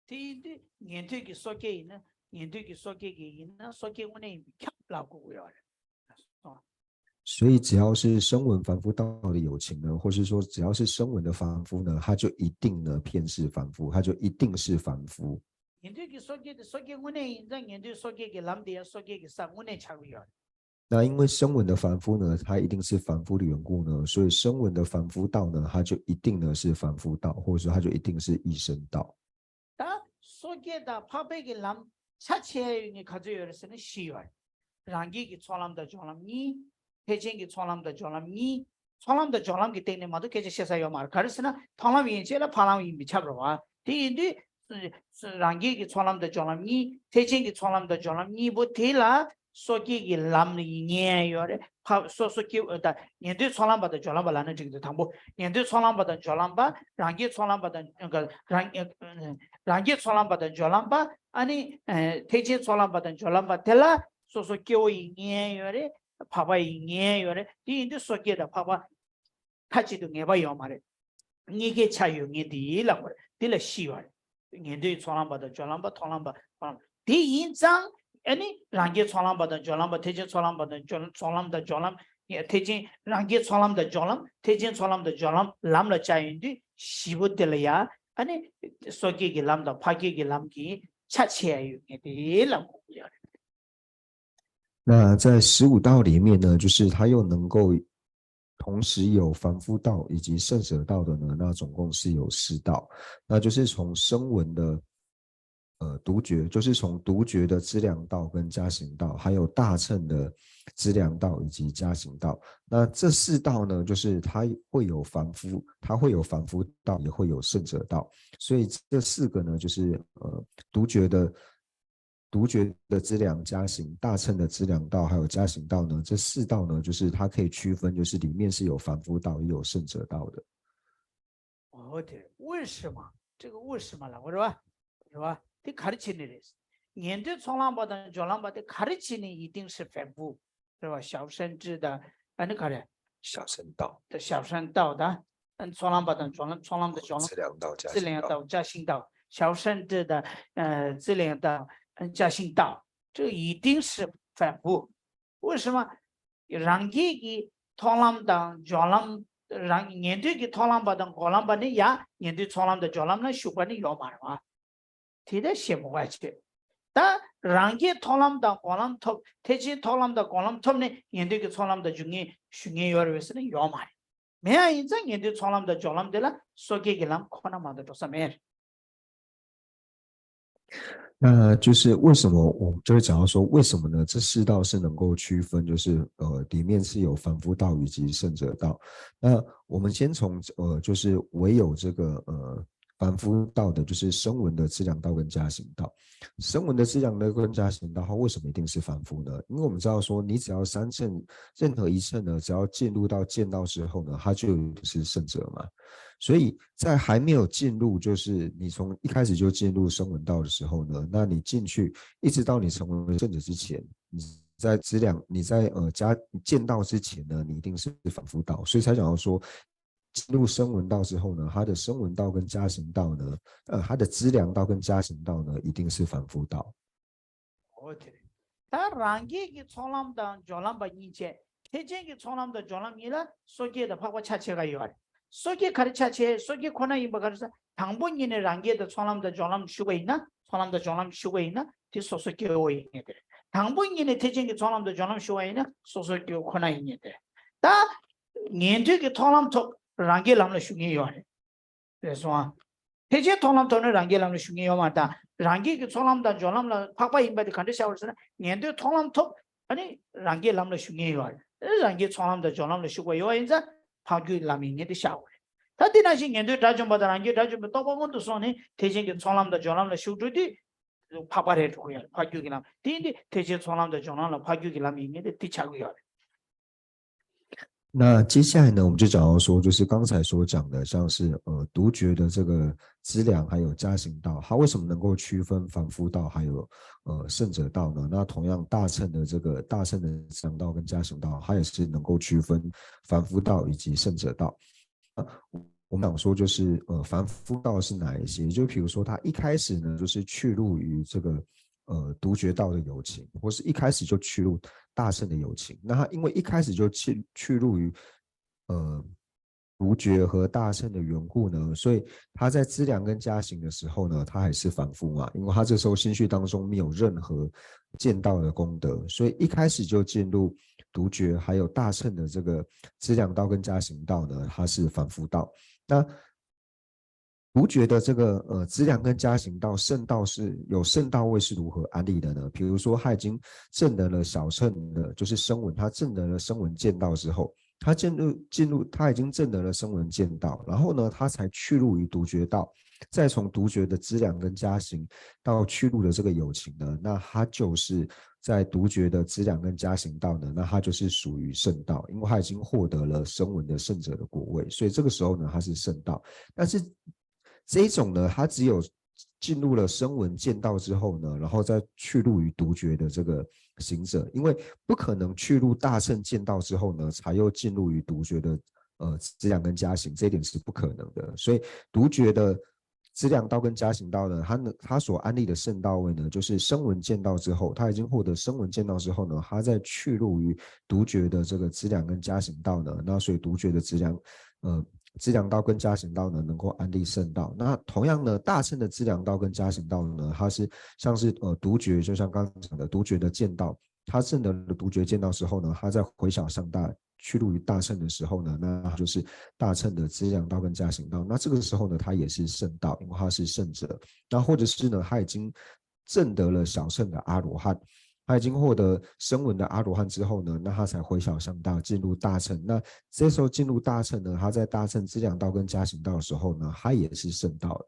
དེ་ཡིན་དུས་ཉན་ཐོས་ཀྱི་སོ་སྐྱེ་ཡིན་ན། ཉན་ཐོས་ཀྱི་སོ་སྐྱེ་གི་ཡིན་ན་སོ་སྐྱེ་དངོས་གནས་ཡིན་པས་ཁྱབ་ལབ་དགོས་ཀྱི་ཡོད་རེད།所以只要是声闻凡夫道的有情呢，或是说只要是声闻的凡夫呢，他就一定呢偏是凡夫，他就一定是凡夫。 ཉན་ཐོས་ཀྱི་སོ་སྐྱེ་དེ་སོ་སྐྱེ་དངོས་གནས་ཡིན་ཙང་ཉན་ཐོས་སོ་སྐྱེ་གི་ལམ་དེ་ཡང་སོ་སྐྱེ་གི་ས་དངོས་གནས་ཆགས་ཀྱི་ཡོད་རེད། 那因为声闻的凡夫呢，他一定是凡夫的缘故呢，所以声闻的凡夫道呢，他就一定呢是凡夫道，或者说他就一定是一生道。 ད་སོ་སྐྱེ་དང་འཕགས་པའི་གི་ལམ་ཆ་ཆེ་ཡོད་ངེས་ག་ཚོད་ཡོད་རེད་ཟེར་ན་བཞི་ཡོད་རེད། རང་རྒྱལ་གྱི་ཚོགས་ལམ་དང་སྦྱོར་ལམ་གཉིས། ཐེག་ཆེན་གྱི་ཚོགས་ལམ་དང་སྦྱོར་ལམ་གཉིས། ཚོགས་ལམ་དང་སྦྱོར་ལམ་གྱི་སྟེང་ནས་མ་གཏོགས་སྐད་ཆ་བཤད་ས་ཡོད་མ་རེད། ག་རེ་ཟེར་ན་མཐོང་ལམ་ཡན་ཆད་ལ་འཕགས་ལམ་ཡིན་པས་ཁྱབ་རེད་བ། དེ་ཡིན་དུས་རང་རྒྱལ་གྱི་ཚོགས་ལམ་དང་སྦྱོར་ལམ་གཉིས། ཐེག་ཆེན་གྱི་ཚོགས་ལམ་དང་སྦྱོར་ལམ་གཉིས་པོ་དེ་ལ་སོ་སྐྱེ་གི་ལམ་ལ་ཡིན་ངེས་ཡོད་རེད། འཕགས་སོ་སོ་སྐྱེ་ད་ཉན་ཐོས་ཚོགས་ལམ་པ་དང་སྦྱོར་ལམ་པ་ལབ་ན་འགྲིག་འདུག་དང་པོ་ཉན་ཐོས་ཚོགས་ལམ་པ་དང་སྦྱོར་ལམ་པ། རང་རྒྱལ་ཚོགས་ལམ་པ་དང་རང་རང་རྒྱལ་ཚོགས་ལམ་པ་དང་སྦྱོར་ལམ་པ། ཨ་ནི་ཐེག་ཆེན་ཚོགས་ལམ་པ་དང་སྦྱོར་ལམ་པ་དེ་ལ་སོ་སོ་སྐྱེ་བོ་ཡིན་ངེས་ཡོད་རེད། འཕགས་པ་ཡིན་ངེས་ཡོད་རེད། དེ་ཡིན་དུས་སོ་སྐྱེ་དང་འཕགས་པ་མཐའ་གཅིག་ཏུ་ངེས་པ་ཡོད་མ་རེད། གཉིས་ཀའི་ཆ་ཡོད་ངེས་དེ་ལ་གོ་རེད། དེ་ལ་བཞི་ཡོད་རེད། ཉན་ཐོས་ཚོགས་ལམ་པ་དང་སྦྱོར་ལམ་པ། མཐོང་ལམ་པ། མཐོང་ལམ་དེ་ཡིན་ཙང་ཨ་ནི་རང་རྒྱལ་ཚོགས་ལམ་པ་དང་སྦྱོར་ལམ་པ། ཐེག་ཆེན་ཚོགས་ལམ་པ་དང་སྦྱོར་ཚོགས་ལམ་དང་སྦྱོར་ལམ། ཐེག་ཆེན་རང་རྒྱལ་ཚོགས་ལམ་དང་སྦྱོར་ལམ། ཐེག་ཆེན་ཚོགས་ལམ་དང་སྦྱོར་ལམ་ལམ་ལ་བཅའ་ཡོང་དུས་བཞི་པོ་དེ་ལ་ཡ་ཨ་ནི་སོ་སྐྱེ་གི་ལམ་དང་འཕགས་སྐྱེ་གི་ལམ་གྱི་ཆ་ཆེ་ཡ་ཡོད་ངེས་དེ་ལ་གོ་དགོས་ཡོད་རེད། 那在十五道里面呢，就是它又能够同时有凡夫道以及圣者道的呢，那总共是有四道，那就是从声闻的呃独觉，就是从独觉的资粮道跟加行道，还有大乘的资粮道以及加行道。那这四道呢，就是它会有凡夫，它会有凡夫道，也会有圣者道。所以这四个呢，就是呃独觉的独觉的资粮加行、大乘的资粮道，还有加行道呢，这四道呢，就是它可以区分，就是里面是有凡夫道，也有圣者道的。 哦，对，为什么？这个为什么了，我说，是吧？这卡里奇尼的，ཉན་ཐོས་ཚོགས་ལམ་པ་དང་སྦྱོར་ལམ་པ་དེ་ག་རེ་བྱས་ནས་一定是凡夫，是吧？小乘智的，啊，那个嘞，小乘道，小乘道的，嗯，ཚོགས་ལམ་པ་དང་སྦྱོར་ལམ། ཚོགས་ལམ་དང་སྦྱོར་ལམ།资粮道、加资粮行道，道、加行道，小乘智的，呃，资粮道，嗯，加行道，这一定是凡夫。为什么？རང་རྒྱལ་གྱི་མཐོང་ལམ་དང་སྦྱོར་ལམ། རང་ཉན་ཐོས་ཀྱི་མཐོང་ལམ་པ་དང་སྒོམ་ལམ་པ་ནི་ཡང་ཉན་ཐོས་ཚོགས་ལམ་དང་སྦྱོར་ལམ་ལ་ཞུགས་པ་ནི་ཡོད་མ་རེད་བ། དེ་ལྟར་ཤེས་དགོས་པ་བྱེད། ད་རང་རྒྱལ་མཐོང་ལམ་དང་སྒོམ་ལམ་ཐོབ། ཐེག་ཆེན་མཐོང་ལམ་དང་སྒོམ་ལམ་ཐོབ་ནས་ཉན་ཐོས་ཀྱི་ཚོགས་ལམ་དང་འཇུག་ངེས་ཞུགས་ངེས་ཡོད་རེད་ཟེར་ན་ཡོད་མ་རེད། མེད་ཡ་ཡིན་ཙང་ཉན་ཐོས་ཚོགས་ལམ་དང་སྦྱོར་ལམ་དེ་ལ་སོ་སྐྱེ་གི་ལམ་ཁོ་ན་མ་གཏོགས་འགྲོ་ས་མེད། 那就是为什么我们就会讲到说，为什么呢？这四道是能够区分，就是呃，里面是有凡夫道以及圣者道。那我们先从呃，就是唯有这个呃凡夫道的，就是声闻的资粮道跟加行道。声闻的资粮道跟加行道，它为什么一定是凡夫呢？因为我们知道说，你只要三乘任何一乘呢，只要进入到见道之后呢，它就是圣者嘛。所以在还没有进入，就是你从一开始就进入声闻道的时候呢，那你进去一直到你成为圣者之前，你在资粮，你在呃加见道之前呢，你一定是凡夫道，所以才讲到说，进入声闻道之后呢，他的声闻道跟加行道呢，呃，他的资粮道跟加行道呢，一定是凡夫道。 འོ་དེ་རེད། ད་རང་རྒྱལ་གྱི་ཚོགས་ལམ་དང་སྦྱོར་ལམ་པ་གཉིས་བྱས། ཐེག་ཆེན་གྱི་ཚོགས་ལམ་དང་སྦྱོར་ལམ་གཉིས་ལ་སོ་སྐྱེ་དང་འཕགས་པ་ཆ་ཕྱེ་ག་ཡོད་རེད། སོ་སྐྱེ་ག་རེ་ཆ་ཕྱེ། སོ་སྐྱེ་ཁོ་ན་ཡིན་པ་ག་རེ་ཟེར། དང་པོ་ཉིད་ནས་རང་རྒྱལ་དང་ཚོགས་ལམ་དང་སྦྱོར་ལམ་ཞུགས་པ་ཡིན་ན། ཚོགས་ལམ་དང་སྦྱོར་ལམ་ཞུགས་པ་ཡིན་ན་དེ་སོ་སོ་སྐྱེ་བོ་ཡིན་ངེས་དེ་རེད། དང་པོ་ཉིད་ནས་ཐེག་ཆེན་གྱི་ཚོགས་ལམ་དང་སྦྱོར་ལམ་ཞུགས་པ་ཡིན་ན་སོ་སོ་སྐྱེ་བོ་ཁོ་ན་ཡིན་ངེས་དེ་རེད། ད་ཉན་ཐོས་ཀྱི་ཚོགས་ལམ་ཐོབ་རང་རྒྱལ་ལམ་ལ་ཞུགས་ངེས་ཡོད་རེད། རེད་སོང་ཨ། ཐེག་ཆེན་ཚོགས་ལམ་ཐོབ་ནས་རང་རྒྱལ་ལམ་ལ་ཞུགས་ངེས་ཡོད་མ་རེད། ད་རང་རྒྱལ་གྱི་ཚོགས་ལམ་དང་སྦྱོར་ལམ་ལ་འཕགས་པ་ཡིན་པ་དེ་ག་འདྲ་ཤར་བ་རེད་ཟེར་ན། ཉན་ཐོས་ཚོགས་ལམ་ཐོབ། ཨ་ནི་རང་རྒྱལ་ལམ་ལ་ཞུགས་ངེས་ཡོད་རེད། རང་རྒྱལ་ཚོགས་ལམ་དང་སྦྱོར་ལམ་ལ་ཞུགས་པ་ཡོད་ཡིན་ཙང་འཕགས་རྒྱུད་ལམ་ཡིན་ངེས་དེ་ཤར་བ་རེད། ད་དེ་ནང་བཞིན་ཉན་ཐོས་དགྲ་བཅོམ་པ་དང་རང་རྒྱལ་དགྲ་བཅོམ་པའི་རྟོགས་པ་སྔོན་དུ་སོང་ནས་ཐེག་ཆེན་གྱི་ཚོགས་ལམ་དང་སྦྱོར་ལམ་ལ་ཞུགས་འགྲོ་དུས་འཕགས་པ་རེད་འགྲོ་གི་ཡོད་རེད། འཕགས་རྒྱུད་ཀྱི་ལམ་དེ་ཡིན་དུས་ཐེག་ཆེན་ཚོགས་ལམ་དང་སྦྱོར་ལམ་ལ་འཕགས་རྒྱུད་ཀྱི་ལམ་ཡིན་ངེས་དེ་དེ་ཆགས་ཀྱི་ཡོད་རེད། 那接下来呢，我们就讲到说，就是刚才所讲的，像是呃独觉的这个资粮，还有加行道，它为什么能够区分凡夫道还有呃圣者道呢？那同样大乘的这个大乘的资粮道跟加行道，它也是能够区分凡夫道以及圣者道。我们讲说就是呃凡夫道是哪一些？就比如说他一开始呢，就是去入于这个呃独觉道的有情，或是一开始就去入大乘的有情。那他因为一开始就去去入于呃独觉和大乘的缘故呢，所以他在资粮跟加行的时候呢，他还是凡夫嘛，因为他这时候心绪当中没有任何见道的功德，所以一开始就进入独觉还有大乘的这个资粮道跟加行道呢，他是凡夫道。那独觉的这个呃资粮跟加行道圣道是有圣道位是如何安立的呢？比如说他已经证得了小乘的，就是声闻，他证得了声闻见道之后，他进入进入他已经证得了声闻见道，然后呢，他才去入于独觉道，再从独觉的资粮跟加行到去入的这个有情呢，那他就是在独觉的资粮跟加行道呢，那他就是属于圣道，因为他已经获得了声闻的圣者的果位，所以这个时候呢，他是圣道。但是这一种呢，他只有进入了声闻见道之后呢，然后再去入于独觉的这个行者，因为不可能去入大乘见道之后呢，才又进入于独觉的呃资粮跟加行，这一点是不可能的。所以独觉的资粮道跟加行道呢，他呢他所安立的圣道位呢，就是声闻见道之后，他已经获得声闻见道之后呢，他再去入于独觉的这个资粮跟加行道呢，那所以独觉的资粮呃资粮道跟加行道呢，能够安立圣道。那同样呢，大乘的资粮道跟加行道呢，它是像是呃独觉，就像刚刚讲的独觉的见道，他证得了独觉见道之后呢，他在回小向大去入于大乘的时候呢，那就是大乘的资粮道跟加行道。那这个时候呢，他也是圣道，因为他是圣者。那或者是呢，他已经证得了小乘的阿罗汉，他已经获得声闻的阿罗汉之后呢，那他才回小向大进入大乘。那这时候进入大乘呢，他在大乘资粮道跟加行道的时候呢，他也是圣道了。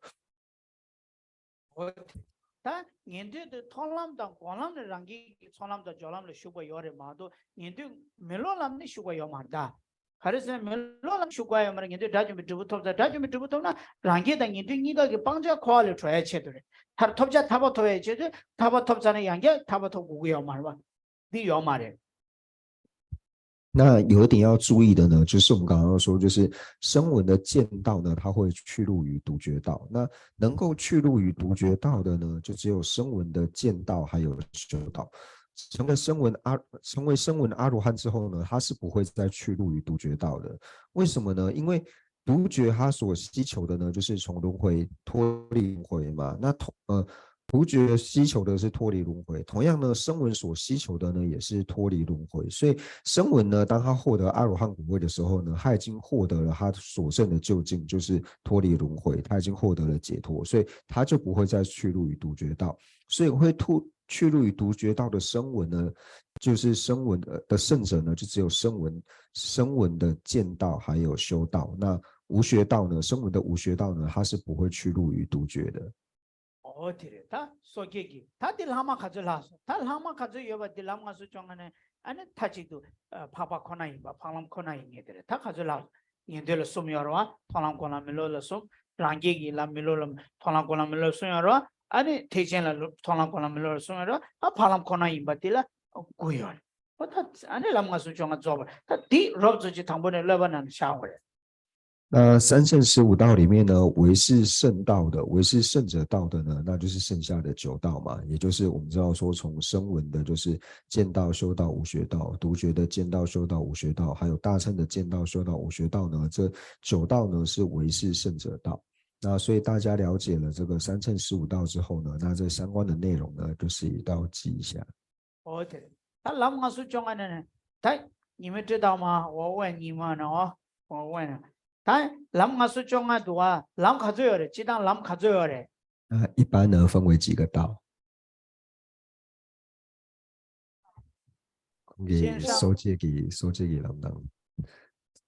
ད་ཉན་ཐོས་དེ་མཐོང་ལམ་དང་སྒོམ་ལམ་ནས་རང་རྒྱལ་གྱི་ཚོགས་ལམ་དང་སྦྱོར་ལམ་ལ་ཞུགས་པ་ཡོད་རེད་མ་གཏོགས་ཉན་ཐོས་མི་སློབ་ལམ་ནས་ཞུགས་པ་ཡོད་མ་རེད་ད། ག་རེ་ཟེར་ན་མི་སློབ་ལམ་ཞུགས་པ་ཡོད་མ་རེད། ཉན་ཐོས་དགྲ་བཅོམ་པའི་འབྲས་བུ་ཐོབ་ཚར། དགྲ་བཅོམ་པའི་འབྲས་བུ་ཐོབ་ན་རང་རྒྱལ་དང་ཉན་ཐོས་གཉིས་ཀ་གི་སྤང་བྱ་འཁོར་བ་ལས་གྲོལ་ཡ་ཆེད་དུ་རེད། མཐར་ཐོབ་བྱ་ཐར་པ་ཐོབ་ཡ་ཆེད་དུ་ཐར་པ་ཐོབ་ཚར་ན་ཡང་བསྐྱར་ཐར་པ་ཐོབ་དགོས་ཀྱི་ཡོད་མ་རེད་པ། འདི་ཡོད་མ་རེད། 那有一点要注意的呢，就是我们刚刚说，就是声闻的见道呢，它会去入于独觉道。那能够去入于独觉道的呢，就只有声闻的见道还有修道。成为声闻阿成为声闻阿罗汉之后呢，他是不会再去入于独觉道的。为什么呢？因为独觉他所希求的呢，就是从轮回脱离轮回嘛。那同呃，独觉希求的是脱离轮回，同样呢，声闻所希求的呢也是脱离轮回。所以声闻呢，当他获得阿罗汉果位的时候呢，他已经获得了他所证的究竟，就是脱离轮回，他已经获得了解脱，所以他就不会再去入于独觉道。所以会突去入于独觉道的声闻呢，就是声闻的圣者呢，就只有声闻声闻的见道还有修道。那无学道呢，声闻的无学道呢，他是不会去入于独觉的。 ཨོ་དེ་རེད། ད་སོ་སྐྱེ་གི་ད་དེ་ལྷག་མ་ག་ཚོད་ལྷག་སོང་། ད་ལྷག་མ་ག་ཚོད་ཡོད་པ་དེ་ལམ་ང་སུ་བྱུང་ང་ནས་ཨ་ནི་མཐའ་གཅིག་ཏུ་འཕགས་པ་ཁོ་ན་ཡིན་པ་འཕགས་ལམ་ཁོ་ན་ཡིན་ངེས་དེ་རེད། ད་ག་ཚོད་ལྷག་སོང་། ཉན་ཐོས་ལ་གསུམ་ཡོད་རེད་པ། མཐོང་ལམ་སྒོམ་ལམ་མི་སློབ་ལ་གསུམ། རང་རྒྱལ་གྱི་ལམ་མི་སློབ་ལ་མཐོང་ལམ་སྒོམ་ལམ་མི་སློབ་གསུམ་ཡོད་རེད་པ། ཨ་ནི་ཐེག་ཆེན་ལ་མཐོང་ལམ་སྒོམ་ལམ་མི་སློབ་ལ་གསུམ་ཡོད་རེད་པ། ཨ་འཕགས་ལམ་ཁོ་ན་ཡིན་པ་དེ་ལ་དགུ་ཡོད་རེད་པ། ད་ཨ་ནི་ལམ་ང་སུ་བྱུང་ང་རྫོགས་པ་རེད། ད་དེ་རོབ་ཙམ་ཅིག་དང་པོ་ནས་སློབ་པ་ནང་ནས་བཞག་དགོས་རེད། 那三乘十五道里面呢，唯是圣道的，唯是圣者道的呢，那就是剩下的九道嘛，也就是我们知道说从声闻的，就是见道、修道、无学道，独觉的见道、修道、无学道，还有大乘的见道、修道、无学道呢，这九道呢是唯是圣者道。那所以大家了解了这个三乘十五道之后呢，那这相关的内容呢，就是也都要记一下。 OK。ད་ལམ་ལྔ་སོ་བཅོ་ལྔ་ནས་ནི། ད་ཉི་མ་ཁྲི་དང་མ་འོ་འོ་ཉི་མ་ནི་འོ་འོ་འོ་ནི། ད་ལམ་ལྔ་སོ་བཅོ་ལྔ་འདུག་ཨ། ལམ་ག་ཚོད་ཡོད་རེད། སྤྱིར་བཏང་ལམ་ག་ཚོད་ཡོད་རེད། 那一般呢分为几个道？给先生。 说这个说这个 ལམ་དང་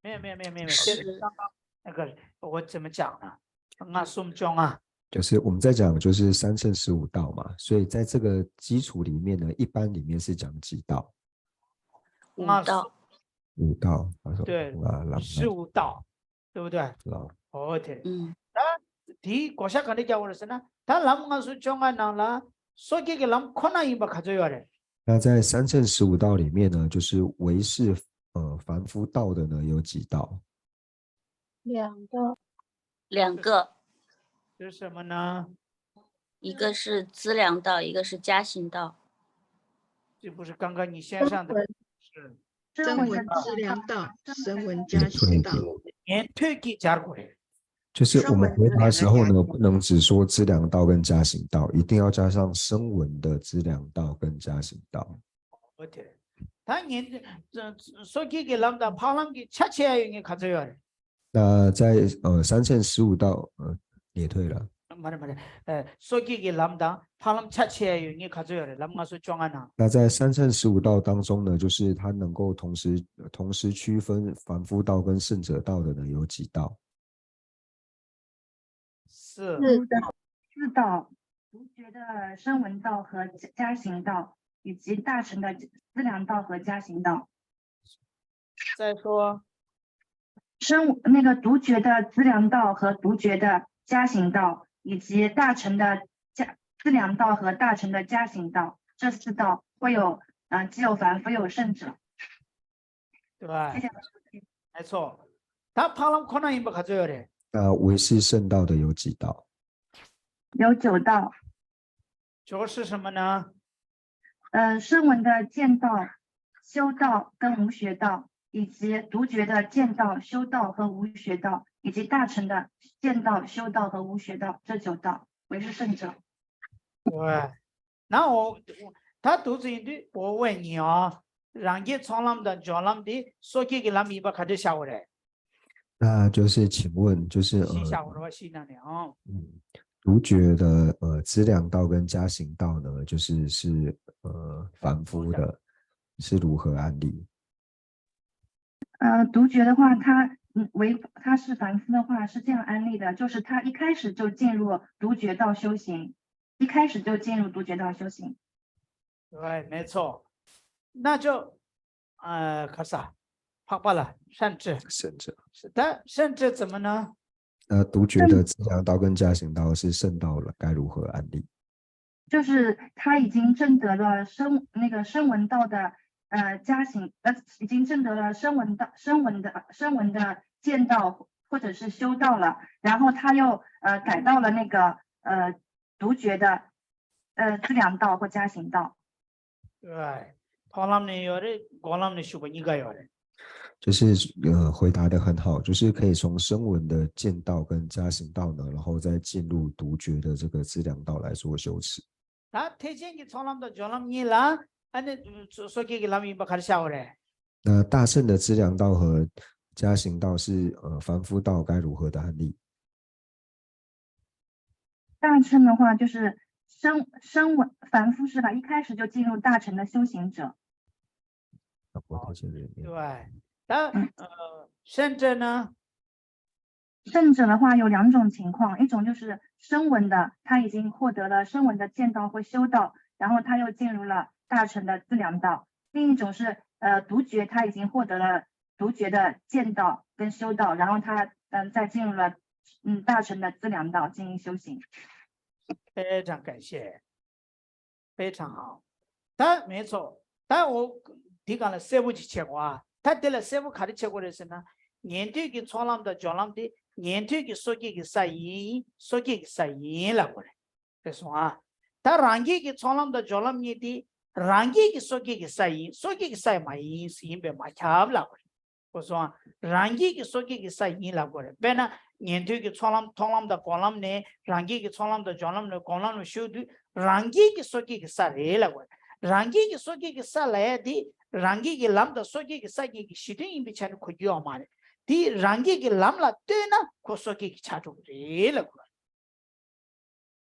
没有没有没有没有没有，现在刚刚那个我怎么讲呢？ལྔ་སོ་བཅོ་ལྔ。 就是我们在讲就是三乘十五道嘛，所以在这个基础里面呢，一般里面是讲几道？ ལྔ་སོ། 五道，他说对，啊，ལམ 十五道，对不对？ ལམ。 OK。 ཨུམ། ད་དེའི་བགོ་བཤའ་ག་འདྲ་རྒྱག་དགོས་རེད་ཟེར་ན། ད་ལམ་ལྔ་སོ་བཅོ་ལྔ་ནང་ལ་སོ་སྐྱེ་གི་ལམ་ཁོ་ན་ཡིན་པ་ག་ཚོད་ཡོད་རེད། 那在三乘十五道里面呢，就是唯是呃凡夫道的呢有几道？ 两个。两个，是什么呢？一个是资粮道，一个是加行道。这不是刚刚你先上的是 声闻资粮道、声闻加行道。 年退给加过来。 就是我们回答的时候呢，不能只说资粮道跟加行道，一定要加上声闻的资粮道跟加行道。 OK。ད་ངས་སོ་སྐྱེ་གི་ལམ་དང་འཕགས་ལམ་གྱི་ཆ་ཕྱེ་ཡ་ཡོད་ངེས་ག་ཚོད་ཡོད་རེད། 那在呃三乘十五道呃也退了。 མ་རེད་མ་རེད། ཨ། སོ་སྐྱེ་གི་ལམ་དང་འཕགས་ལམ་ཆ་ཕྱེ་ཡ་ཡོད་ངེས་ག་ཚོད་ཡོད་རེད། ལམ་ལྔ་སོ་བཅོ་ལྔ་ནང་། 那在三乘十五道当中呢，就是它能够同时同时区分凡夫道跟圣者道的呢有几道？ 四。 四道，独觉的声闻道和加行道，以及大乘的资粮道和加行道。 再说。 声那个独觉的资粮道和独觉的加行道，以及大乘的加资粮道和大乘的加行道，这四道会有，嗯、既有凡夫又有圣者。 对。 谢谢。 没错。ད་འཕགས་ལམ་ཁོ་ན་ཡིན་པ་ག་ཚོད་ཡོད་རེད། 那唯是圣道的有几道？ 有九道。 九是什么呢？ 呃，声闻的见道、修道跟无学道，以及独觉的见道、修道和无学道，以及大乘的见道、修道和无学道这九道，唯是圣者。 对。那我 ད་དུ་ཚོད་ཡིན་དུས་འོ་འོ་ཉི་ཨ། རང་རྒྱལ་ཚོགས་ལམ་དང་སྦྱོར་ལམ་དེ་སོ་སྐྱེ་གི་ལམ་ཡིན་པ་ག་འདྲ་བྱ་དགོས་རེད། 那就是请问，就是呃，是下午的话是那里啊。 嗯，独觉的呃资粮道跟加行道呢，就是是呃凡夫的，是如何安立？ 呃，独觉的话，他嗯，为他是凡夫的话是这样安立的，就是他一开始就进入独觉道修行，一开始就进入独觉道修行。 对，没错。那就呃，可是啊，帕帕了，甚至圣者。 是的，甚至怎么呢？ 那独觉的资粮道跟加行道是圣道了，该如何安立？ 就是他已经证得了声那个声闻道的呃加行，呃，已经证得了声闻道声闻的声闻的见道或者是修道了，然后他又呃改到了那个呃独觉的呃资粮道或加行道。 对。འཕགས་ལམ་ནས་ཡོད་རེད། སྒོམ་ལམ་ནས་ཞུགས་པ་གཉིས་ཀ་ཡོད་རེད། 就是呃回答的很好，就是可以从声闻的见道跟加行道呢，然后再进入独觉的这个资粮道来做修持。 ད་ཐེག་ཆེན་གྱི་ཚོགས་ལམ་དང་སྦྱོར་ལམ་གཉིས་ལ་ཨ་ནི་སོ་སོ་སྐྱེ་གི་ལམ་ཡིན་པ་ག་རེ་བྱ་དགོས་རེད། 那大乘的资粮道和加行道是呃凡夫道该如何的安立？ 大乘的话就是声声闻凡夫是吧？一开始就进入大乘的修行者。 啊，我听见了。 对。但呃，甚至呢？ 圣者的话有两种情况，一种就是声闻的，他已经获得了声闻的见道或修道，然后他又进入了大乘的资粮道；另一种是，呃，独觉，他已经获得了独觉的见道跟修道，然后他嗯再进入了嗯大乘的资粮道进行修行。 非常感谢。 非常好。ད་མེད་ཚོ། ད་འོ་འདི་ག་ལ་གསལ་པོ་ཅིག་བྱེད་དགོས་ཨ། ད་འདི་ལ་གསལ་པོ་ག་རེ་བྱེད་དགོས་རེད་ཟེར་ན། ཉན་ཐོས་ཀྱི་ཚོགས་ལམ་དང་སྦྱོར་ལམ་དེ་ཉན་ཐོས་ཀྱི་སོ་སྐྱེ་གི་ས་ཡིན། སོ་སྐྱེ་གི་ས་ཡིན་ལབ་དགོས་རེད། རེད་སོང་ཨ། ད་རང་རྒྱལ་གྱི་ཚོགས་ལམ་དང་སྦྱོར་ལམ་གཉིས་དེ་རང་རྒྱལ་གྱི་སོ་སྐྱེ་གི་ས་ཡིན། སོ་སྐྱེ་གི་ས་མ་ཡིན། ཡིན་པས་མ་ཁྱབ་ལབ་དགོས་རེད། གོ་སོང་ཨ། རང་རྒྱལ་གྱི་སོ་སྐྱེ་གི་ས་ཡིན་ལབ་དགོས་རེད། དཔེར་ན་ཉན་ཐོས་ཀྱི་ཚོགས་ལམ་མཐོང་ལམ་དང་སྒོམ་ལམ་ནས་རང་རྒྱལ་གྱི་ཚོགས་ལམ་དང་སྦྱོར་ལམ་ནས་སྒོམ་ལམ་ལ་ཞུགས་དུས་རང་རྒྱལ་གྱི་སོ་སྐྱེ་གི་ས་རེད་ལབ་དགོས་རེད། རང་རྒྱལ་གྱི་སོ་སྐྱེ་གི་ས་ལབ་ཡ་དེ་རང་རྒྱལ་གྱི་ལམ་དང་སོ་སྐྱེ་གི་ས་གཉིས་ཀྱི་གཞི་མཐུན་ཡིན་པའི་ཆ་ནས་གོ་རྒྱུ་ཡོད་མ་རེད། དེ་རང་རྒྱལ་གྱི་ལམ་ལ་ལྟོས་ན་ཁོ་སོ་སྐྱེ་གི་ཆགས་འགྲོ་གི་རེད་ལབ་དགོས་རེད།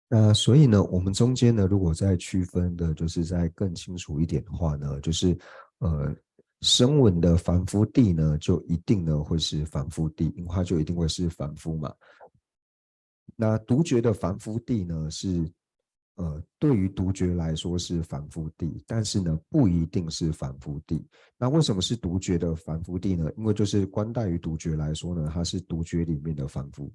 那所以呢，我们中间呢，如果再区分的，就是再更清楚一点的话呢，就是呃，声闻的凡夫谛呢，就一定呢会是凡夫谛，因为它就一定会是凡夫嘛。那独觉的凡夫谛呢，是呃，对于独觉来说是凡夫谛，但是呢，不一定是凡夫谛。那为什么是独觉的凡夫谛呢？因为就是观待于独觉来说呢，它是独觉里面的凡夫。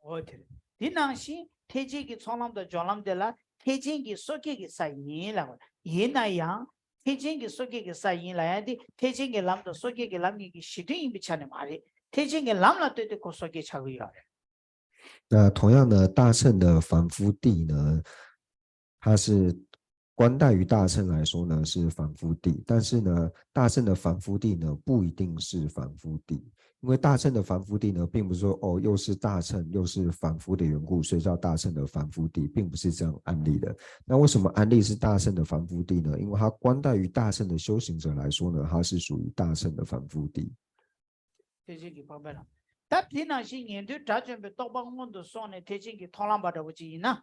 འོ་དེ་རེད། དེ་ནང་བཞིན་ཐེག་ཆེན་གྱི་ཚོགས་ལམ་དང་སྦྱོར་ལམ་དེ་ལ་ཐེག་ཆེན་གྱི་སོ་སྐྱེ་གི་ས་ཡིན་ལབ་པ་ཡིན་ན་ཡང་ཐེག་ཆེན་གྱི་སོ་སྐྱེ་གི་ས་ཡིན་ལབ་ཡ་དེ་ཐེག་ཆེན་གྱི་ལམ་དང་སོ་སྐྱེ་གི་ལམ་གཉིས་ཀྱི་གཞི་མཐུན་ཡིན་པའི་ཆ་ནས་མ་རེད། ཐེག་ཆེན་གྱི་ལམ་ལ་ལྟོས་ཏེ་ཁོ་སོ་སྐྱེ་ཆགས་ཀྱི་ཡོད་རེད། 那同样呢，大乘的凡夫谛呢，它是观待于大乘来说呢是凡夫谛，但是呢，大乘的凡夫谛呢不一定是凡夫谛，因为大乘的凡夫谛呢，并不是说哦又是大乘又是凡夫的缘故，所以叫大乘的凡夫谛，并不是这样安立的。那为什么安立是大乘的凡夫谛呢？因为它观待于大乘的修行者来说呢，它是属于大乘的凡夫谛。 ཐེག་ཆེན་གྱི་འཕགས་པའི་ལམ། ད་དེ་ནང་བཞིན་ཉན་ཐོས་དགྲ་བཅོམ་པའི་རྟོགས་པ་སྔོན་དུ་སོང་ནས་ཐེག་ཆེན་གྱི་མཐོང་ལམ་པ་འདྲ་བོ་ཅིག་ཡིན་ན།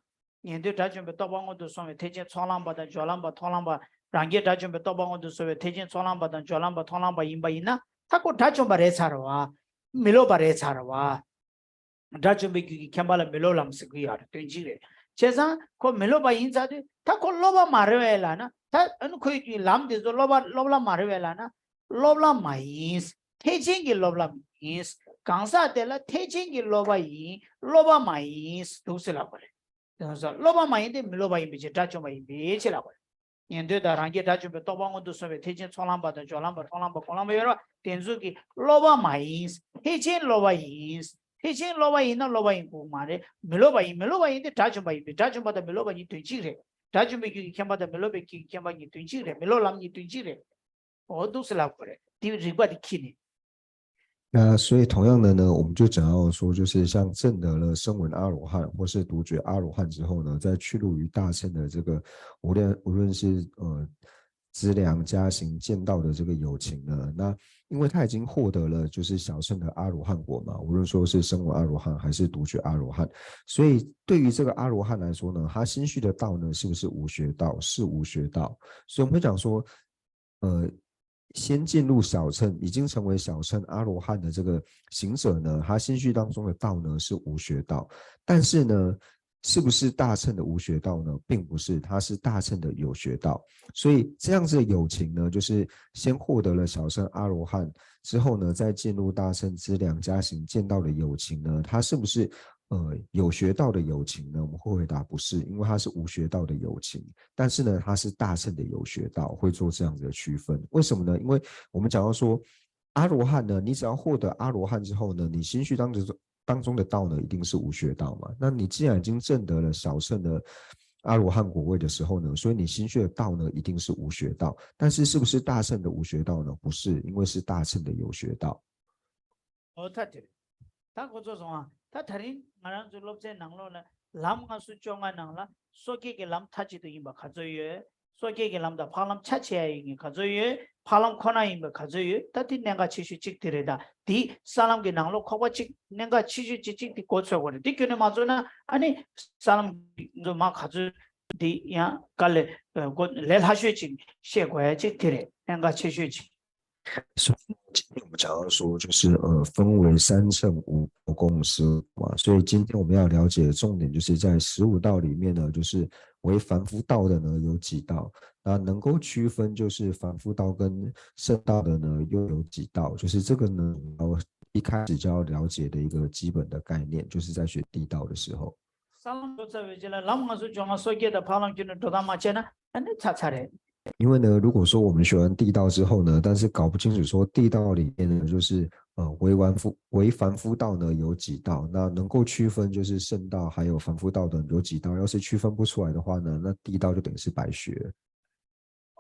ཉན་ཐོས་དགྲ་བཅོམ་པའི་རྟོགས་པ་སྔོན་དུ་སོང་བའི་ཐེག་ཆེན་ཚོགས་ལམ་པ་དང་སྦྱོར་ལམ་པ་མཐོང་ལམ་པ། རང་རྒྱལ་དགྲ་བཅོམ་པའི་རྟོགས་པ་སྔོན་དུ་སོང་བའི་ཐེག་ཆེན་ཚོགས་ལམ་པ་དང་སྦྱོར་ལམ་པ་མཐོང་ལམ་པ་ཡིན་པ་ཡིན་ན། ད་ཁོ་དགྲ་བཅོམ་པ་རེད་ཚར་བ། མི་སློབ་པ་རེད་ཚར་བ། དགྲ་བཅོམ་པའི་རྒྱུད་ཀྱི་མཁྱེན་པ་ལ་མི་སློབ་ལམ་ཟེར་གྱི་ཡོད་རེད། དོན་གཅིག་རེད། བྱས་ཙང་ཁོ་མི་སློབ་པ་ཡིན་ཚར་དུས་ད་ཁོ་སློབ་པ་མ་རེད་པས་ལབ་ན། ད་ཨ་ནི་ཁོའི་རྒྱུད་ལམ་དེ་ཚོ་སློབ་པ་སློབ་ལམ་མ་རེད་པས་ལབ་ན། སློབ་ལམ་མ་ཡིན། ཐེག་ཆེན་གྱི་སློབ་ལམ་ཡིན། གང་ཟག་དེ་ལ་ཐེག་ཆེན་གྱི་སློབ་པ་ཡིན། སློབ་པ་མ་ཡིན་འདུག་ཟེར་ལབ་པ་རེད། དེ་ཚོ་སློབ་པ་མ་ཡིན་ཏེ་མི་སློབ་པ་ཡིན་པའི་ཕྱིར་དགྲ་བཅོམ་པ་ཡིན་པའི་ཕྱིར་ལབ་པ་རེད། ཉན་ཐོས་དང་རང་རྒྱལ་དགྲ་བཅོམ་པའི་རྟོགས་པ་མངོན་དུ་སོང་བའི་ཐེག་ཆེན་ཚོགས་ལམ་པ་དང་སྦྱོར་ལམ་པ་མཐོང་ལམ་པ་སྒོམ་ལམ་པ་ཡོད་རེད་པ། དེ་ཚོ་གི་སློབ་པ་མ་ཡིན། ཐེག་ཆེན་སློབ་པ་ཡིན། ཐེག་ཆེན་སློབ་པ་ཡིན་ན་སློབ་པ་ཡིན་དགོས་མ་རེད། མི་སློབ་པ་ཡིན། མི་སློབ་པ་ཡིན་ཏེ་དགྲ་བཅོམ་པ་ཡིན་པས། དགྲ་བཅོམ་པ་དང་མི་སློབ་པ་གཉིས་དོན་གཅིག་རེད། དགྲ་བཅོམ་པའི་རྒྱུད་ཀྱི་མཁྱེན་པ་དང་མི་སློབ་པའི་རྒྱུད་ཀྱི་མཁྱེན་པ་གཉིས་དོན་གཅིག་རེད། མི་སློབ་ལམ་གཉིས་དོན་གཅིག་རེད། འོ་འདུག་སེ་ལབ་དགོས་རེད། དེ་རིགས་པ་དེ་ཁྱེར་ནས། 那所以同样的呢，我们就讲到说，就是像证得了声闻阿罗汉或是独觉阿罗汉之后呢，在趣入于大乘的这个，无论无论是呃资粮加行见道的这个有情呢，那因为他已经获得了就是小乘的阿罗汉果嘛，无论说是声闻阿罗汉还是独觉阿罗汉，所以对于这个阿罗汉来说呢，他心续的道呢是不是无学道？是无学道。所以我们会讲说，呃，先进入小乘，已经成为小乘阿罗汉的这个行者呢，他心续当中的道呢是无学道，但是呢，是不是大乘的无学道呢？并不是，他是大乘的有学道。所以这样子的有情呢，就是先获得了小乘阿罗汉之后呢，再进入大乘资粮加行见道的有情呢，他是不是呃有学道的有情呢？我们会回答不是，因为他是无学道的有情。但是呢，他是大乘的有学道，会做这样子的区分。为什么呢？因为我们讲到说，阿罗汉呢，你只要获得阿罗汉之后呢，你心续当中当中的道呢，一定是无学道嘛。那你既然已经证得了小乘的阿罗汉果位的时候呢，所以你心续的道呢，一定是无学道。但是是不是大乘的无学道呢？不是，因为是大乘的有学道。 འོ་ད་དེ་རེད། ད་ཁོ་ཚོ་སོང་ཨ། ད་ད་རིང་ང་རང་ཚོའི་སློབ་ཚན་ནང་ལོགས་ལ་ལམ་ལྔ་སོགས་བཅོ་ལྔ་ནང་ལ་སོ་སྐྱེ་གི་ལམ་མཐའ་གཅིག་ཏུ་ཡིན་པ་ག་ཚོད་ཡོད། སོ་སྐྱེ་གི་ལམ་དང་འཕགས་ལམ་ཆ་ཕྱེ་ཡ་ཡིན་མཁན་ག་ཚོད་ཡོད། འཕགས་ལམ་ཁོ་ན་ཡིན་པ་ག་ཚོད་ཡོད། ད་དེ་གནད་འགག་ཆེ་ཤོས་གཅིག་དེ་རེད། ད་དེ་ས་ལམ་གྱི་ནང་ལོགས་ཁོག་པ་གཅིག་གནད་འགག་ཆེ་ཤོས་གཅིག་གཅིག་དེ་གོ་ཚོད་དགོས་རེད། དེ་ཁྱོན་ནས་མ་ཚོར་ན་ཨ་ནི་ས་ལམ་གྱི་ཚོ་མ་ག་ཚོད་དེ་ཡང་དཀའ་ལས་གོ་ལས་སླ་ཤོས་གཅིག་ཤེས་དགོས་ཡ་གཅིག་དེ་རེད། གནད་འགག་ཆེ་ཤོས་གཅིག 所以今天我们讲到说，就是呃，分为三乘五、五供十五嘛。所以今天我们要了解的重点，就是在十五道里面呢，就是为凡夫道的呢有几道，那能够区分就是凡夫道跟圣道的呢又有几道，就是这个呢，我们要一开始就要了解的一个基本的概念，就是在学地道的时候。 ས་ལམ་འགྲོ་ཚར་བའི་རྗེས་ལ་ལམ་ལྔ་སོགས་བཅོ་ལྔ་སོ་སྐྱེ་དང་འཕགས་ལམ་ཁྱོན་ནས་འགྲོ་སྟངས་མ་བྱས་ན་ཨ་ནི་ཚར་ཚར་རེད། 因为呢，如果说我们学完地道之后呢，但是搞不清楚说地道里面呢，就是呃，为凡夫为凡夫道呢有几道，那能够区分就是圣道还有凡夫道的有几道，要是区分不出来的话呢，那地道就等于是白学。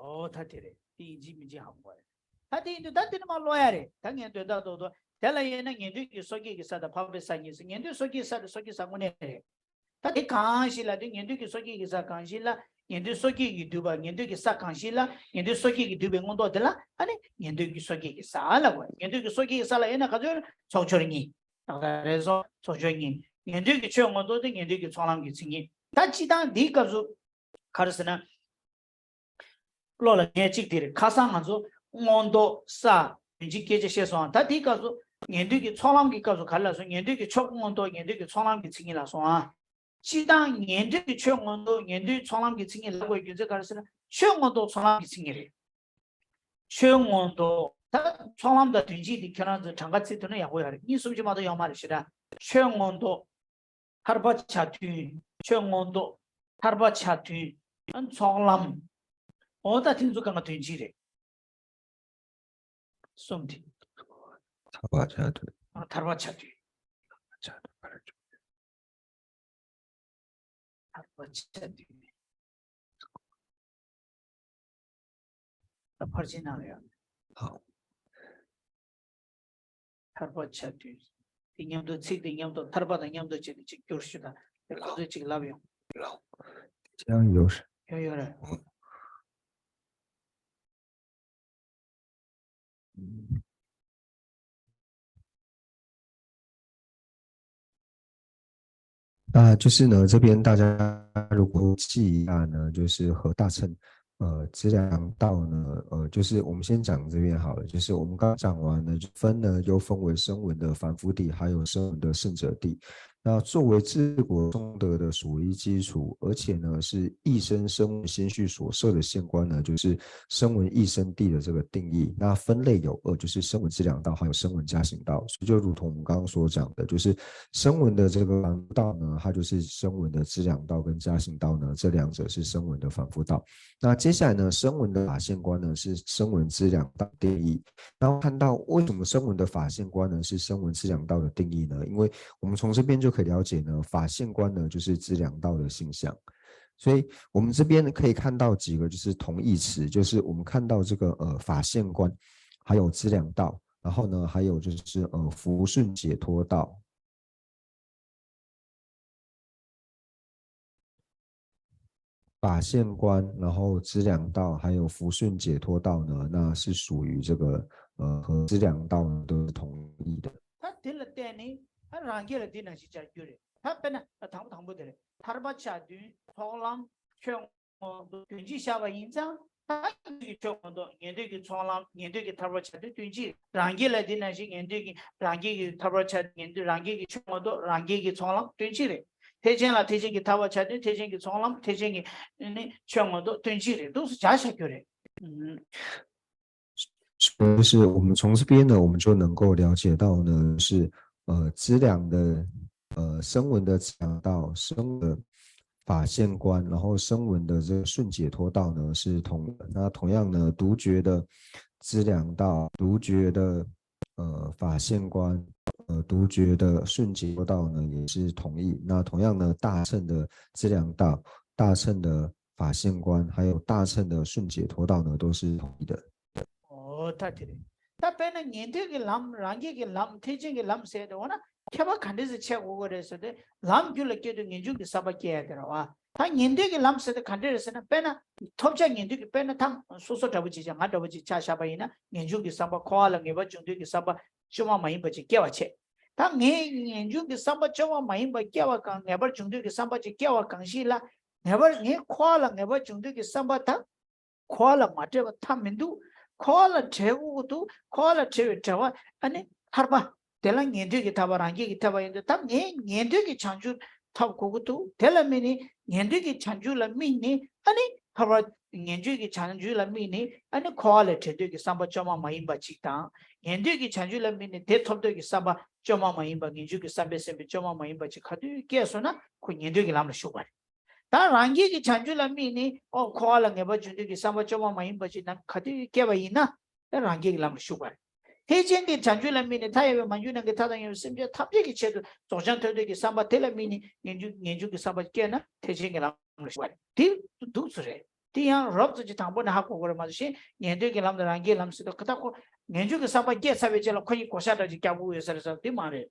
ཨོ་ད་དེ་རེད། དེ་ཡིན་གཅིག་མིན་གཅིག་ཧ་གོ་རེད། ད་དེ་ཡིན་དུས་ད་དེ་ནི་མ་ཀློག་ཡ་རེད། ད་ངས་འདོད་ད་དོ་དོ་དེ་ལ་དབྱེ་ན་ཉན་ཐོས་ཀྱི་སོ་སྐྱེ་གི་ས་དང་འཕགས་པའི་ས་གཉིས་སུ། ཉན་ཐོས་སོ་སྐྱེའི་ས་དེ་སོ་སྐྱེའི་ས་དངོས་གནས་རེད། ད་དེ་གང་ཞིག་ལ་དེ་ཉན་ཐོས་ཀྱི་སོ་སྐྱེ་གི་ས་གང་ཞིག་ལ་ཉན་ཐོས་སོ་སྐྱེ་གི་འདུས་པ་ཉན་ཐོས་ཀྱི་ས་གང་ཞིག་ལ་ཉན་ཐོས་སོ་སྐྱེ་གི་འདུས་པའི་མངོན་རྟོགས་དེ་ལ་ཨ་ནི་ཉན་ཐོས་ཀྱི་སོ་སྐྱེ་གི་ས་ལ་གོ། ཉན་ཐོས་ཀྱི་སོ་སྐྱེ་གི་ས་ལ་དབྱེ་ན་ག་ཚོད་ཚོགས་སྦྱོར་གཉིས། ད་ལྟ་རེ་ཟུང་ཚོགས་སྦྱོར་གཉིས། ཉན་ཐོས་ཀྱི་ཆོས་མངོན་རྟོགས་དེ་ཉན་ཐོས་ཀྱི་ཚོགས་ལམ་གྱི་མཚན་ཉིད། ད་སྤྱི་བཏང་འདིའི་སྐབས་སུ་ག་རེ་ཟེར་ན། བློ་ལ་ངས་གཅིག་དེ་རེད། ཁ་སང་ང་ཚོ་མངོན་རྟོགས་ས་དོན་སྤྱིའི་སྐད་ཆ་བཤད་སོང་ཨ། ད་དེའི་སྐབས་སུ་ཉན་ཐོས་ཀྱི་ཚོགས་ལམ་གྱི་སྐབས་སུ་ག་རེ་ལབ་སོང་། ཉན་ཐོས་ཀྱི་ཆོས་མངོན་རྟོགས་ཉན་ཐོས་ཀྱི་ཚོགས་ལམ་གྱི་མཚན་ཉིད་ལབ་སོང་ཨ། སྤྱི་བཏང་ཉན་ཐོས་ཀྱི་ཆོས་མངོན་རྟོགས་ཉན་ཐོས་ཚོགས་ལམ་གྱི་མཚན་ཉིད་ལབ་དགོས་རྒྱུ་མཚན་ག་རེ་ཟེར་ན། ཆོས་མངོན་རྟོགས་ཚོགས་ལམ་གྱི་མཚན་ཉིད་རེད། ཆོས་མངོན་རྟོགས། ད་ཚོགས་ལམ་དང་དོན་སྤྱི་དེ་ཁྱེད་རང་ཚོས་གྲངས་ཀ་བརྩི་ཐུབ་ན་ཡག་པོ་ཡོད་རེད། གཉིས་གསུམ་ཅིག་མ་གཏོགས་ཡོད་མ་རེད་ཞེ་དྲག་ཆོས་མངོན་རྟོགས། ཐར་པ་ཆ་མཐུན། ཆོས་མངོན་རྟོགས། ཐར་པ་ཆ་མཐུན། ཨ་ཚོགས་ལམ། འོ་ད་དེ་ཚོ་གང་ག་དོན་སྤྱི་རེད། གསུམ་དེ། ཐར་པ་ཆ་མཐུན། ཨ་ཐར་པ་ཆ་མཐུན། ཆ་མཐུན། ཐར་པ་ཆ་མཐུན། ད་ཕར་ཕྱིན་ནང་ལ་ཡོད། ཧའོ། ཐར་པ་ཆ་མཐུན། དེ་མཉམ་དུ་ཚིག་དེ་མཉམ་དུ་ཐར་པ་དང་མཉམ་དུ་བྱས་ཏེ་གཅིག་གྱུར་ཞུ་དང་། དེ་ཁོ་ཚོས་གཅིག་ལབ་ཡོང་། ལགས། དེ་ཡང་ཡོད། ཡོད་ཡོད་རེད།啊，就是呢，这边大家如果记一下呢，就是和大乘呃资粮道呢，呃，就是我们先讲这边好了。就是我们刚讲完呢，就分呢又分为声闻的凡夫地，还有声闻的圣者地。那作为治国通德的所依基础，而且呢是一生声闻心续所摄的现观呢，就是声闻一生地的这个定义。那分类有二，就是声闻资粮道，还有声闻加行道。所以就如同我们刚刚所讲的，就是声闻的这个凡夫道呢，它就是声闻的资粮道跟加行道呢，这两者是声闻的凡夫道。那接下来呢，声闻的法现观呢是声闻资粮道定义。然后看到为什么声闻的法现观呢是声闻资粮道的定义呢？因为我们从这边就可以了解呢，法现观呢就是资粮道的性相。所以我们这边可以看到几个就是同义词，就是我们看到这个呃法现观，还有资粮道，然后呢还有就是呃福顺解脱道。法现观，然后资粮道，还有福顺解脱道呢，那是属于这个呃和资粮道呢都是同义的。 ད་དེ་ལ་བརྟེན་ནས་ཨ་རང་རྒྱལ་ལ་འདི་ནང་བཞིན་བྱ་རྒྱུ་རེད། ད་དཔེར་ན་དང་པོ་དང་པོ་དེ་རེད། ཐར་པ་ཆ་མཐུན། ཚོགས་ལམ། ཆོས་མངོན་རྟོགས། དོན་སྤྱི་བཞག་པ་ཡིན་ཙང་། ད་ཉན་ཐོས་ཀྱི་ཆོས་མངོན་རྟོགས། ཉན་ཐོས་ཀྱི་ཚོགས་ལམ། ཉན་ཐོས་ཀྱི་ཐར་པ་ཆ་མཐུན་དོན་སྤྱི་རེད། རང་རྒྱལ་ལ་འདི་ནང་བཞིན་ཉན་ཐོས་ཀྱི་རང་རྒྱལ་གྱི་ཐར་པ་ཆ་ཉན་ཐོས་རང་རྒྱལ་གྱི་ཆོས་མངོན་རྟོགས། རང་རྒྱལ་གྱི་ཚོགས་ལམ་དོན་སྤྱི་རེད། ཐེག་ཆེན་ལ་ཐེག་ཆེན་གྱི་ཐར་པ་ཆ་མཐུན། ཐེག་ཆེན་གྱི་ཚོགས་ལམ། ཐེག་ཆེན་གྱི་ནི་ཆོས་མངོན་རྟོགས་དོན་སྤྱི་རེད། འདུག་སེ་བྱ་བྱ་རྒྱུ་རེད། ཨུམ། 所以就是我们从这边呢，我们就能够了解到呢，是呃资粮的呃声闻的资粮道、声闻的法现观，然后声闻的这个顺解脱道呢是同的。那同样呢，独觉的资粮道、独觉的呃法现观、呃独觉的顺解脱道呢也是同义。那同样呢，大乘的资粮道、大乘的法现观，还有大乘的顺解脱道呢都是同义的。 ཨོ་ད་དེ་རེད། ད་དཔེར་ན་ཉན་ཐོས་ཀྱི་ལམ། རང་རྒྱལ་གྱི་ལམ། ཐེག་ཆེན་གྱི་ལམ་ཟེར་ཏེ་འོ་ན་ཁྱད་པར་ག་འདྲ་ཞིག་ཕྱེ་དགོས་ཀྱི་རེད་ཟེར་ཏེ། ལམ་རྒྱུད་ལ་སྐྱེ་དུས་ངེས་འབྱུང་གི་བསམ་པ་སྐྱེ་ཡ་དེ་རེད་བ། ད་ཉན་ཐོས་ཀྱི་ལམ་ཟེར་ཏེ་ག་འདྲ་རེད་ཟེར་ན། དཔེར་ན་ཐོབ་བྱ་ཉན་ཐོས་ཀྱི། དཔེར་ན་ཐང་སོ་སོ་འདྲ་པོ་ཅིག་བྱ། ང་འདྲ་པོ་ཅིག་ཆ་བཞག་པ་ཡིན་ན། ངེས་འབྱུང་གི་བསམ་པ་འཁོར་བ་ལ་ངེས་པར་འབྱུང་འདོད་ཀྱི་བསམ་པ་བཅོས་མ་མ་ཡིན་པ་ཅིག་སྐྱེ་བ་བྱེད། ད་ངས་ངེས་འབྱུང་གི་བསམ་པ་བཅོས་མ་མ་ཡིན་པ་སྐྱེ་བ་གང་། ངེས་པར་འབྱུང་འདོད་ཀྱི་བསམ་པ་ཅིག་སྐྱེ་བ་གང་ཞིག་ལ། ངེས་པར་ངས་འཁོར་བ་ལ་ངེས་པར་འབྱུང་འདོད་ཀྱི་བསམ་པ་དང་། འཁོར་བ་ལ་མ་བྲལ་བ་ཐབས་མི་འདུག་འཁོར་བ་ལ་བྲལ་དགོས་ཀྱི་འདུག་འཁོར་བ་ལ་བྲལ་བའི་བྲལ་བ་ཨ་ནི་ཐར་པ། དེ་ལ་ཉན་ཐོས་ཀྱི་ཐར་པ། རང་རྒྱལ་གྱི་ཐར་པ་ཡིན་དུས། ད་ངས་ཉན་ཐོས་ཀྱི་བྱང་ཆུབ་ཐོབ་དགོས་ཀྱི་འདུག་དེ་ལ་དམིགས་ནས། ཉན་ཐོས་ཀྱི་བྱང་ཆུབ་ལ་དམིགས་ནས་ཨ་ནི་ཐར་པ། ཉན་ཐོས་ཀྱི་བྱང་ཆུབ་ལ་དམིགས་ནས་ཨ་ནི་འཁོར་བ་ལས་བྲལ་འདོད་ཀྱི་བསམ་པ་བཅོས་མ་མ་ཡིན་པ་ཅིག་དང་། ཉན་ཐོས་ཀྱི་བྱང་ཆུབ་ལ་དམིགས་ནས་དེ་ཐོབ་འདོད་ཀྱི་བསམ་པ་བཅོས་མ་མ་ཡིན་པ། ངེས་འབྱུང་གི་བསམ་པས་སེམས་པའི་བཅོས་མ་མ་ཡིན་པ་ཅིག་ག་དུས་སྐྱེས་སོང་ན། ཁོ་ཉན་ཐོས་ཀྱི་ལམ་ལ་ཞུགས་པ་རེད། ད་རང་རྒྱལ་གྱི་བྱང་ཆུབ་ལ་དམིགས་ནས་ཨོ་འཁོར་བ་ལ་ངེས་པར་འབྱུང་འདོད་ཀྱི་བསམ་པ་བཅོས་མ་མ་ཡིན་པ་ཞིག་ནམ་ག་དུས་སྐྱེས་པ་ཡིན་ན། ད་རང་རྒྱལ་གྱི་ལམ་ལ་ཞུགས་པ་རེད། ཐེག་ཆེན་གྱི་བྱང་ཆུབ་ལ་དམིགས་ནས་མཐའ་ཡས་པའི་མ་འཇིགས་ནང་གི་མཐའ་དང་ཡང་སེམས་ཅན་ཐམས་ཅད་ཀྱི་ཆེད་དུ་རྫོགས་བྱང་ཐོབ་འདོད་ཀྱི་བསམ་པ་དེ་ལ་དམིགས་ནས་ངེས་འབྱུང་ངེས་འབྱུང་གི་བསམ་པ་སྐྱེས་ན་ཐེག་ཆེན་གྱི་ལམ་ལ་ཞུགས་པ་རེད། དེ་འདུག་ཚུལ་རེད། དེ་ཡང་རོབ་ཙམ་ཅིག་དང་པོ་ནས་ཧ་གོ་དགོས་རེད། མ་གཏོགས་གཞན་ཉན་ཐོས་ཀྱི་ལམ་དང་རང་རྒྱལ་ལམ་ཟེར་དུས་ཁ་ཐག་ཁོ་ངེས་འབྱུང་གི་བསམ་པ་སྐྱེས་ཚར་བའི་རྗེས་ལ་ཁོ་གཉིས་གོ་ཤ་འདྲ་ཅིག་རྒྱག་དགོས་ཡོད་ས་རེད་ཟེར་དེ་མ་རེད།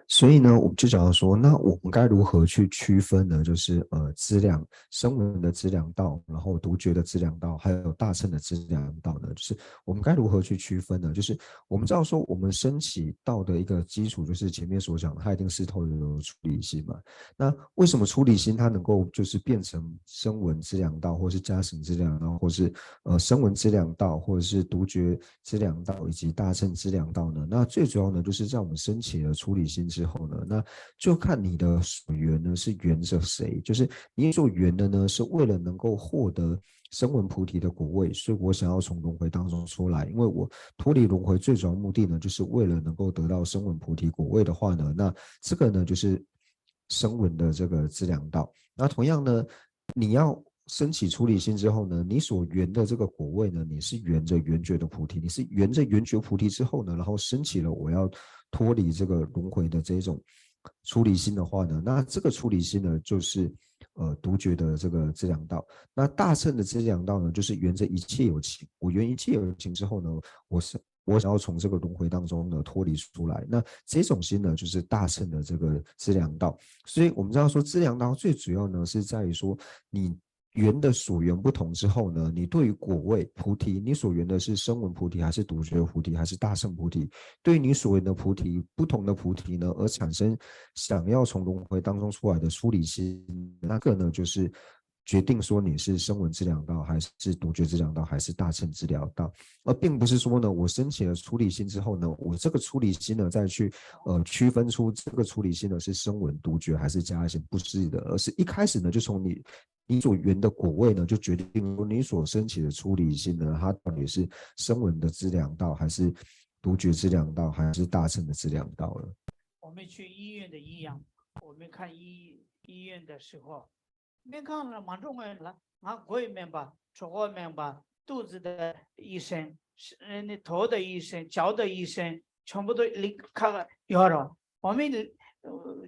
所以呢，我们就想要说，那我们该如何去区分呢？就是呃，资粮声闻的资粮道，然后独觉的资粮道，还有大乘的资粮道呢？就是我们该如何去区分呢？就是我们知道说，我们升起道的一个基础，就是前面所讲的，它一定是透由出离心嘛。那为什么出离心它能够就是变成声闻资粮道，或是加行资粮道，或是呃声闻资粮道，或者是独觉资粮道以及大乘资粮道呢？那最主要呢，就是在我们升起了出离心之后呢，那就看你的所缘呢是缘着谁，就是你所缘的呢是为了能够获得声闻菩提的果位，所以我想要从轮回当中出来，因为我脱离轮回最主要目的呢，就是为了能够得到声闻菩提果位的话呢，那这个呢就是声闻的这个资粮道。那同样呢，你要升起出离心之后呢，你所缘的这个果位呢，你是缘着缘觉的菩提，你是缘着缘觉菩提之后呢，然后升起了我要脱离这个轮回的这一种出离心的话呢，那这个出离心呢，就是呃独觉的这个资粮道。那大乘的资粮道呢，就是缘着一切有情，我缘一切有情之后呢，我是我想要从这个轮回当中呢脱离出来。那这种心呢，就是大乘的这个资粮道。所以我们知道说，资粮道最主要呢是在于说，你缘的所缘不同之后呢，你对于果位菩提，你所缘的是声闻菩提，还是独觉菩提，还是大乘菩提？对于你所缘的菩提，不同的菩提呢，而产生想要从轮回当中出来的出离心，那个呢，就是决定说你是声闻资粮道，还是独觉资粮道，还是大乘资粮道，而并不是说呢，我升起了出离心之后呢，我这个出离心呢，再去呃区分出这个出离心呢是声闻、独觉还是加行，不是的，而是一开始呢，就从你你所缘的果位呢，就决定说你所升起的出离心呢，它到底是声闻的资粮道，还是独觉资粮道，还是大乘的资粮道了。我们去医院的一样，我们看医医院的时候， སྨན་ཁང་ལ་མ་འགྲོ་སྔོན་ལ་ང་མགོ་ཡི་སྨན་པ། གྲོད་ཁོག་སྨན་པ། 肚子的医生，是- 头的医生，脚的医生，全部都 ཁག་ཡོད་རེད། 我们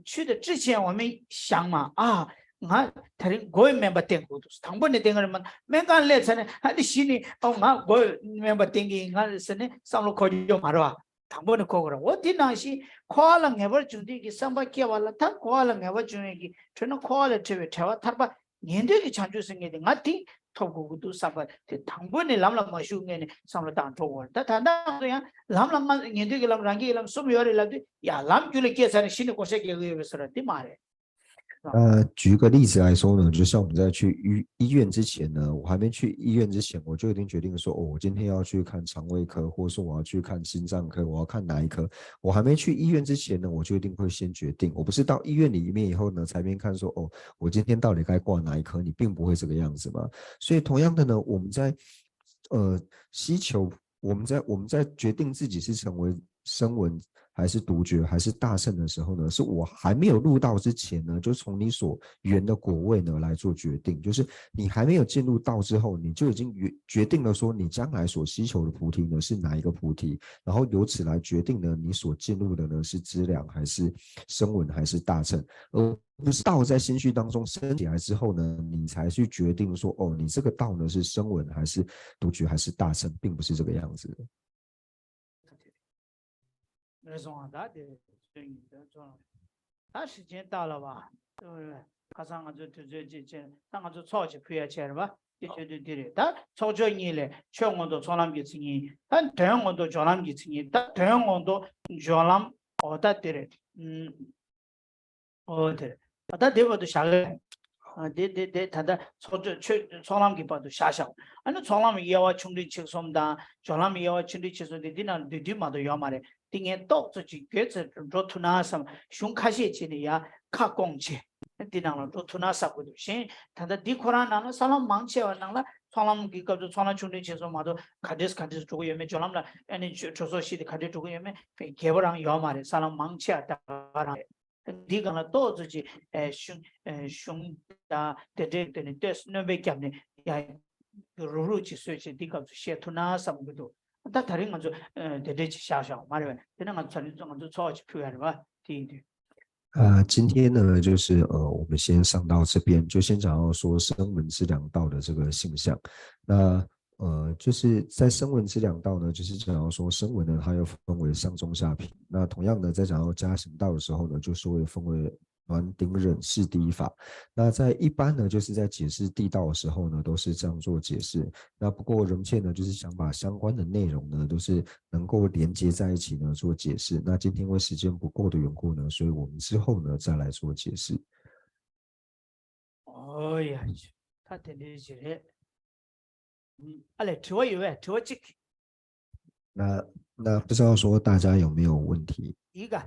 去的之前我们想嘛，啊，ང་དེ་རིང་མགོ་ཡི་སྨན་པ་བསྟེན་དགོས་འདུག་དང་པོ་ནས་བསྟེན་གི་རེད་མ། སྨན་ཁང་སླེབས་ཚར་ནས་ཨ་ནི་གཞི་ནས་ཨོ་ང་མགོ་ཡི་སྨན་པ་བསྟེན་གི་ཡིན་ང་ཟེར་ནས་བསམ་བློ་འཁོར་རྒྱུ་མ་རེད་བ། དང་པོ་ནས་འཁོར་དགོས་རེད། འོ་དེ་ནང་བཞིན་འཁོར་བ་ལ་ངེས་པར་འབྱུང་འདོད་ཀྱི་བསམ་པ་སྐྱེ་བ་ལ། ད་འཁོར་བ་ལ་ངེས་པར་འབྱུང་ཡས་ཀྱི་འཕྲོས་ན་འཁོར་བ་ལས་འཕྲོས་པའི་བྲལ་བ་ཐར་པ་ཉན་ཐོས་ཀྱི་བྱང་ཆུབ་སེམས་ངེས་དེ་ང་དེ་ཐོབ་དགོས་ཀྱི་འདུག་བསམ་པ་དེ་དང་པོ་ནས་ལམ་ལ་མ་ཞུགས་སྔོན་ནས་བསམ་བློ་བཏང་འགྲོ་དགོས་རེད། ད་ད་ལྟ་ང་ཚོ་ཡང་ལམ་ལ་ང་ཉན་ཐོས་ཀྱི་ལམ་རང་རྒྱལ་གྱི་ལམ་གསུམ་ཡོད་རེད་ལབ་དུས་ཡ་ལམ་རྒྱུད་ལ་སྐྱེས་ཚར་ནས་གཞི་ནས་བགོ་བཤའ་རྒྱག་གི་ཡོད་པའི་བཟོ་འདྲ་དེ་མ་རེད། 那举个例子来说呢，就像我们在去医医院之前呢，我还没去医院之前，我就已经决定说，哦，我今天要去看肠胃科，或者说我要去看心脏科，我要看哪一科。我还没去医院之前呢，我就一定会先决定。我不是到医院里面以后呢，才边看说，哦，我今天到底该挂哪一科？你并不会这个样子嘛。所以同样的呢，我们在呃需求，我们在我们在决定自己是成为声闻还是独觉还是大乘的时候呢，是我还没有入道之前呢，就从你所缘的果位呢来做决定，就是你还没有进入道之后，你就已经决决定了说你将来所需求的菩提呢是哪一个菩提，然后由此来决定呢你所进入的呢是资粮还是声闻还是大乘，而不是道在心绪当中升起来之后呢，你才去决定说哦，你这个道呢是声闻还是独觉还是大乘，并不是这个样子的。 རེ་ཟུང་ད་དེ་ཚོ་ཡིན་ད་ཚོ་ད་ཧྲི་ཅན་ཏཱ་ལ་བ། ཁ་སང་ང་ཚོ་དུས་ཚོད་ཅིག་ཅན་ད་ང་ཚོ་ཚོགས་ཅིག་ཕུལ་ཡ་ཆེར་བ་དེ་ཆོས་དུས་འདི་རེད། ད་ཚོགས་ཆོས་གཉིས་ལས་ཆོས་མངོན་རྟོགས་ཚོགས་ལམ་གྱི་མཚན་ཉིད། ད་དོན་མངོན་རྟོགས་སྦྱོར་ལམ་གྱི་མཚན་ཉིད། ད་དོན་མངོན་རྟོགས་སྦྱོར་ལམ་འོ་ད་དེ་རེད། ཨོ་དེ་རེད། ད་དེ་བར་དུ་བཞག་གི་རེད། ཨ་དེ་དེ་དེ་ད་ལྟ་ཚོགས་ཆོས་ཆོས་ཚོགས་ལམ་གྱི་བར་དུ་བཞག་བཞག་ཨ་ནི་ཚོགས་ལམ་དབྱེ་བ་ཆུང་འབྲིང་ཆེ་གསུམ་དང་སྦྱོར་ལམ་དབྱེ་བ་ཆུང་འབྲིང་ཆེ་གསུམ་དེ་འདི་ནང་བསྡུས་བསྡུས་མ་གཏོགས་ཡོད་མ་རེད། དེ་ངས་ཏོག་ཙམ་ཅིག་བརྒྱད་ཙམ་འགྲོ་ཐུབ་ན་བསམ། གཞུང་ཁ་ཤས་བྱས་ནས་ཡ་ཁ་སྐོང་བྱས་འདི་ནང་ལ་འགྲོ་ཐུབ་ན་བསམ་གྱི་འདུག་གཞན་ད་ལྟ་འདི་ཁོ་རང་ནང་ལ་ས་ལམ་མང་ཆེ་བ་ནང་ལ་ཚོགས་ལམ་གྱི་སྐབས་སུ་ཚོགས་ལམ་ཆུང་འབྲིང་ཆེ་གསུམ་མ་གཏོགས་ག་འདྲས་ག་འདྲས་འགྲོ་གི་ཡོད་མེད། སྦྱོར་ལམ་ལ་ཨ་ནི་གྲོས་ཚོགས་བཞི་དེ་ག་འདྲས་འགྲོ་གི་ཡོད་མེད་རྒྱས་པ་རང་ཡོད་མ་རེད། ས་ལམ་མང་ཆེ་བ་ད་ག་རང་རེད། འདི་སྒང་ལ་ཏོག་ཙམ་ཅིག་ཨེ་གཞུང་ཨེ་གཞུང་དང་དེ་འདྲའི་དེ་ནི་ལྟོས་སྣོན་པ་བརྒྱབ་ནས་ཡ་རུག་རུག་ཅིག་བཟོས་བྱས་འདི་སྐབས་སུ་བཤད་ཐུབ་ན་བསམ་གྱི་འདུག་ད་ད་རིང་ང་ཚོ་ཨེ་དེ་འདྲའི་ཅིག་བཞག་བཞག་མ་རེད་པས། དེ་ནས་ང་ཚོ་ང་ཚོ་ཚོགས་ཅིག་ཕུལ་ཡ་རེད་པ། དེ་ཡིན་དུས། 啊，今天呢，就是呃，我们先上到这边，就先讲到说声闻之良道的这个性相。那呃，就是在声闻之良道呢，就是讲到说声闻呢，它又分为上中下品。那同样呢，在讲到加行道的时候呢，就是会分为暖顶忍世第一法。那在一般呢，就是在解释地道的时候呢，都是这样做解释。那不过仁波切呢，就是想把相关的内容呢，都是能够连接在一起呢做解释。那今天因为时间不够的缘故呢，所以我们之后呢再来做解释。 哦呀，ད་དེ་འདྲའི་ཅིག་རེད། ཨ་ལས་དྲི་བ་ཡོད་པས། དྲི་བ་གཅིག 那那不知道说大家有没有问题？ ཡིག་ག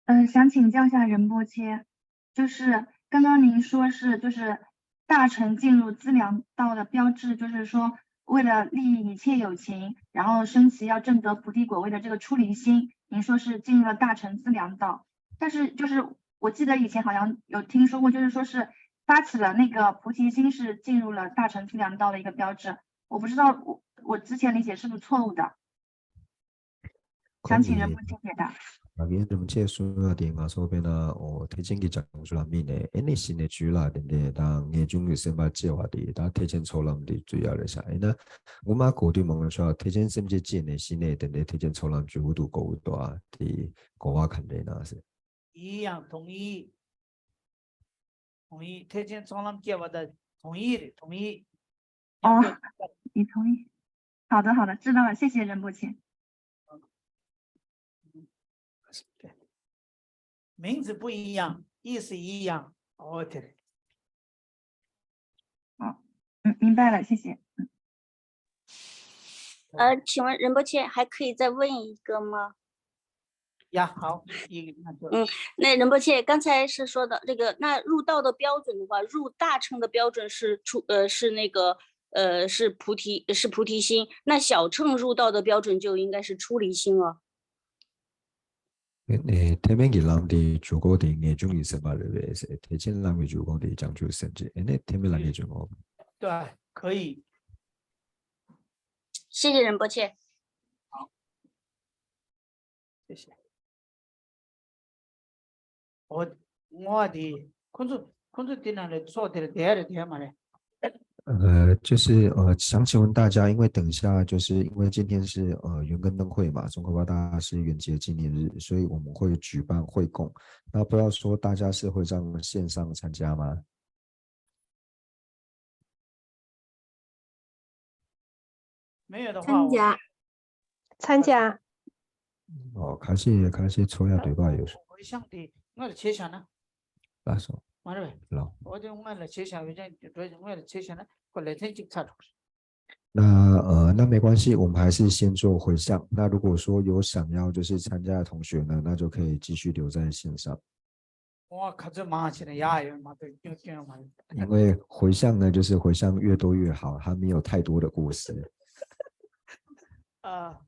嗯，想请教一下仁波切，就是刚刚您说是就是大乘进入资粮道的标志，就是说为了利益一切有情，然后升起要证得菩提果位的这个出离心，您说是进入了大乘资粮道。但是就是我记得以前好像有听说过，就是说是发起了那个菩提心是进入了大乘资粮道的一个标志。我不知道我我之前理解是不是错误的。 想请仁波切解答。 ཨ་ཀྱེ་རིན་པོ་ཆེ་གསུང་ཡ་དེ་ང་ཚོ་དཔེར་ན་འོ་ཐེག་ཆེན་གྱི་བྱང་ཆུབ་ལ་དམིགས་ནས་ཨེ་ནས་གཞི་ནས་རྒྱུད་ལ་དེ་འདྲས་ད་ངེས་འབྱུང་གི་སེམས་པ་སྐྱེ་བ་དེ་ད་ཐེག་ཆེན་ཚོགས་ལམ་དེ་འཇུག་ཡ་རེད་ཤག་ཡིན་ན་ངོ་མ་གོ་དུས་མང་ཆོག་ཐེག་ཆེན་སེམས་བསྐྱེད་སྐྱེས་ནས་གཞི་ནས་དེ་འདྲས་ཐེག་ཆེན་ཚོགས་ལམ་འཇུག་གི་འདུག་གོ་གི་འདུག་ཨ། དེ་གོ་བ་ག་འདྲས་ན་ཟེར། 一样同意。同意，ཐེག་ཆེན་ཚོགས་ལམ་སྐྱེ་བ་དང་同意རེད། 同意。 哦，你同意。好的，好的，知道了，谢谢仁波切。 名字不一样，意思一样。哦，对。 好，嗯，明白了，谢谢。嗯。 呃，请问仁波切还可以再问一个吗？ 呀，好，一个那就嗯，那仁波切刚才是说的这个，那入道的标准的话，入大乘的标准是出呃是那个呃是菩提是菩提心，那小乘入道的标准就应该是出离心了。 ཨེ་ཐེག་དམན་གྱི་ལམ་དེའི་འཇུག་སྒོ་དེ་ངེས་འབྱུང་གི་སེམས་པ་རེད་པས་ཟེར། ཐེག་ཆེན་ལམ་གྱི་འཇུག་སྒོ་དེ་བྱང་ཆུབ་སེམས་བསྐྱེད། ཨེ་ནས་ཐེག་དམན་ལམ་གྱི་འཇུག་སྒོ། 对，可以。 谢谢仁波切。 谢谢。ཨོ། ངོ་བ་དེ་ཁོ་ཚོ་ཁོ་ཚོ་དེ་ནང་ལ་ཚོགས་དེར་བསྡད་རེད་བསྡད་མ་རེད། 呃，就是呃，想请问大家，因为等一下就是呃云根灯会嘛，宗喀巴大师圆寂纪念日，所以我们会举办会供。那不知道说大家是会上线上参加吗？ 没有的话，我 参加参加。 哦，开始开始抽下对吧？有 回向的，我来切下呢。 那说 马上呗， 老。 我就我来切下，回向，我来切下呢，过来天就插出去。 那呃，那没关系，我们还是先做回向。那如果说有想要就是参加的同学呢，那就可以继续留在线上。 我靠，这忙起来呀，也忙得丢丢忙。 因为回向呢，就是回向越多越好，它没有太多的过失。 啊，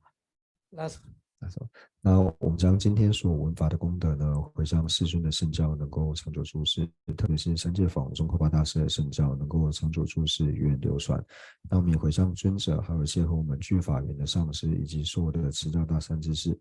那是 那说，那我们将今天所闻法的功德呢，回向世尊的圣教能够长久住世，特别是三界法王宗喀巴大师的圣教能够长久住世，源远流传。那我们也回向尊者，还有一切和我们具法缘的上师，以及所有的持教大善知识，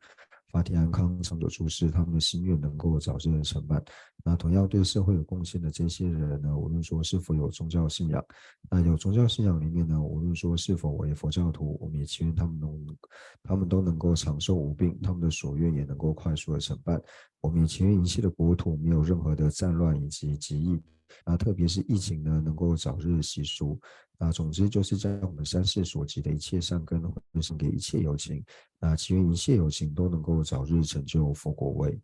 法体安康，长久住世，他们的心愿能够早日成办。那同样对社会有贡献的这些人呢，无论说是否有宗教信仰，那有宗教信仰里面呢，无论说是否为佛教徒，我们也祈愿他们能，他们都能够长寿无病，他们的所愿也能够快速的成办。我们也祈愿一切的国土没有任何的战乱以及疾疫，那特别是疫情呢，能够早日息苏。那总之就是将我们三世所积的一切善根回向给一切有情，那祈愿一切有情都能够早日成就佛果位。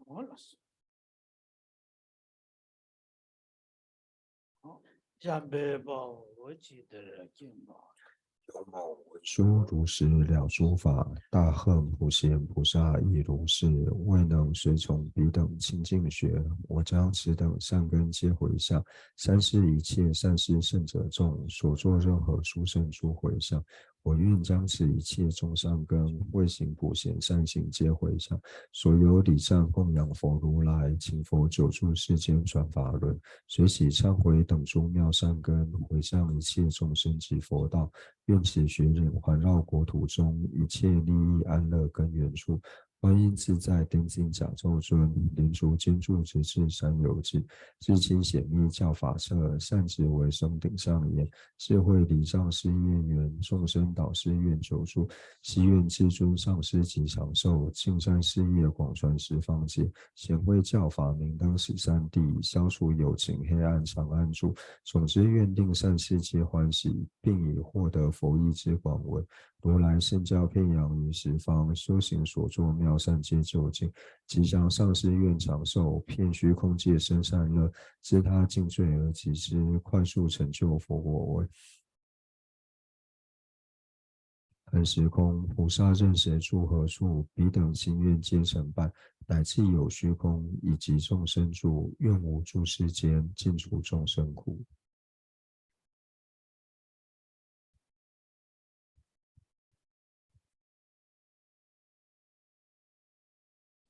འོ་ལགས་སོ། འཇམ་དཔལ་དཔའ་བོས་ཇི་ལྟར་མཁྱེན་པ། 如是了诸法，大恨普贤菩萨亦如是，未能随从彼等清净学。我将此等善根皆回向，三世一切善施圣者众，所作任何殊胜诸回向，我愿将此一切众善根，未行普贤善行皆回向，所有礼赞供养佛如来，请佛久住世间转法轮，随喜忏悔等诸妙善根，回向一切众生及佛道。愿此学人环绕国土中，一切利益安乐根源处， 观音自在，天津甲咒尊，莲足金柱，直至山有尽。至今显密教法侧，善值为峰顶上岩，智慧礼上师愿圆，众生导师愿久住。誓愿至尊上师吉祥寿，径山师业广传十方界。显慧教法明灯十三地，消除有情黑暗长安住。总之愿令善世皆欢喜，并以获得佛意之广闻， 如来圣教遍扬于十方，修行所作妙善皆究竟。吉祥上师愿长寿，遍虚空界生善乐，自他尽罪而及之，快速成就佛果位。横时空，菩萨任谁住何处，彼等心愿皆成办，乃至有虚空，以及众生住，愿无诸世间，尽除众生苦。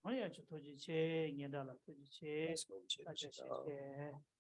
ཨ་ཡ་ཆུ་ཐུགས་རྗེ་ཆེ། ཉེ་འདྲ་ལ་ཐུགས་རྗེ་ཆེ། ཐུགས་རྗེ་ཆེ། ཐུགས་རྗེ་ཆེ།